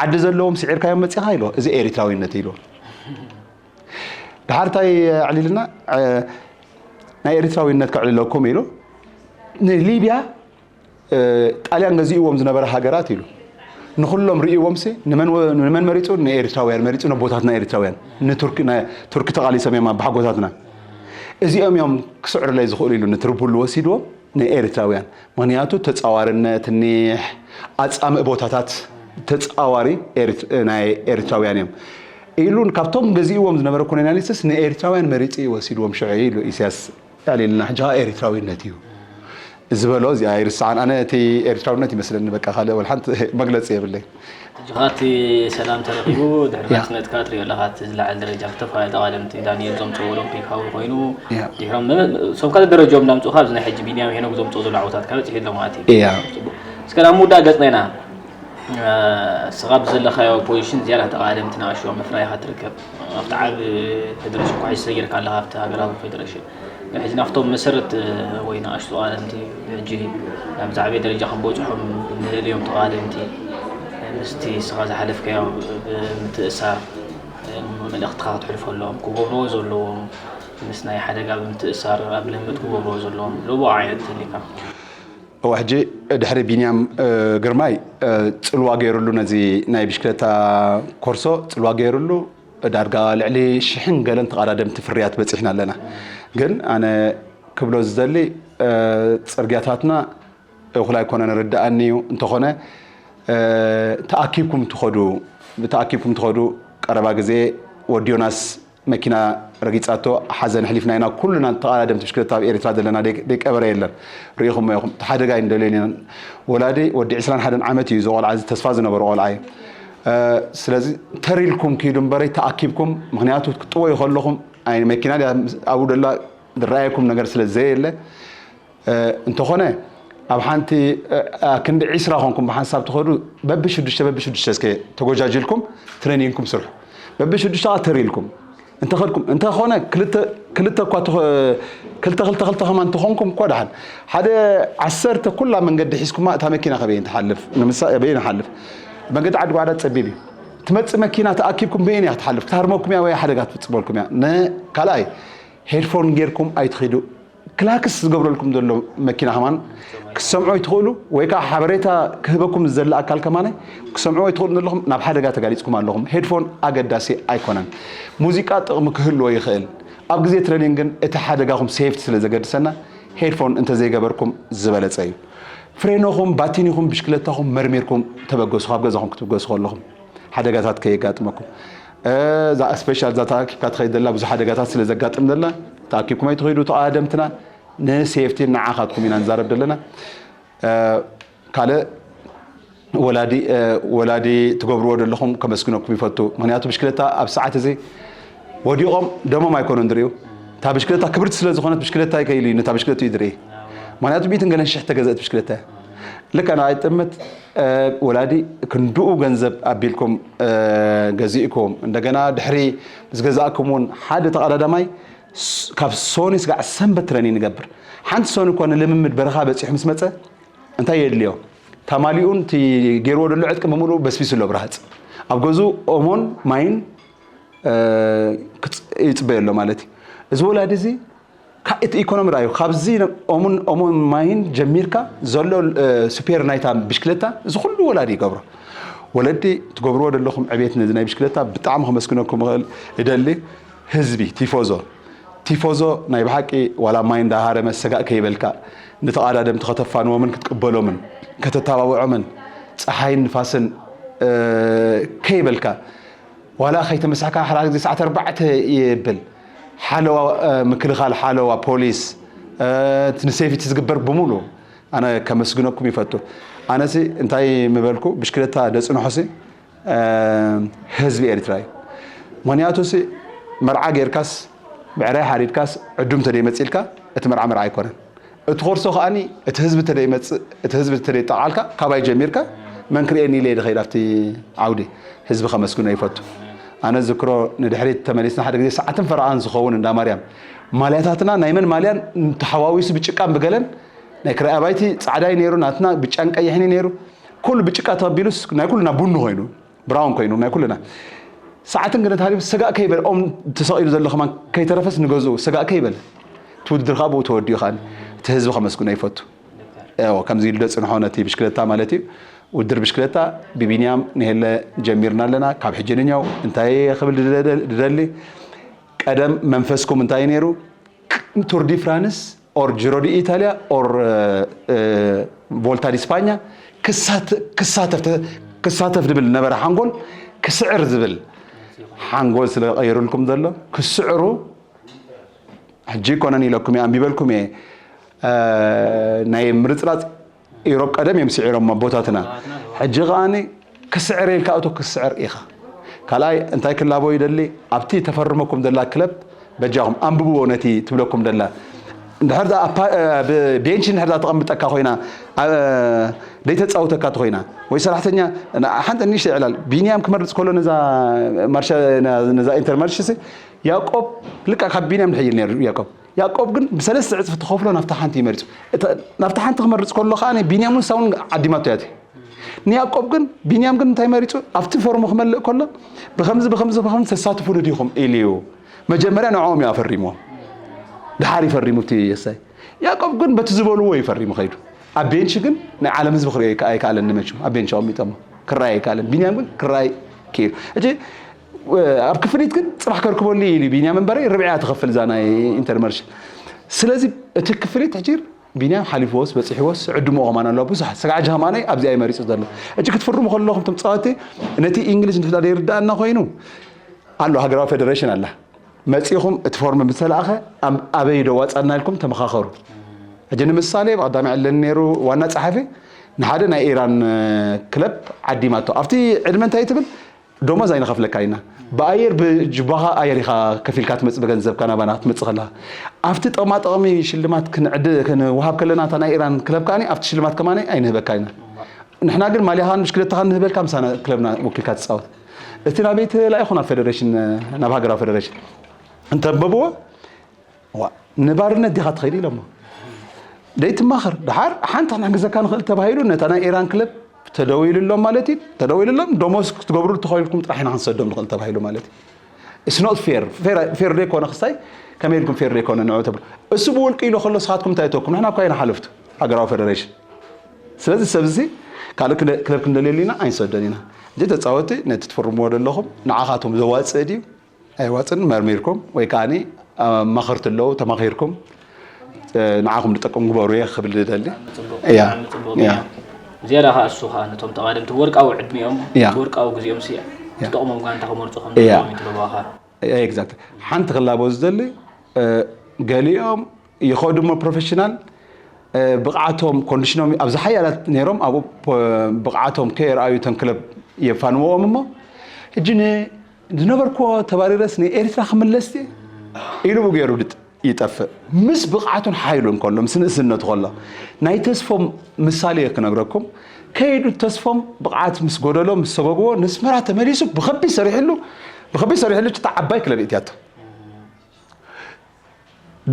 ዓዲ ዘለዎም ስዒርካዮም መጺኻ ኢልዎ። እዚ ኤሪትራዊነት ኢልዎ። ድሓር እንታይ ኣዕሊልና? እ፣ ናይ ኤሪትራዊነት ከዕልለኩም ኢሉ ንሊብያ እ፣ ጣልያን ገዚእዎም ዝነበረ ሃገራት ኢሉ። ንኹሎም ርእይዎም ሲ ንመን ወ-፣ ንመን መሪጹ? ንኤሪትራውያን መሪጹ፣ ነቦታትና ኤሪትራውያን። ንቱርክ፣ ና-፣ ቱርክ ተቓሊሶም እዮም ኣብ ሓጎታትና። እዚኦም እዮም ክስዕሩለይ ዝኽእሉ ኢሉ ንትርቡሉ ወሲድዎም ንኤሪትራውያን። ምኽንያቱ ተጻዋርነት፣ ኒሕ፣ ኣጻምእ ቦታታት ተጻዋሪ ኤሪት-፣ ናይ ኤሪትራውያን እዮም። ኢሉን ካብቶም ገዚእዎም ዝነበረ ኮሎኒያሊስትስ ንኤሪትራውያን መሪጹ እዩ ወሲድዎም ሽዑ ኢሉ ኢሳያስ። ኣዕሊልና ሕጂ ኸኣ ኤሪትራዊነት እዩ ዝበሎ፣ እዚኣ ኣይርስዓን። ኣነ እቲ ኤሪትራውነት ይመስለኒ፣ በቃ ካልእ ወላ ሓንቲ መግለጺ የብለይ። ሕጂ ኸኣ እቲ ሰላም ተረኺቡ፣ ድሕሪ ያ። ናጽነት ከኣ ትሪኦ ኣለኻ፣ እቲ ዝለዓለ ደረጃ፣ ዝተፈላለዩ ተቓደምቲ፣ ዳንኤል ዘምጽኦ ኦሎምፒካዊ ኮይኑ፣ ያ። ድሕሮም መ-፣ መ-፣ እሶም ካልእ ደረጃኦም እንዳምጽኡ፣ ካብ እዚ ናይ ሕጂ ቢንያም ሄኖክ ዘምጽኦ ዘሎ ዓወታት ከኣ በጺሑ ኣሎ ማለት እዩ። ያ። ጽቡቕ። እስከ ናብ ምውዳእ ገጽና ኢና። እ፣ እስኻ ብዘለኻዮ ፖዚሽን ዝያዳ ተቓደምቲ ንኣሽቱ ኣብ ምፍራይ ኢኻ ትርከብ። ኣብቲ ዓቢ ፌደሬሽን ኳዕሶ ሰጊርካ ኣለኻ፣ ኣብቲ ሃገራዊ ፌደሬሽን። ግን ሕጂ ናብቶም መሰረት፣ እ፣ ወይ ንኣሽቱ ተቓደምቲ፣ ሕጂ ናብ ዝዓበየ ደረጃ ክንበጽሖም ንኽእል እዮም ተቓደምቲ። ምስቲ እስኻ ዝሓለፍካዮ ብምትእሳር፣ እ፣ መልእኽትኻ ክትሕልፈሎም፣ ክገብርዎ ዘለዎም፣ ምስ ናይ ሓደጋ ብምትእሳር ኣብ ልምምድ ክገብርዎ ዘለዎም፣ ለቦ ዓይነት ተሊካ። እወ፣ ሕጂ ድሕሪ ቢንያም፣ እ፣ ግርማይ፣ እ፣ ጽልዋ ገይሩሉ፣ ነዚ ናይ ብሽክለታ ኮርሶ ጽልዋ ገይሩሉ፣ ዳርጋ ልዕሊ ሽሕን ገለን ተቐዳደምቲ ፍርያት በጺሕና ኣለና። ግን ኣነ ክብሎ ዝደሊ፣ እ፣ ጽርግያታትና እኹል ኣይኮነን፣ ርድኣኒ እዩ። እንተኾነ፣ እ፣ ተኣኪብኩም ትኸዱ፣ ብተኣኪብኩም ትኸዱ፣ ቀረባ ግዜ ወዲ ዮናስ መኪና ረጊጻቶ፣ ሓዘን ኣሕሊፍና ኢና። ኩልና ተቐዳደምቲ ብሽክለታ ኣብ ኤርትራ ዘለና ደይ-፣ ደይቀበረ የለን። ርኢኹሞ ኢኹም። እቲ ሓደጋ ኣይንደልዮን ኢና። ወላዲ ወዲ ዕስራን ሓደን ዓመት እዩ፣ እዚ ቆልዓ እዚ ተስፋ ዝነበሮ ቆልዓ እዩ። እ፣ ስለዚ ተር ኢልኩም ኪዱ እምበረይ ተኣኪብኩም፣ ምኽንያቱ ክትጥወዩ ከለኹም፣ ኣይ መኪና ድያ ኣብኡ ደላ ዝረኣየኩም ነገር ስለ ዘየለ፣ እ፣ እንተኾነ፣ ኣብ ሓንቲ፣ እ፣ እ፣ ክንዲ ዒስራ ኮንኩም ብሓንሳብ ትኸዱ፣ በብሽዱሽተ፣ በብሽዱሽተ እስከ ተጎጃጅልኩም ትሬኒንግኩም ስርሑ። በብሽዱሽተ ኸዓ ተር ኢልኩም እንተኸድኩም፣ እንተኾነ ክልተ፣ ክልተ እኳ ትኸ-፣ ክልተ፣ ክልተ፣ ክልተ ከማን እንተኾንኩም እኳ ደሓን። ሓደ ዓሰርተ ኩላ መንገዲ ሒዝኩማ፣ እታ መኪና ከበይን ትሓልፍ? ንምሳ-፣ በይን ሓልፍ? መንገዲ ዓዲ ጓዕዳ ጸቢብ እዩ። ትመጽእ መኪና ተኣኪብኩም በይን እያ ክትሓልፍ? ክትሃርመኩም እያ ወይ ሓደጋ ትፍጽመልኩም እያ? ን-፣ ካልኣይ፣ ሄድፎን ጌርኩም ኣይትኺዱ። ክላክስ ዝገብረልኩም ዘሎ መኪና ከማን ክሰምዖ ይትኽእሉ፣ ወይ ከዓ ሓበሬታ ክህበኩም ዝደሊ ኣካል ከማን ክሰምዕዎ ይትኽእሉ ዘለኹም፣ ናብ ሓደጋ ተጋሊጽኩም ኣለኹም። ሄድፎን ኣገዳሲ ኣይኮነን። ሙዚቃ ጥቕሚ ክህልዎ ይኽእል። ኣብ ግዜ ትሬኒንግ ግን እቲ ሓደጋኹም ሴፍቲ ስለ ዘገድሰና፣ ሄድፎን እንተዘይገበርኩም ዝበለጸ እዩ። ፍሬኖኹም፣ ባቲኒኹም፣ ብሽክለታኹም መርሚርኩም ተበገሱ፣ ካብ ገዛኹም ክትብገሱ ከለኹም። ሓደጋታት ከየጋጥመኩም። እ፣ እዛ ስፔሻል እዛ ተኣኪብካ ትኸይድ ዘላ ብዙሕ ሓደጋታት ስለ ዘጋጥም ዘላ፣ ተኣኪብኩም ኣይትኸይዱ፣ ተቐዳደምትና ንሴፍቲ ንዓኻትኩም ኢና ንዛረብ ዘለና። እ፣ ካልእ ወላዲ፣ እ፣ ወላዲ ትገብርዎ ዘለኹም ከመስግነኩም ይፈቱ። ምኽንያቱ ብሽክለታ ኣብ ሰዓት እዚ ወዲቖም ደሞም ኣይኮኑን ዝርእዩ። እታ ብሽክለታ ክብርቲ ስለ ዝኾነት ብሽክለታ ይከይሉ እዩ፣ ነታ ብሽክለታ እዩ ዝርኢ። ምኽንያቱ ሚእትን ገለን ሽሕ ተገዘእት ብሽክለታ እያ። ልክዕ ንዓይ ጥምት፣ እ፣ ወላዲ ክንድኡ ገንዘብ ኣቢልኩም፣ እ፣ ገዚእኩም፣ እንደገና ድሕሪ ምስ ገዛእኩም እውን ሓደ ተቐዳዳማይ ስ-፣ ካብ ሶኒ ስጋዕ ሰንበት ትረኒ ንገብር። ሓንቲ ሶኒ እኳ ንልምምድ በረኻ በጺሑ ምስ መጸ እንታይ የድልዮ? ታማሊኡን እቲ ገይርዎ ዘሎ ዕጥቂ ብምሉእ በስቢሱ ኣሎ ብረሃጽ። ኣብ ገዝኡ ኦሞን ማይን፣ እ፣ ክጽ-፣ ይጽበዮ ኣሎ ማለት እዩ። እዚ ወላዲ እዚ ካ-፣ እቲ ኢኮኖሚ ርኣዩ። ካብዚ ኦሙን፣ ኦሞን ማይን ጀሚርካ ዘሎ፣ እ፣ ስፔር ናይታ ብሽክለታ፣ እዚ ኩሉ ወላዲ ይገብሮ። ወለዲ ትገብርዎ ዘለኹም ዕቤት ነዚ ናይ ብሽክለታ ብጣዕሚ ከመስግነኩም እኽእል፣ እደሊ። ህዝቢ፣ ቲፎዞ፣ ቲፎዞ ናይ ብሓቂ ዋላ ማይ እንዳሃረመ ሰጋእ ከይበልካ፣ ንተቐዳደምቲ ከተፋንዎምን ክትቅበሎምን፣ ከተተባብዖምን፣ ጸሓይን ንፋስን፣ እ፣ ከይበልካ፣ ዋላ ከይተመሳሕካ ሓደ ግዜ ሰዓት ኣርባዕተ ይብል። ሓለዋ፣ እ፣ ምክልኻል ሓለዋ፣ ፖሊስ፣ እ፣ እቲ ንሴፍቲ ዝግበር ብምሉ ኣነ ከመስግነኩም ይፈቱ። ኣነሲ እንታይ ምበልኩ፣ ብሽክለታ ደጽንሖሲ፣ እ፣ ህዝቢ ኤርትራ እዩ። ምኽንያቱሲ መርዓ ጌርካስ፣ ብዕራይ ሓሪድካስ፣ ዕዱም ተደይመጽእልካ፣ እቲ መርዓ መርዓ ኣይኮነን። እቲ ኮርሶ ከኣኒ፣ እቲ ህዝቢ ተደይመጽእ፣ እቲ ህዝቢ ተደይጠቓልካ፣ ካባይ ጀሚርካ፣ መን ክርእየኒ ኢለ እየ ዝኸይድ ኣብቲ ዓውዲ። ህዝቢ ከመስግኖ ይፈቱ። ኣነ ዝክሮ ንድሕሪት ተመሊስና ሓደ ግዜ ሰዓትን ፈረቓን ዝኸውን እንዳ ማርያም ማልያታትና ናይ መን ማልያን ተሓዋዊሱ ብጭቃን ብገለን ናይ ክራይ ኣባይቲ ጻዕዳይ ነይሩ፣ ናትና ብጫን ቀይሕን ነይሩ። ኩሉ ብጭቃ ተቐቢሉስ ናይ ኩልና ቡኑ ኮይኑ ብራውን ኮይኑ ናይ ኩልና ሰዓትን ገለ ተሃሪቡ ስጋእ ከይበለ ኦም ተሰቒሉ ዘሎ ከማን ከይተረፈስ ንገዝኡ ስጋእ ከይበለ እቲ ውድድር ከዓ ብኡ ተወዲኡ ከዓ እቲ ህዝቢ ከመስግኖ ይፈቱ። ከምዚ ኢሉ ዶ ፅንሖ ነቲ ብሽክለታ ማለት እዩ። ውድድር ብሽክለታ ብቢንያም ንሄለ ጀሚርና ኣለና። ካብ ሕጂ ንኛው እንታይ ክብል ድደሊ ቀደም መንፈስኩም እንታይ ነይሩ? ቱር ዲ ፍራንስ ኦር ጅሮ ዲ ኢታሊያ ኦር ቮልታ ዲ ስፓኛ ክሳተፍ ዝብል ነበረ ሓንጎል ክስዕር ዝብል ሓንጎል ስለ ቀይሩልኩም ዘሎ ክስዕሩ ሕጂ ይኮነን ኢለኩም እየ ኣንቢበልኩም እየ። ናይ ምርፅራፅ ኢሮብ ቀደም እዮም ስዒሮም ኣቦታትና። ሕጂ ከዓኒ ክስዕር ኢልካ እቶ ክስዕር ኢኻ። ካልኣይ እንታይ ክላቦ ይደሊ ኣብቲ ተፈርመኩም ዘላ ክለብ በጃኹም ኣንብብዎ ነቲ ትብለኩም ደላ እንድሕር ቤንች እንድሕር ተቐምጠካ ኮይና ደይተፃውተካ ኮይና ወይ ሰራሕተኛ ሓንቲ ንእሽተ ይዕላል ቢንያም ክመርፅ ከሎ ነዛ ነዛ ኢንተርማርሽስ ያቆብ ልካ ካብ ቢንያም ንሕይል ነሩ ያቆብ ያቆብ ግን ብሰለስተ ዕፅፍ ተኸፍሎ ናብታ ሓንቲ ይመርፁ ናብታ ሓንቲ ክመርፅ ከሎ ከዓ ቢንያም ንሳውን ዓዲማቶ ያት ንያቆብ ግን ቢንያም ግን እንታይ መሪፁ ኣብቲ ፎርሙ ክመልእ ከሎ ብከምዚ ብከምዚ ብከምዚ ተሳትፉ ንዲኹም ኢሉ እዩ መጀመርያ ንዕኦም እዩ ኣፈሪምዎም ድሓር ይፈሪሙ እቲ የሳይ ያቆብ ግን በቲ ዝበልዎ ይፈሪሙ ከይዱ ኣብ ቤንች ግን ናይ ዓለም ህዝቢ ክሪኦ ኣይከኣለን ንመችም ኣብ ቤንች ኣቐሚጦሞ ክራይ ኣይከኣለን ቢንያም ግን ክራይ ክኢሉ እቲ ኣብ ክፍሊት ግን ፅባሕ ከርክበሉ ኢሉ ቢንያም እምበረይ ርብዕያ ትኸፍል እዛ ናይ ኢንተርመርሽ ስለዚ እቲ ክፍሊት ሕጂ ቢንያም ሓሊፍዎስ በፂሕዎስ ዕድሞ ከማን ኣሎ ብዙሕ ስጋዕ ጃማነይ ኣብዚ ኣይመሪፁ ዘሎ ሕጂ ክትፍርሙ ከለኹም ትም ፀወቲ ነቲ እንግሊዝ ንሕዳ ዘይርዳእና ኮይኑ ኣሎ ሃገራዊ ፌደሬሽን ኣላ መፂኹም እቲ ፎርም ምተለኣኸ ኣበይ ዶ ዋፃና ኢልኩም ተመኻኸሩ ሕጂ ንምሳሌ ብቀዳሚ ዕለን ነይሩ ዋና ፀሓፊ ንሓደ ናይ ኢራን ክለብ ዓዲማቶ ኣብቲ ዕድመ እንታይ ትብል ደሞዝ ኣይንኸፍለካ ኢና ብኣየር ብጅባኻ ኣየር ኢኻ ከፊልካ ትመፅእ ብገንዘብካ ናባና ክትመፅእ ከለኻ ኣብቲ ጥቕማ ጥቕሚ ሽልማት ክንዕድ ክንወሃብ ከለና እታ ናይ ኢራን ክለብ ከዓኒ ኣብቲ ሽልማት ከማኒ ኣይንህበካ ኢና ንሕና ግን ማልያኻን ብሽክለታኻን ንህበልካ ምሳና ክለብና ወኪልካ ትፃወት እቲ ናበይ ተላኢኹ ናብ ፌደሬሽን ናብ ሃገራዊ ፌደሬሽን እንተንበብዎ ንባርነት ዲኻ ትኸይድ ኢሎሞ ደይትማኸር ድሓር ሓንቲ ክነሕግዘካ ንኽእል ተባሂሉ ነታ ናይ ኢራን ክለብ ተደዊሉሎም ማለት እዩ ተደዊሉሎም ደሞዝ ክትገብሩ ተኸኢልኩም ጥራሕ ኢና ክንሰዶም ንኽእል ተባሂሉ ማለት እዩ It's not fair fair ዶ ይኮነ ክስታይ ከመይ ኢልኩም ፌር ዶ ይኮነ ንዑ ተብሉ እሱ ብውልቂ ኢሉ ከሎ ስኻትኩም እንታይ እተኩም ንሕና እኳ ኢና ሓለፍቱ ሃገራዊ ፌደሬሽን ስለዚ ሰብዚ ካልእ ክለብ ክንደልየሉ ኢና ኣይንሰዶን ኢና እንጂ ተፃወቲ ነቲ ትፍርምዎ ዘለኹም ንዓኻቶም ዘዋፅእ ድዩ ኣይዋፅን መርሚርኩም ወይ ከዓ ኣማኸርቲ ኣለዉ ተማኺርኩም ንዓኹም ዝጠቅም ግበሩ እየ ክብል ዝደሊ እያ ዝያዳ ከዓ እሱ ከዓ ነቶም ተቓደምቲ ወርቃዊ ዕድሚኦም ወርቃዊ ግዜኦም ሲ ዝጠቕሞም ጋንታ ክመርፁ ከም ዘለዎም ይትለዋኻ ኤግዛክት ሓንቲ ክላቦ ዝደሊ ገሊኦም ይኸዱ እሞ ፕሮፌሽናል ብቕዓቶም ኮንዲሽኖም ኣብዚ ሓያላት ነይሮም ኣብኡ ብቕዓቶም ከየርኣዩ እተን ክለብ የፋንዎኦም እሞ ሕጂ ዝነበርክዎ ተባሪረስ ንኤርትራ ክምለስ ኢሉ ብኡ ገይሩ ይጠፍእ ምስ ብቕዓቱን ሓይሉን ከሎ ምስ ንእስነቱ ከሎ ናይ ተስፎም ምሳሌ ክነግረኩም ከይዱ ተስፎም ብቕዓት ምስ ጎደሎ ምስ ሰጎግዎ ንስመራ ተመሊሱ ብኸቢድ ሰሪሕሉ ብኸቢድ ሰሪሕሉ ጭታ ዓባይ ክለብ እትያቶ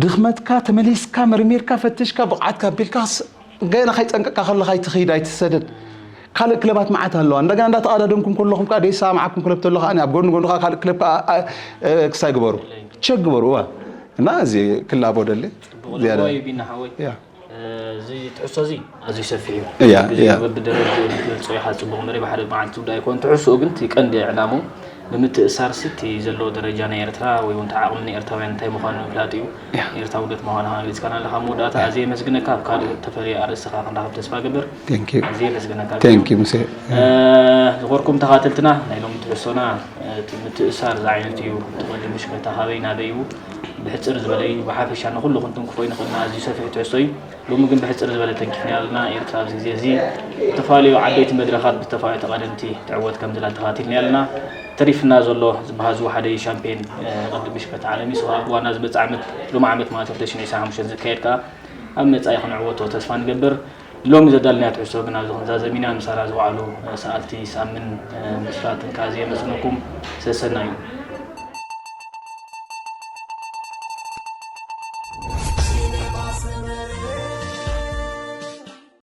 ድኽመትካ ተመሊስካ መርሚርካ ፈትሽካ ብቕዓትካ ኣቢልካ ገና ከይፀንቀቅካ ከለካ ኣይትኸይድ ኣይትሰደድ ካልእ ክለባት መዓት ኣለዋ እንደገና እንዳተቐዳደምኩም ከለኹም ከዓ ደይሰማማዓኩም ክለብ ተሎ ከዓ ኣብ ጎኒ ጎኒ ከዓ ካልእ ክለብ ከዓ ክሳይ ግበሩ ቸክ ግበሩ እዋ እና እዚ ክላቦ ደሊ ዝያዳ እዚ ትሕዝቶ እዚ ኣዝዩ ሰፊሕ እዩ። እያ እያ። በብደረጃኡ ክትገልጾ ኢኻ ጽቡቕ እምበሪ ብሓደ መዓልቲ ጉዳይ ኣይኮን። ትሕዝቶኡ ግን እቲ ቀንዲ ዕላምኡ ንምትእሳር ሲ እቲ ዘሎ ደረጃ ናይ ኤርትራ ወይ እውን እቲ ዓቕሚ ናይ ኤርትራውያን እንታይ ምዃኑ ንምፍላጥ እዩ። ኤርትራ ውህደት ምዃና ገሊጽካና ኣለኻ። ኣብ መወዳእታ ኣዝየ የመስግነካ። ኣብ ካልእ እተፈልየ ኣርእስቲ ከኣ ክንራኸብ ተስፋ እገብር። Thank you። ኣዝየ የመስግነካ። Thank you ሙሴ። ዝኸበርኩም ተኻተልትና ናይ ሎሚ ትሕዝቶና እቲ ምትእሳር ዝዓይነቱ እዩ። እቲ ቅድም ምሽከታ ካበይ ናበይ እዩ። ብሕጽር ዝበለ እዩ። ብሓፈሻ ንኹሉ ክንትንክፎ ኣይንኽእልን። ኣዝዩ ሰፊሕ ትሕዝቶ እዩ። ሎሚ ግን ብሕጽር ዝበለ ተንኪፍና ኣለና። ኤርትራ ኣብዚ ግዜ እዚ ዝተፈላለዩ ዓበይቲ መድረኻት ብዝተፈላለዩ ተቐደምቲ ትዕወት ከም ዘላ ተኸታቲልና ኣለና። ተሪፍና ዘሎ ዝበሃል ዝወሓደ ሻምፕዮን ቅድም ምሽከታ ዓለም እዩ። ስኻ ዋና ዝመጽእ ዓመት ሎሚ ዓመት ማለት ክልተ ሽሕን ዕስራን ሓሙሽተን ዝካየድ ከኣ ኣብ መጻኢ ክንዕወቶ ተስፋ ንገብር። ሎሚ ዘዳልናዮ ትሕዝቶ ግን ኣብዚ ክንዛዘም ኢና። ምሳና ዝወዓሉ ሰኣልቲ ሳምን ምስራትን ካብ ዘየመጽንኩም ሰሰናዩ።